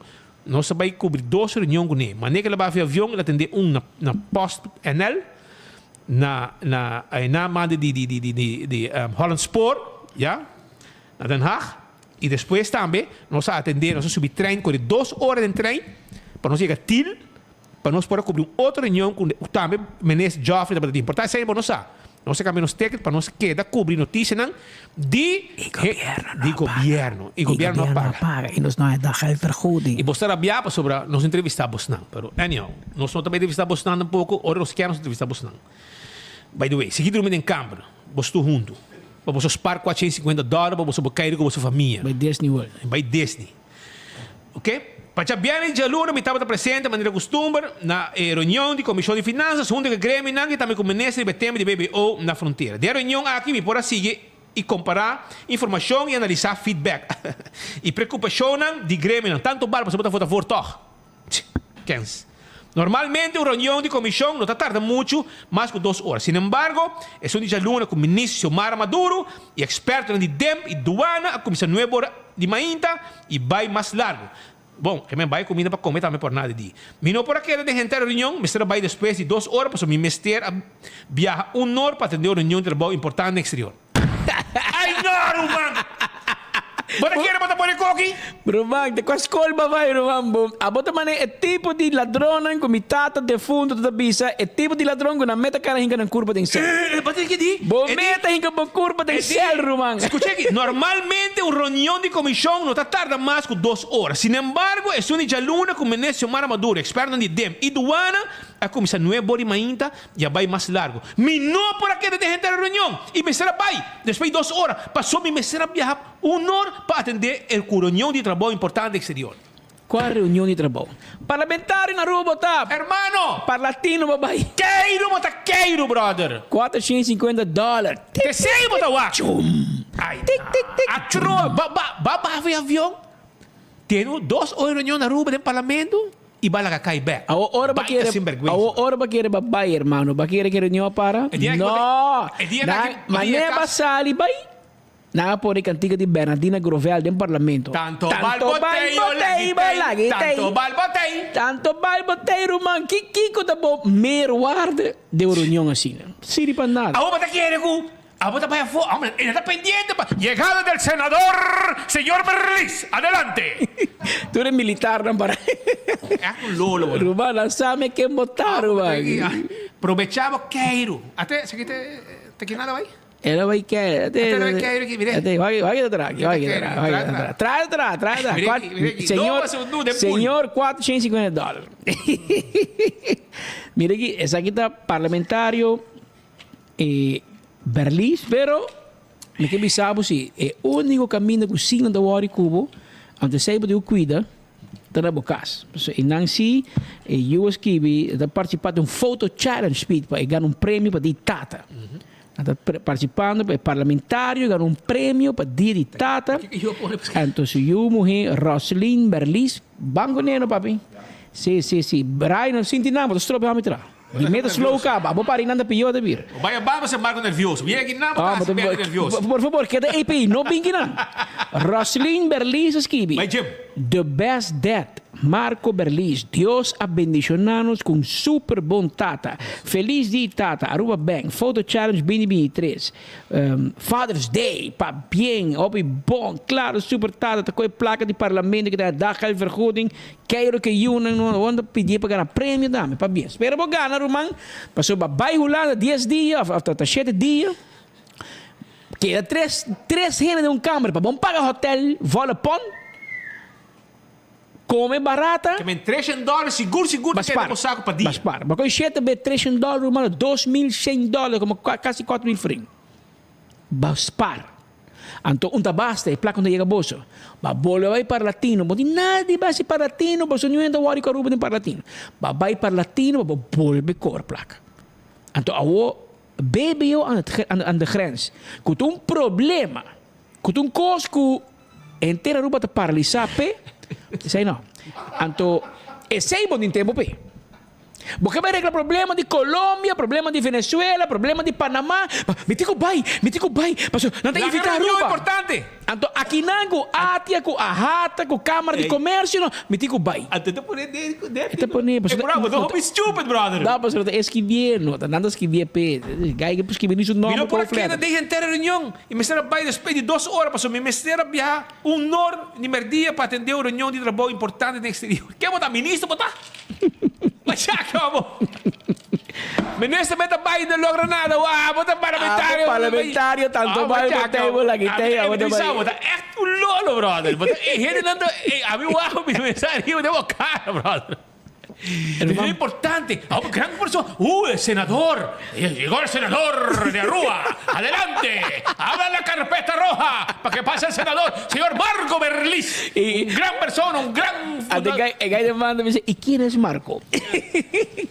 Nos a bai kubri dos reunion kuné. Manera ku el a bai afia avion el a tende un na na Post NL, na na na manda di di di di di di Holland Spoor, ya, na Den Haag. I despues tambe nos a atendé, nos a subi trein, kore dos ora den trein pa nos yega Tiel, Pa nos por a cubri un otro reunion cu tambe Minister Geoffrey tabata tin. Por ta esey bo no sa. Nos a cambia nos ticket pa nos keda cubri noticianan di E gobierno no di a paga. gobierno. E E gobierno no a gobierno a paga. paga y nos no a da geldvergoeding. Y bo sta rabia pasobra nos entrevista bosnan. Pero anyhow, nos no ta bay entrevista bosnan tampoco. Ora nos kier nos entrevista bosnan. By the way, sigui drumi den camber, bos tur hunto. Pa boso spar 450 dollar pa boso por cairi cu boso famia. Bay Disney World. Bay Disney. Ok. Ok. Pa djabièrnè i djaluna mi tabata presente manera kustumber na e reunion di Komishon di Finansas huntu ku e gremionan i tambe ku minister riba e tema di BBO na frontera. Den e reunion aki mi por a sigui i kompará informashon i analisá feedback i prekupashonnan di gremionan. Tantu bal pasobra bo ta vota voor tòg. Tch, kens. Normalmente un reunion di komishon no ta tarda muchu mas ku dos ora. Sinembargo, esun di djaluna ku Minister Xiomara Maduro i ekspertonan di DEMP i Duana a kuminsá nuebe ora di mainta i bai mas largu. Bon, e men bai kuminda pa kome tambe por nada di. Mi no por a keda den henter reunion, mester a bai despues di dos ora pasobra mi mester a biaha un or pa atendé un reunion di trabou importante den eksterior. Ay no, ruman! Bo ta kere bo ta pone koki? Ruman, te kua skol bo a bai, ruman? Bo abo ta manera e tipo di ladronnan ku mi tata defunto ta bisa, e tipo di ladron ku nan meta kara hinka nan kurpa den sèl. Eh, bo tin ki di? Bo meta hinka bo kurpa den sèl, ruman. Skucha aki, normalmente un reunion di komishon no ta tarda mas ku dos ora. Sinembargo, esun di djaluna ku Minister Xiomara Maduro, ekspertonan di DEM i Duana a kuminsá nuebe or di mainta I a bai mas largu. Mi no por a keda den henter e reunion i mester a bai despues di dos ora, pasobra mi mester a biaha un or pa atendé e ku reunion di trabou importante exterior. Kua reunion di trabou? Parlamentario na Aruba bo ta? Hermano! Parlatino bo bai? Keiru bo ta keiru, brother! Kuatrocientos i sinkuenta dòler. Tesei bo ta wak! Chum! Ai, Tik, tik, tik! Atrobe! Ba, ba, ba baha e avion, tene dos ora reunion na Aruba den parlamento. I ba laga kai bek. Awo ora ba Bai ta kere, sinbergüenza. awo ora ba kere ba bai, hermano, ba kere ke reunion a para? E dia aki No! bo ta, e dia Nan, aki bo ta mané yega ba kas. sali bai, nan a pone kantika di Bernardina Grovel den parlamento. Tanto bal Tanto bo bal tei, bo yo tei, lagi ba tei, lagi tei. tanto bal bo tei. Tanto bal bo tei, ruman. Ki, kiko ta bo meerwaarde den un reunion asina? Sirbi pa nada. Awo bo ta kere ku Abo ta bai afó, hombre, e ta pendiente pa llegada del senador señor Berlis. Adelante! Tur e militarnan para. Echt un lolo bo. Ruman, nan sa me ken bo ta, ruman. Probecha bo keiru. Ate, esaki te, te kina lo bai? E lo bai keiru. Ate lo bai keiru aki, mire. Ate, wak, wak ta tra aki, wak ta tra, wak ta tra. Trae tra, trae tra. Mire aki, mire aki. Señor, Señor, señor, 450 dòler. Mire aki, esaki ta parlamentario. E Berlis, pero mi ke bisa bo si e úniko kaminda ku si nan ta wòri ku bo, anto esei bo tin ku kuida, ta na bo kas. Pasobra e nan si e yu a skibi, e ta partisipá den un foto challenge speed pa e gana un premio pa di tata. Nan ta partisipando pa e parlamentario gana un premio pa dia di tata. Anto su yu muhé Roslyn Berlis, ban ku neno papi. Si, si, si. Brian no sinti nan, bo ta strobe hòmber tra. Di meta slow caba, abo pari nan ta pior ta bira. Bo bai aba bo Marco nervioso. Bo yega aki nan bo ta hasi Bernie nervioso. Por favor, keda API, no binki nan. Roslyn Berlies a skibi. Bai gym. The best dad, Marco Berlies. Dios a bendiciona nos cu un super bon tata. Feliz dia tata. Aruba Bank, Photo Challenge binti 23. Father's Day, pabien, hopi bon, claro super tata ta coge placa di parlamento ki ta daggeldvergoeding. Keiro ke yunan no won ta pidié pa gana premio tambe. Pabia? Spera bo gana ruman, pasobra bo a bai Hulanda dies dia of ta shete dia, keda tres tres hende den un kamer pa bon paga hotel volle pon, kome barata. Ke men treshen dòler sigur sigur ta keda bo saku pa dia. Bas par. Bo kohe shete be treshen dòler ruman 2100 dòler komo kasi 4000 florin. Bas par. Anto un ta basta, e plaka no ta yega boso. Ba bolbe bai Parlatino, bo tin nada di basi Parlatino, boso niun hende ta wòri ku Aruba den Parlatino. Ba bai Parlatino pa bo bolbe kobra plaka. Anto awo BBO aan het aan de grens, ku ta un problema, ku ta un kos ku henter Aruba ta paralisá p'e, esei no. Anto esei bo tin tempu p'e. Bo ke bai regla problema di Colombia, problema di Venezuela, problema di Panama. Mi tin ku bai, mi tin ku bai, pasobra nan ta Laga invitá reunion Aruba. importante. Anto akinan ku ATIA, ku AHATA, ku Kamara di Ey. Komersio, no, mi tin ku bai. Anto e ta pone den ku den. E ta pone, Ey, pasobra bro, bo ta hopi stupid, brother. No, pasobra ta eskibie, no, ta nan ta skibie p'e. Gai ke por skibi ni su Mi nomber no por ku a keda letra. den henter e reunion i mester a bai despues di dos ora pasobra mi mester a biaha un or di merdia pa atendé un reunion di trabou importante den exterior. Ke bo ta, minister bo ta? Machaca bo. Minister meta bai no logra nada. Wa, bo ta parlamentario. Abo parlamentario tanto bai bo table aki tey abo ta bai. Bo ta echt un lolo brother. Bo ta eh hende nan ta eh ami wou mi mesa riba den bo cara brother. Es importante. Ah, un gran persona. El senador. Llegó el senador de Aruba. Adelante. Abra la carpeta roja para que pase el senador. Señor Marco Berlis. Un gran persona, un gran... Anto e guy, e guy den banda mi dice, ¿y quién es Marco?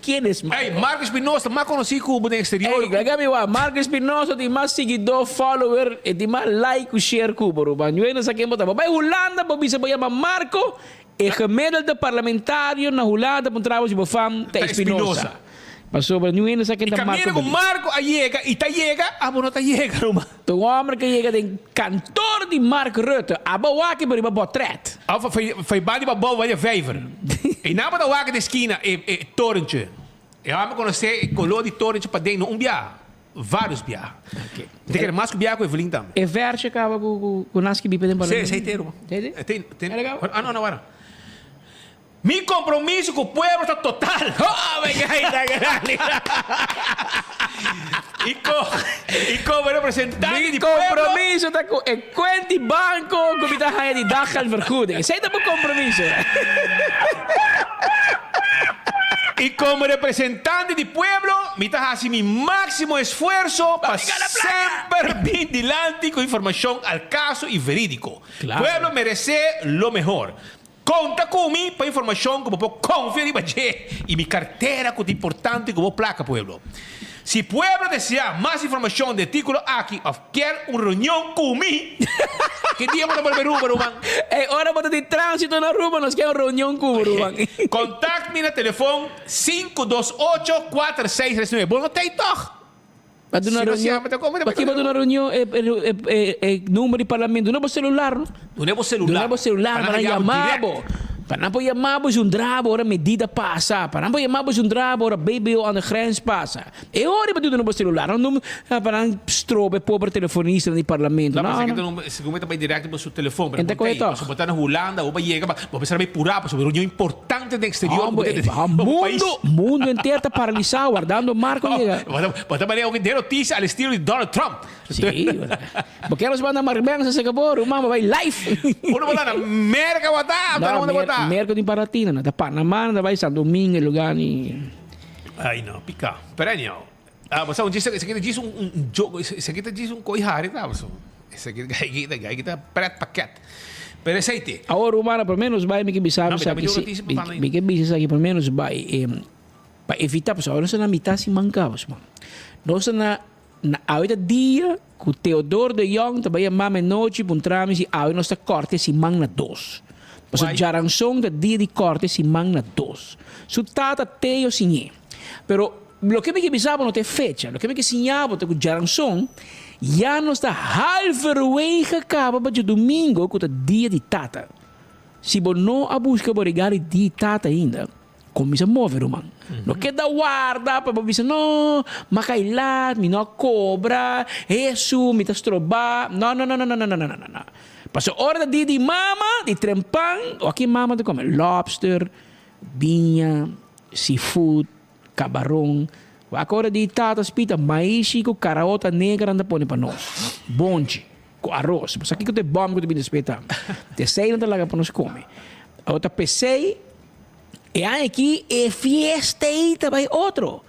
¿Quién es Marco? Ey, Marco Espinosa, mas conocí cu den exterior. Ey, laga mi wak, Marco Espinosa tin mas siguidó, follower, e tin mas like cu share cu bo, ruman. Yo no sa ken bo ta. Bo bai Hulanda, bo bisa bo yama Marco, e gemiddelde parlamentario na Hulanda pa un trabou si bo fam ta Ta Espinosa. Espinosa. Pasobra niun hende sa ken Y ta caminda Marco cu Berlis. Marco a yega y ta yega, abo no ta yega, ruman. Ta un homber cu a yega den kantoor di Mark Rutte. Abo wak e riba botret. Abo fai bandi pa bou bai e vijver. E nan bo ta wak den skina e e torentje. E homber conoce e color di torentje paden no un biaha, varios biaha. Te kere mas cu biaha cu Evelyn tambe. E verse caba cu cu nan skibi pa den Si, parlamento. esey te ruman. Esey te? Ten, ten, Era caba? ah no, no wara. Mi compromiso cu pueblo ta total. Oh my God, grandi. Y co, y como representante Mi di pueblo. compromiso ta cu e cuenta di banco cu mi ta haya di daggeldvergoeding. Esey ta bo compromiso. Y como representante di pueblo, mi ta haci mi maximo esfuerzo pa semper bin dilanti cu informacion al caso y veridico. Claro. Pueblo merece lo mehor. Konta ku mi pa informashon ku bo por konfia riba dje i mi kartera ku ta importante ku bo plaka pueblo. Si pueblo deseá mas informashon di e artíkulo aki òf kier un reunion ku mi, ki dia bo ta bolbe Aruba, ruman? Ey, ora bo ta di tránsito na Aruba, nos kier un reunion ku bo, ruman. Kontakt mi na telefon 528 4639. Bo no ta ei tòg? Pa duna Si no reunion, siempre ta come, pa ki pa duna reunion e, e, e, e numero di parlamento? Duna bo celular, no? Duna bo celular. Duna bo celular Pa pa nan nan yama yama direct. bo. Pa nan por yama bo zundra bo ora medida pasa. Pa nan por yama bo zundra bo ora BBO aan de grens pasa. E ora pa duna bo celular. No num, pa nan strobe pober telefonistanan di parlamento. No, No, pero no. no. Segun mi ta bai direct bo su telefon. Pero En ta kohe bo toch. Bo ta na Hulanda, bo yega, bo mester bai pura, pasobra reunion importante den exterior. Hombre, mundo, mundo entero ta paralisá wardando Marco yega. Bo ta manera un noticia al estilo di Donald Trump. Sí, bo kier nos manda Mark Benson se acabó, ruman, bo bai live. Uno bo ta na Merca bo ta, bo ta na unda bo ta? Merca tin para latino, na ta Panamá, na ta bai Santo Domingo, e lugar ni. Ay no, pica. Pero anyhow, ah, bo sa un djis, esaki ta djis un un joke, esaki ta djis un ko'i hari ta, bo sa. Esaki esaki ta pret paket. Pero esei te. Awor rumannan, por menos bai mi ke bisa No, bo mi ta esaki mete un si, noticia pa mi ke bisa esaki por menos bai pa evita, pasobra awor nos ta na mitad siman caba, ruman. Nos ta na na awe ta dia ku Theodor de Jong ta bai yama mi anochi puntra mi si awe nos ta korte siman na dos. Pasobra Wai. djaranson ta dia di korte siman na dos. Su tata Theo siñ'é. Pero Loke mi ke bisa bo no ta e fecha, loke mi ke siña bo ta ku djaranson ya nos ta halverwege kaba pa djadumingo ku ta dia di tata. Si bo no a buska bo regalo di dia di tata ainda, kuminsa move ruman. No keda warda pa bo bisa no, m'a kai lat, mi no a kobra, Hesu, mi ta strobá. No, no, no, no, no, no, no, no, no, no. Pasobra ora ta dia di mama, di trempan, wak mama ta kome? Lobster, biña, seafood. Cabaron. Wak ora di tata spita maishi cu caraota negra nan ta pone pa nos. Bonchi. Cu aros. Bo sa kico ta e bom cu ta bini speta? Ta esey nan ta laga pa nos come. Awor ta pesey e aña aki e fiesta ey ta bay otro.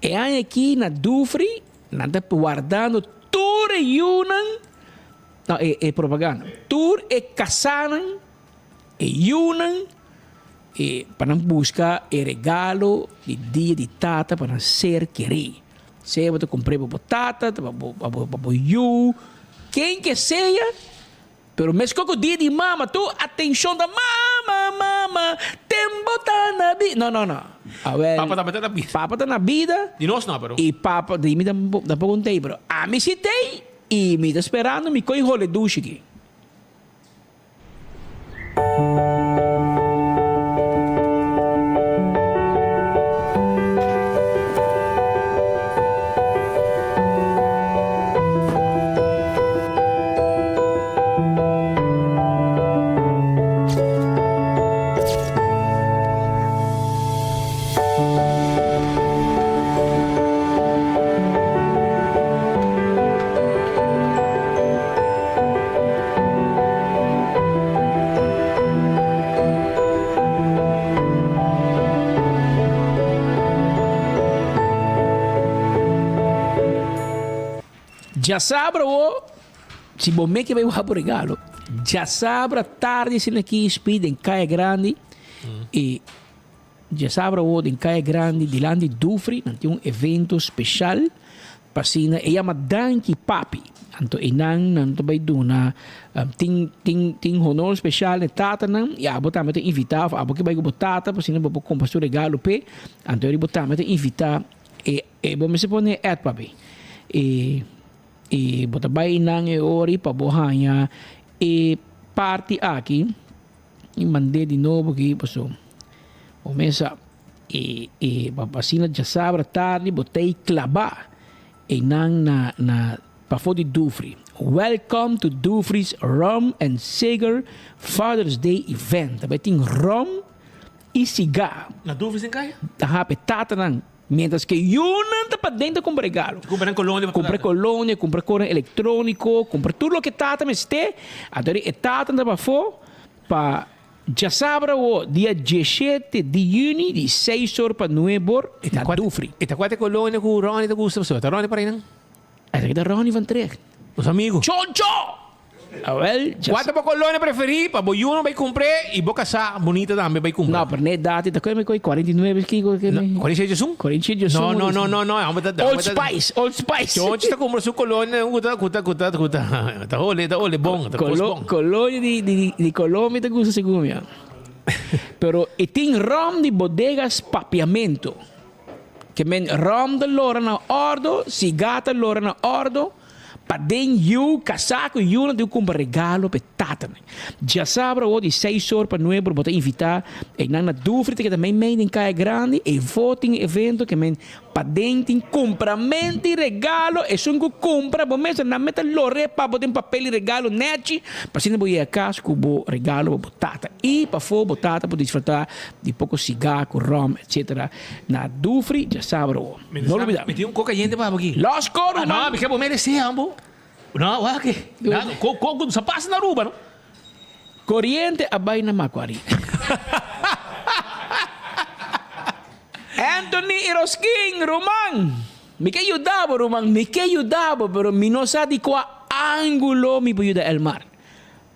E aña aki na Dufry nan ta wardando tur e yunan, no e e propaganda, tur e casanan, e yunan. E pa nan buska e regalo di dia di tata pa nan ser kerí. Sea bo ta kumpr'é pa bo tata, pa bo pa bo pa bo yu, ken ke sea, pero meskos ku dia di mama tur atenshon ta mama, mama, ten bo ta na bi. No, no, no. Awel, Papa tambe ta na bida. Papa ta na bida. Di nos no, pero. I papa, di mi tampoco un tei, pero ami si tei i mi ta sperando mi koi hole dushi aki. Djasabra awo, si bo meke bai wak bo regalo, djasabra tardi asina aki Speed den Kaya Grandi y djasabra awo den Kaya Grandi dilanti Dufry nan tin un evento special pa asina e yama Danki Papi. Anto einan nan ta bai duna tin tin tin honor special na e tatanan y abo tambe ta invita of abo ke bai ku bo tata pa asina bo por kumpra su regalo p'e. Anto bo tambe ta invita e E bo mester pone e ad papi. E e bo ta bai nan e ori pa bo haña e parti aki i mand'é di nobo aki paso bo mesa e e pa asina djasabra tardi bo ta ei klabá einan na na pafó di Dufry. Welcome to Dufry's Rum and Cigar Father's Day Event. Ta bai tin rum i siga. Na Dufry's den kaya? Aha, pa e tatanan. Mientras ke yunan ta paden ta kumpra regalo. Ta kumpra nan kolonia pa Kumpra kolonia, kumpra konan elektroniko, kumpra tur loke tata mester. Anto e tata ta pafó pa djasabra awo dia dieshete di yüni di seis or pa nuebe or na Dufry. E ta kuate kolonia ku Ronnie ta gusta pasobra ta Ronnie por einan? Esaki ta Ronnie van Tregt. Nos amigo. Choncho! Awel, Kua ta bo kolonia preferí pa bo yunan bai kumpr'é i bo kasá bunita tambe bai kumpra? No, pero n'e edad ta kue mi kue 49 kiko ke mi. No, 46 esun? 46 esun. No, no, no, no, no, e homber ta. Old Spice, Old Spice. Chonchi ta kumpra su kolonia ku ta, ku ta, ku ta, ku ta, ta hole, ta hole bon, ta kos bon. Kolonia di, di, di Colombia ta gusta segun mi. Pero e tin rom di Bodegas Papiamento. Ke men rom ta lora na ordo, sigá ta lora na ordo. Paden yu kasá ku yunan tin ku kumpra regalo pa e tatanan. Djasabra awor di seis or pa nuebe or bo ta invitá einan na Dufri ta keda meimei den Kaya Grandi. E voting evento ke men paden tin kumprament di regalo. Esun ku kumpra bo mester nan mester lor'é pa bo den papel di regalo nèchi pa asina bo yega kas ku bo regalo pa bo tata. I pafó bo tata por disfrutá di poko sigá ku ròm etcetera na Dufri djasabra awor. No lubida. Mi tin un koka yente pa bo aki. Los ko ruman. No, mi ke bo merece ambo. No, wak aki. Ko ko ku sa pasa na Aruba no. Coriente a bai na Macuari. Anthony Iroskin, ruman. Mi ke yuda bo ruman, mi ke yuda bo, pero mi no sa di kua angulo mi por yuda Elmar.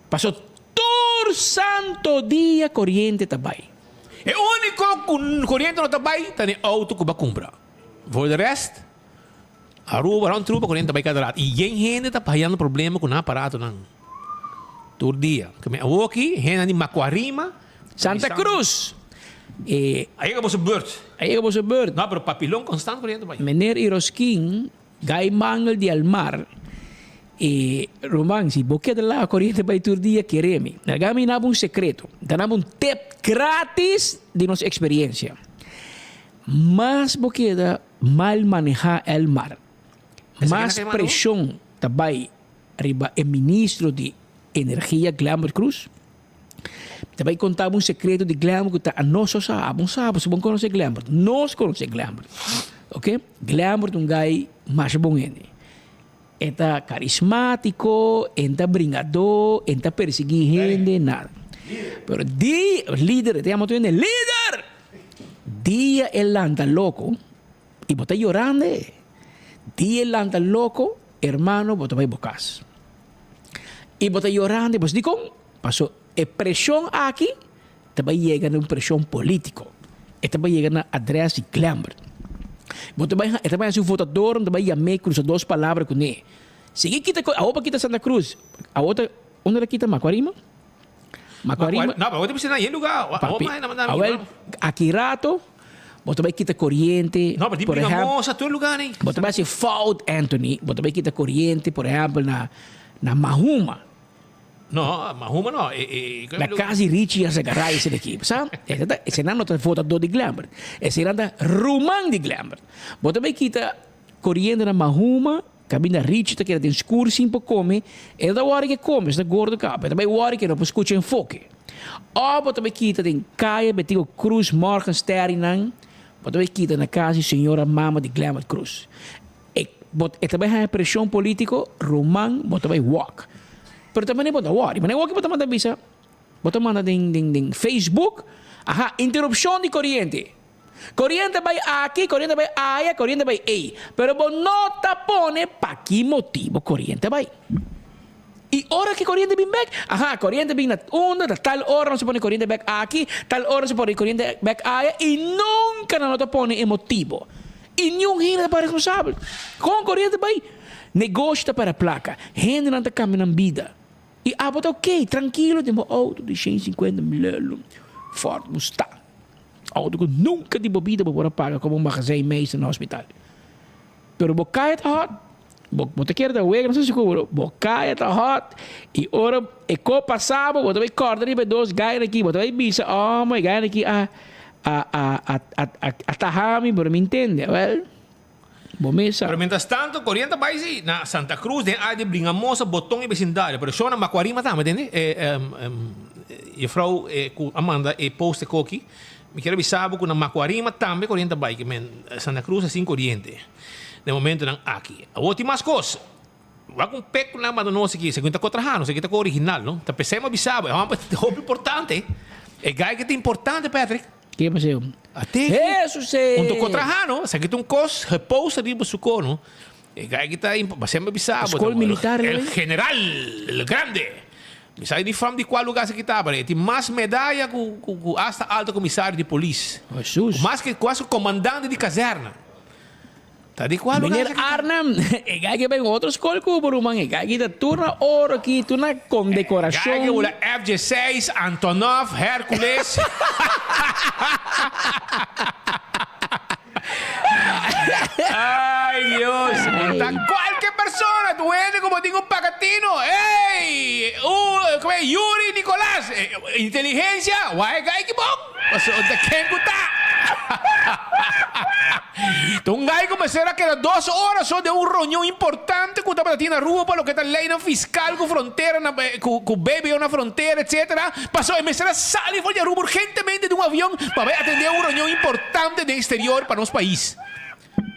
Paso tur santo dia coriente ta bai. E úniko ku koriente no ta bai ta den outo ku bo a kumpra. For de rest, Aruba, rònt Aruba koriente ta bai kada rato. I yen hende ta hayando problema ku nan aparatonan tur dia. Keme awoki hendenan di Macuarima. Santa Cruz. E. A yega boso beurt. A yega boso beurt. No, pero Papilon konstant koriente ta bai. Meneer Iroskin Guy Mangel di Almar e ruman si bo keda laga koriente bai tur dia kere mi. Laga mi naba un sekreto. Ta naba un tip gratis di nos eksperiencia. Mas bo keda mal maneha Elmar, mas preshon ta bai riba e ministro di energia Glenbert Cruz. Mi ta bai konta bo un sekreto di Glenbert ku ta anos so sa. Abo no sa pasobra bo no konosé Glenbert. Nos konosé Glenbert. Oke. Glenbert ta un guy masha bon hende. E ta karismátiko, e ta bringadó, e ta persiguí hende, nada. Pero di, lider, e ta yama tur hende lider! Dia e lanta loko i bo ta yorando e. Dia e lanta loko, hermano, bo ta bai bo kas. I bo ta yorando e. Bo sa dikon? Paso e preshon aki ta bai yega na un preshon politico. E ta bai yega na adres di Glenbert. Bo ta bai, e ta bai hasi un votador, ta bai yam'é cruza dos palabra kuné. Sigui kita, awor pa kita Santa Cruz, awor ta, unda ta kita Macuarima? Macuarima. No, pero awor ta bisa na yen lugar. Papi, awel, aki rato, bo ta bai kita coriente, No, pero di por ehempel, Brigamosa, tur lugar nei. bo ta bai hasi fout, Anthony, bo ta bai kita coriente, por ehempel, na, na Mahuma. No, Mahuma no. E, e, Na cas di Richie a saca ese de aquí. Sa? Ese ta, ese nan no ta votador di Glenbert. Ese nan ta ruman di Glenbert. Bo ta bay kita coriente na Mahuma, cabinda Richie ta keda den scur sin por come. E no ta worry ke come, e ta gordo caba. E ta bay worry ke no por scucha enfoke. Of bo ta bay kita den Caya Betico Cruz Morgensterry nan, bo ta bay kita na cas di señora mama di Glenbert Cruz. E bo e ta bai haña preshon polítiko, ruman bo ta bai wòk. Pero ta manera bo ta wòri. Manera wòk bo ta manda bisa, bo ta manda den den den Facebook, aha, interupshon di koriente. Koriente bai aki, koriente bai aya, koriente bai ei. Pero bo no ta pone pa ki motibo koriente bai. I ora ki koriente bin bek? Aha, koriente bin na unda, ta tal ora nos a pone koriente bek aki, tal ora nos a pone koriente bek aya i nunka nan no ta pone e motibo. I niun hende ta para responsabel. Kon koriente bai? Negoshi ta pera plaka, hendenan ta kambia nan bida. I abo ta ok, trankilo den bo outo di shen sinkuenta mil euro, Ford Mustang. Outo ku nunka di bo bida bo por a paga komo un magazijnmeester na hospital. Pero bo kaya ta hot, bo bo ta kere ta wega, no sa sigur, bo kaya ta hot i ora e ko pasa bo, bo ta bai kòrda riba e dos gainan aki, bo ta bai bisa, oh ma e gainan aki a a a a a a a taha mi, pero mi ntende. Wèl, bo mes sa. Pero mientras tanto koriente a bai si na Santa Cruz den área di Bringamosa, Boton i besindario. Pero shon na Macuarima tambe, tende? E juffrouw ku a manda e post e koki. Mi kier a bisa bo ku na Makuarima tambe koriente a bai, ke men Santa Cruz a sin koriente den momentonan aki. Awor tin mas kos. Wak un pek ku nan manda nos aki, segun ta ko traha nos, esaki ta ko original no. Ta p'esei mi a bisa bo, e hòmber ta hopi importante. E gai ke ta importante Patrick. Ke paseo? Ate Hesus e! Un ta ko traha no, esaki ta un kos gepost riba su ko no. E gai ki ta impo, p'esei mi a bisa bo. Skol militar El general, el grande. Mi sa di fam di kua lugar esaki ta, pero e tin mas medaya ku ku asta alto komisario di polis. Hesus. Ku mas ke kuas ku komandante di kazèrna. Ta di kua lugar Meneer esaki ta? Arnhem, e gai ke bai un otro skol ku bo ruman, e gai ki ta tur na oro aki, tur na Gai ke kondekorashon. bula FJ6, Antonov, Hercules. Ay Dios, ta cualke persona, tu hende como tin un pacatino, ey, como es, Yuri Nicolas, inteligencia, wak e gai ki bon, pasobra ta ken cu ta. Ta un gai cu mester a keda dos ora so den un reunion importante cu tabata tin na Aruba pa loke ta leynan fiscal cu frontera na, cu BBO na frontera, etcetera, pasobra e mester a sali for di Aruba urgentemente den un avion pa bai atende un reunion importante den exterior pa nos pais.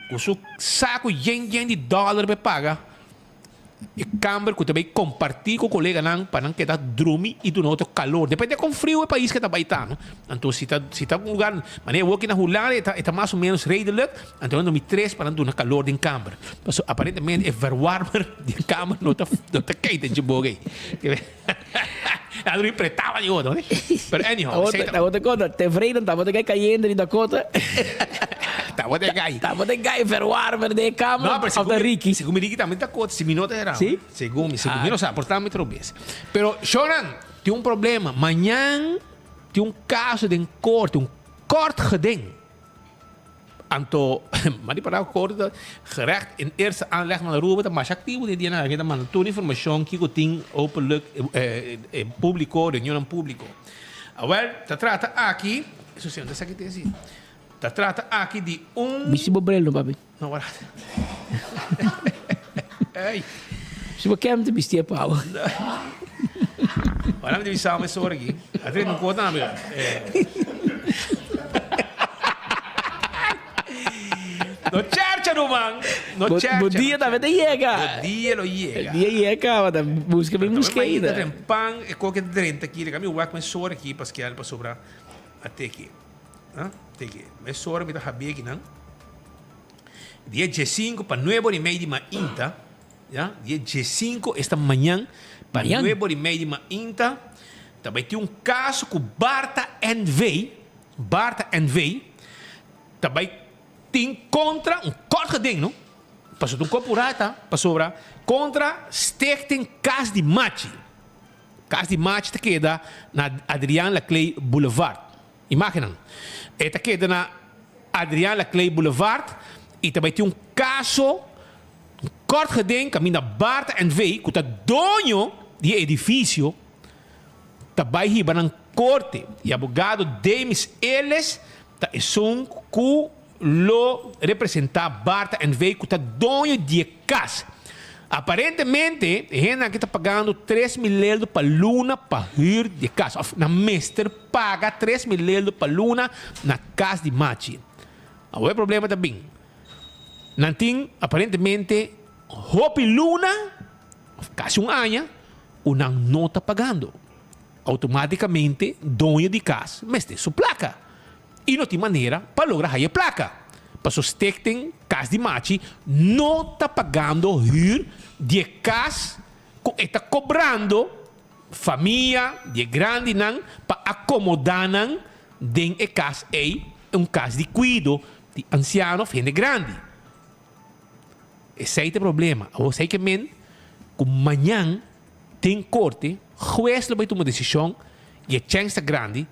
Cu su saco yen yen di dollar pa e paga e camber cu ta bay comparti cu coleganan pa nan keda drumi y duna otro calor. Depende con friu e pais ke ta bay ta, no? Anto si ta si ta un lugar manera awor aki na Hulanda e ta e ta mas o menos redelijk, anto nan drumi tres pa nan duna calor den camber. Pasobra aparentemente e verwarmer di camber no ta no ta kei den dje boga ey. Nan drumi pretaba di otro, no? Pero anyhow, esey ta. Tabata kota, tevreden tabata kai kayente di Dakota. Tabata gai. Tabata gai verwarmer den e kamer. No, pero Of ta Ricky. Segun mi Ricky tambe ta kota, si mi no ta erá. Si? Segun mi, segun mi no sa, por ta mi trobes. Pero, shownan, tin un problema. Mañan tin un kaso den korte, un kort geding. Anto, ma di palabra korte ta gerecht in eerste aanleg na Aruba ta masha aktivo den dianan aki, ta manda tur informashon kiko tin openlijk e publico, reunionnan publico. Awel, ta trata aki, eso si, ta esaki tin asi. Ta trata aki di un. Bisti bo bril no papi. No wara. Ey. Si bo kem te bisti e pao. Wara mi ta bisa mi sor aki. A trenta un kota na mi. No chercha ruman. No chercha. Bo dia tambe ta yega. Bo dia lo yega. Dia yega kaba ta buska bin buska ainda. Ta pan e koke drenta aki. Leka mi wak mi sor aki paskial pasobra a teki. Teki. Mesora mi ta habia akinan. Dia diesinco pa nuebe ora y media di mainta, ya, dia diesinco esta mañan pa nuebe ora y media di mainta ta bai tin un caso cu Barta NV, Barta NV ta bai tin contra un kort geding no, pasobra ta un kop purata, pasobra contra Stichting Cas di Machi. Cas di Machi ta keda na Adriaan Laclay Boulevard. Imágennan. E ta keda na Adriaan Laclay Boulevard y ta bai tin un caso, un kort geding caminda Bart NV. cu ta doño di e edificio ta bai hiba nan corte y abogado Demis Ellis ta esun cu lo representa Barta NV cu ta doño di e cas. Aparentemente e hendenan aki ta pagando 3000 euro pa luna pa huur di e cas of nan mester paga 3000 euro pa luna na cas di Machi. Awor e problema ta bin. Nan tin aparentemente hopi luna of casi un aña cu nan no ta pagando. Automaticamente doño di cas mester su placa. i no tin manera pa logra haya e plaka. Paso Stichting Kas di Machi no ta pagando hür di e kas ku e ta kobrando famia di e grandinan pa akomodá nan den e kas ei, un kas di kuido di ansiano òf hende grandi. Esei ta e problema. Awor esei ke men ku mañan den korte hues lo bai tuma desishon i e chèns ta grandi,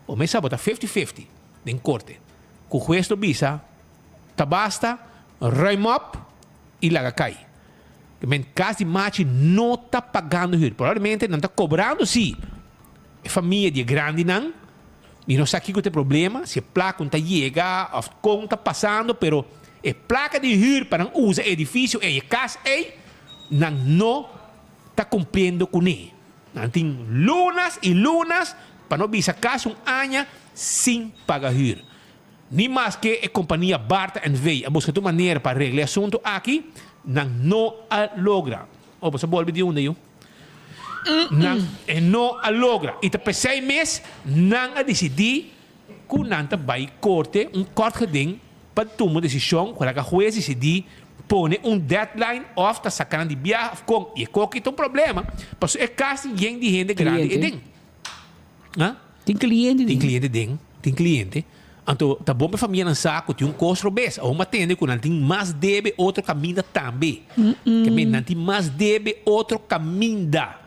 bo mes sa bo ta fifty fifty den korte, ku hues lo bisa ta basta, ruim op i laga kai. Ke men kas di machi no ta pagando hür. Probablemente nan ta kobrando si e famia di e grandinan. Mi no sa kiko ta e problema, si e plaka un ta yega of kon ta pasando, pero e plaka di hür pa nan usa e edifisio ei, e kas ei, nan no ta kumpliendo kuné. Nan tin lunas i lunas, pa no bisa kasi un aña, sin paga hür. Ni maske e kompania Barta NV. a buska tur manera pa regla e asuntu aki, nan no a logra. Oh, bo sa bolbe di unda yu? Nan e no a logra y ta pesey mes nan a dicidi cu nan ta bay corte un kort geding pa tuma un decision cu laga huez dicidi pone un deadline of ta saca nan di biaha of con y e koki ta un problema pasobra e cas tin yen di hende grandi eden. Tin cliente den. Tin cliente den, tin cliente. Anto ta bon pa e famianan sa ku tin un kos robes. Awor mi a tende ku nan tin mas debe otro kaminda tambe. Ke men nan tin mas debe otro kaminda.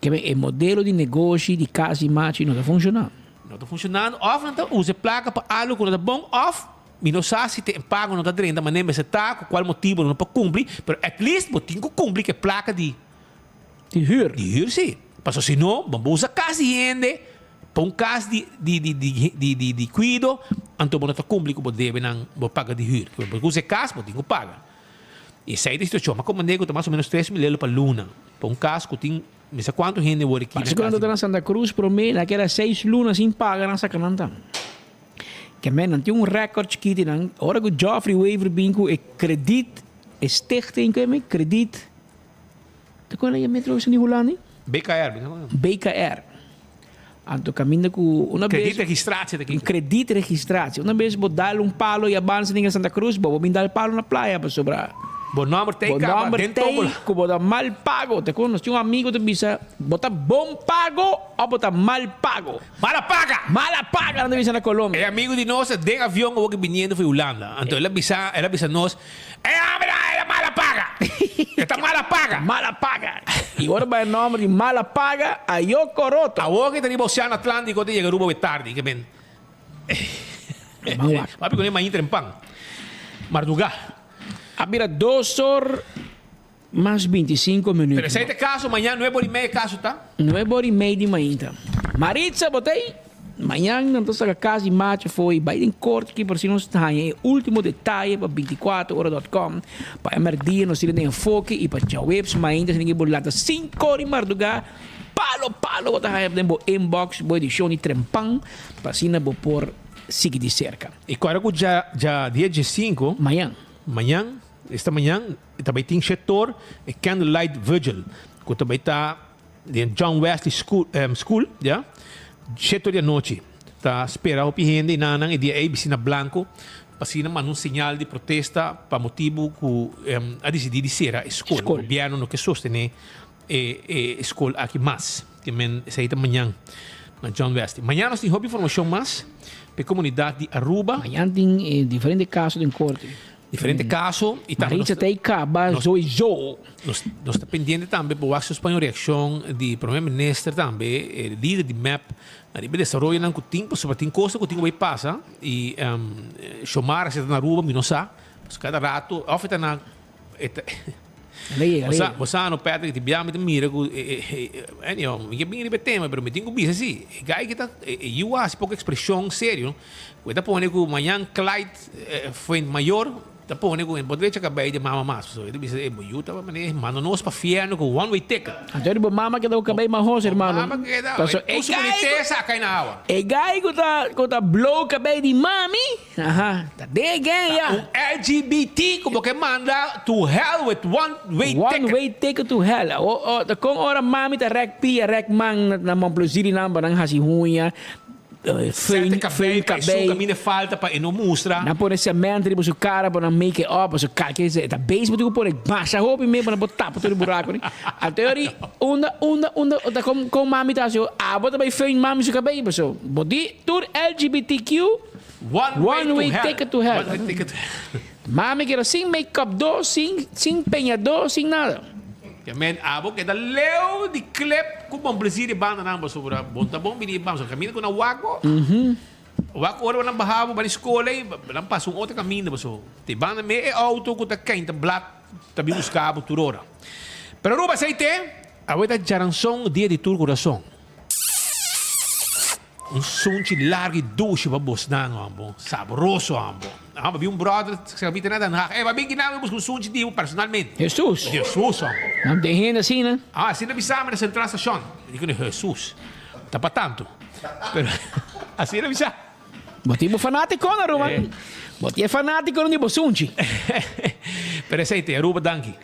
Ke men e modelo di negoshi di kas di machi no ta funshoná. No ta funshonando òf nan ta usa e plaka pa algu ku no ta bon òf mi no sa si te e pago no ta drenta manera mester ta ku kual motibu nan no por kumpli pero at least bo tin ku kumpli ku e plaka di Di hür. Di hür si. Pasobra si no, bo bo usa kas di hende pa un kas di di di di di di di kuido, anto bo no ta kumpli ku bo debenan bo paga di hür. Bo usa e kas, bo tin ku paga. I esei ta e situashon. Mi a komprendé ku ta mas o ménos tres mil euro pa luna pa un kas ku tin mi sa kuantu hende wor aki na Parse ku kas nan di. ta na Santa Cruz promé, nan a keda seis luna sin paga, nan saka nan tambe. Ke men nan tin un rèkòrt chikiti nan, ora ku Geoffrey Wever bin ku e kredit, e stichting, ku e men kredit. Te kon e metro di Hulanda? BKR, mi ta BKR. Anto kaminda ku una bes. Kredietregistratie ta kiko? Kredietregistratie. Una bes bo dal un palo i a bansa den Santa Cruz, bo bo bin dal palo na playa pasobra. Bo nòmber tei kaba den tobola. Bo nòmber tei ku bo ta mal pago. Te kon nos tin un amigo ta bisa, bo ta bon pago òf bo ta mal pago? Mala paga! Mala paga nan ta bisa na Colombia. E amigo di nos ta den avion awor ki biniendo for Hulanda. Anto el a bisa, el a bisa nos, E hombre a era mala paga! E ta mala paga! Mala paga! I ora bai e nomber di mala paga, ayo coroto! Awor ki ta riba Oceano Atlantico ta yega Aruba we tardi, ke men. Man wak. Papi con e mainta den pan. Mardugá. A bira dos or Mas 25 minuut. Pero esei ta e kaso, mañan nuebe ora i mei e kaso ta? Nuebe ora i mei di mainta. Maritza, bo ta ei? Mañan nan ta saka kas di macho afó i bai den korte aki por si nos haña e último detaye pa 24 ora dot com. Pa e mèrdia nos tira den enfoke i pa djaweps mainta si bo lanta sinku ora di mardugá, palo palo bo ta haña den bo inbox bo edishon di Trempan pa asina bo por sigui di serka. I kòrda ku dja dja dia diesinku. Mañan. Mañan, esta mañan. E ta bai tin shetor e Candlelight Vigil ku ta bai ta den John Wesley School, School ya, shetor di anochi. Ta spera hopi hende i nan e dia ei bisti na blanco pa asina manda un señal di protesta pa motibu ku a disidí di sera e skol. Gobièrnu no ke sostené e skol aki mas. Ke men esei ta mañan na John Wesley. Mañan nos tin hopi informashon mas pa e komunidat di Aruba. Mañan tin diferente kaso den korte. Diferente caso y tambe Maritza ta caba sowieso. Nos nos ta pendiente tambe pa wak si nos pone un reaccion di Prome Minister tambe, e lider di mep, riba e desaroyonan cu tin pasobra tin cosnan cu tin cu bay pasa y Xiomara si ta na Aruba mi no sa, pasobra cada rato of e ta na e ta El a yega, el a Bo sa yega. bo sa no Patrick di bia mi ta mira cu anyhow mi ke bin riba e tema pero mi tin cu bisa si e guy ki ta e yu a haci poco expresion serio cu e ta pone cu mañan Clyde Fuentmayor ta pone cu e por drecha cabey di mama mas pasobra e ta bisa e bo yu ta mane manda nos pa fierno cu one way ticket. Anto di bo mama keda cu cabey mahos hermano. Bo mama keda Paso e e su guy cu bunitesa a cay na awa. E guy cu ta cu ta blow cabey di mami aha ta den again ya. Un LGBT cu bo ke manda to hell with one way One ticket. way ticket to hell. O o ta con ora mami ta rek pia rek man na na Montplaisir di nan pa nan haci huña. Föhn Föhn kabei. Esun kaminda e falta pa e no mustra. Nan pone cement riba su cara pa nan make it up, pasobra kalke e ta base bo tin ku pone masha hopi mee pa nan por tapa tur e buraco ni. Anto e ori unda unda unda ta kon kon mami ta hasi abo ta bai föhn mami su kabei pasobra bo di tur LGBTQ One way one to way hell. ticket to hell. One way ticket to hell. Mami keda sin make up do, sin sin peñadó, sin nada. Ya men abo keda leu di klep ku bon plesir di bandanan pasobra bon ta bon bini ban pasobra kaminda ku nan wak bo wak ora bo nan baha bo bai skol ei nan pasa un otro kaminda pasobra te banda me e auto ku ta keinta blat ta bin buska bo tur ora. Pero Aruba esei te awe ta djaranson dia di tur kurason. Un sunchi largu i dushi pa bosnan ambo. Sabroso ambo. Ambo bin un brother sa bin tene Den Haag. Ey, ba bin kina mi busca un sunchi di bo personalmente. Jesus. Jesus ambo. Nan den hende asina. Ah, asina bisa mi na Centraal Station. Mi di ku Jesus. Ta pa tanto. Pero asina bisa. Bo tin bo fanaticonan ruman. Bo tin e fanaticonan di bo sunchi. Pero esey te Aruba danki.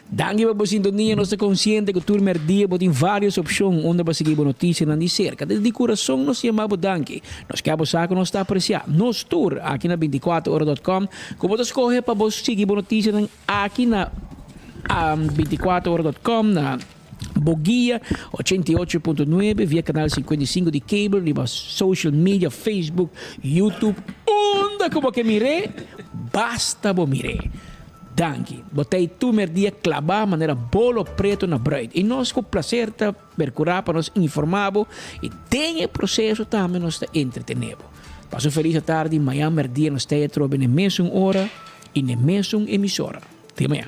Danki pa bo sintonia. Nos ta konsiente ku tur merdia bo tin varios opshon unda pa sigui bo notisianan di serka. Desde di kurason nos yama bo danki. Nos ke bo sa ku nos ta apresiá nos tur aki na bintikuater ora dot com ku bo ta skohe pa bo sigui bo notisianan aki na bintikuater ora dot com na Boguia 88.9 via canal 55 di cable riba social media Facebook, YouTube, unda ku bo ke mir'é, basta bo mir'é. Danki. Bo ta ei tur merdia klabá manera bolo preto na bruid. I nos ku plaser ta perkurá pa nos informá bo i den e proseso tambe nos ta entretené bo. Pasa un felis atardi, mañan merdia nos ta ei atrobe na e mesun ora i na e mesun emisora. Te mañan.